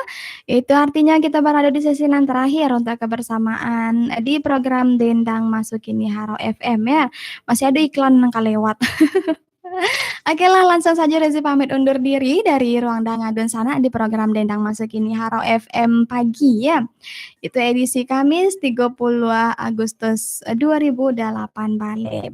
Itu artinya kita barado di sesi nan terakhir untuk kebersamaan di program Dendang Maso Kini Harau F M, ya. Masih ado iklan nan ka lewat. Oke lah, langsung sajo Rezi pamit undur diri dari ruang danga dunsanak di program Dendang Maso Kini Harau F M pagi, ya. Itu edisi Kamis, tigo puluah Agustus, eh, dua ribu dalapan baliak.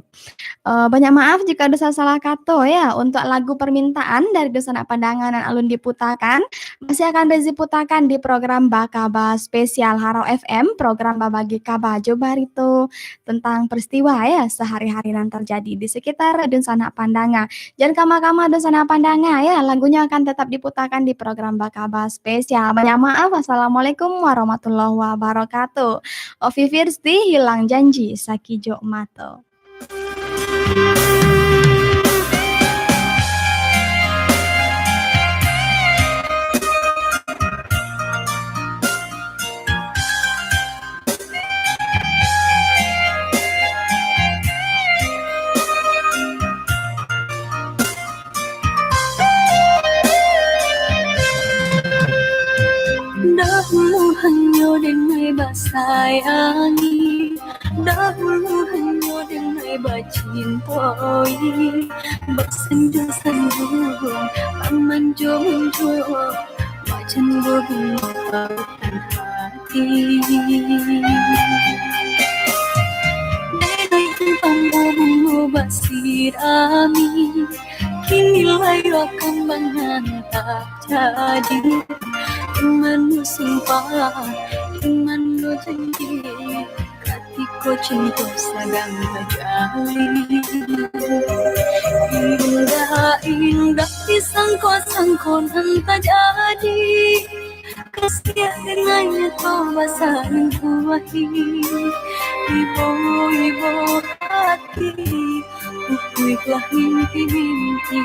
Eh, banyak maaf jika ada salah-salah kato, ya. Untuk lagu permintaan dari dunsanak pandanga nan alun diputakan, masih akan Rezi putakan di program Bakaba Spesial Harau F M, program babagi kaba jo barito tentang peristiwa, ya, sehari-hari nan terjadi di sekitar dunsanak pandanga. Jan kama-kama dunsanak pandanga, ya, lagunyo akan tetap diputakan di program Bakaba Spesial. Banyak maaf. Wassalamualaikum warahmatullahi wabarakatuh. Ovi Firsti, Hilang Janji, Sakijok Mato. Dahulu hanyo denai basayangi, dahulu hanyo Denai bacintoi, basanjung-sanjung, bamanjo-manjo, bacando bungo lautan hati. Denai bungo basirami, kini lai rakambangan tak jadi. Mano sumpah, mano janji, katiko cinto sadang tajali. Indak, indak disangko-sangko nan tajadi. Kasiah denai nyato basalingkuahi. Ibo, ibo hati, utuihlah mimpi-mimpi.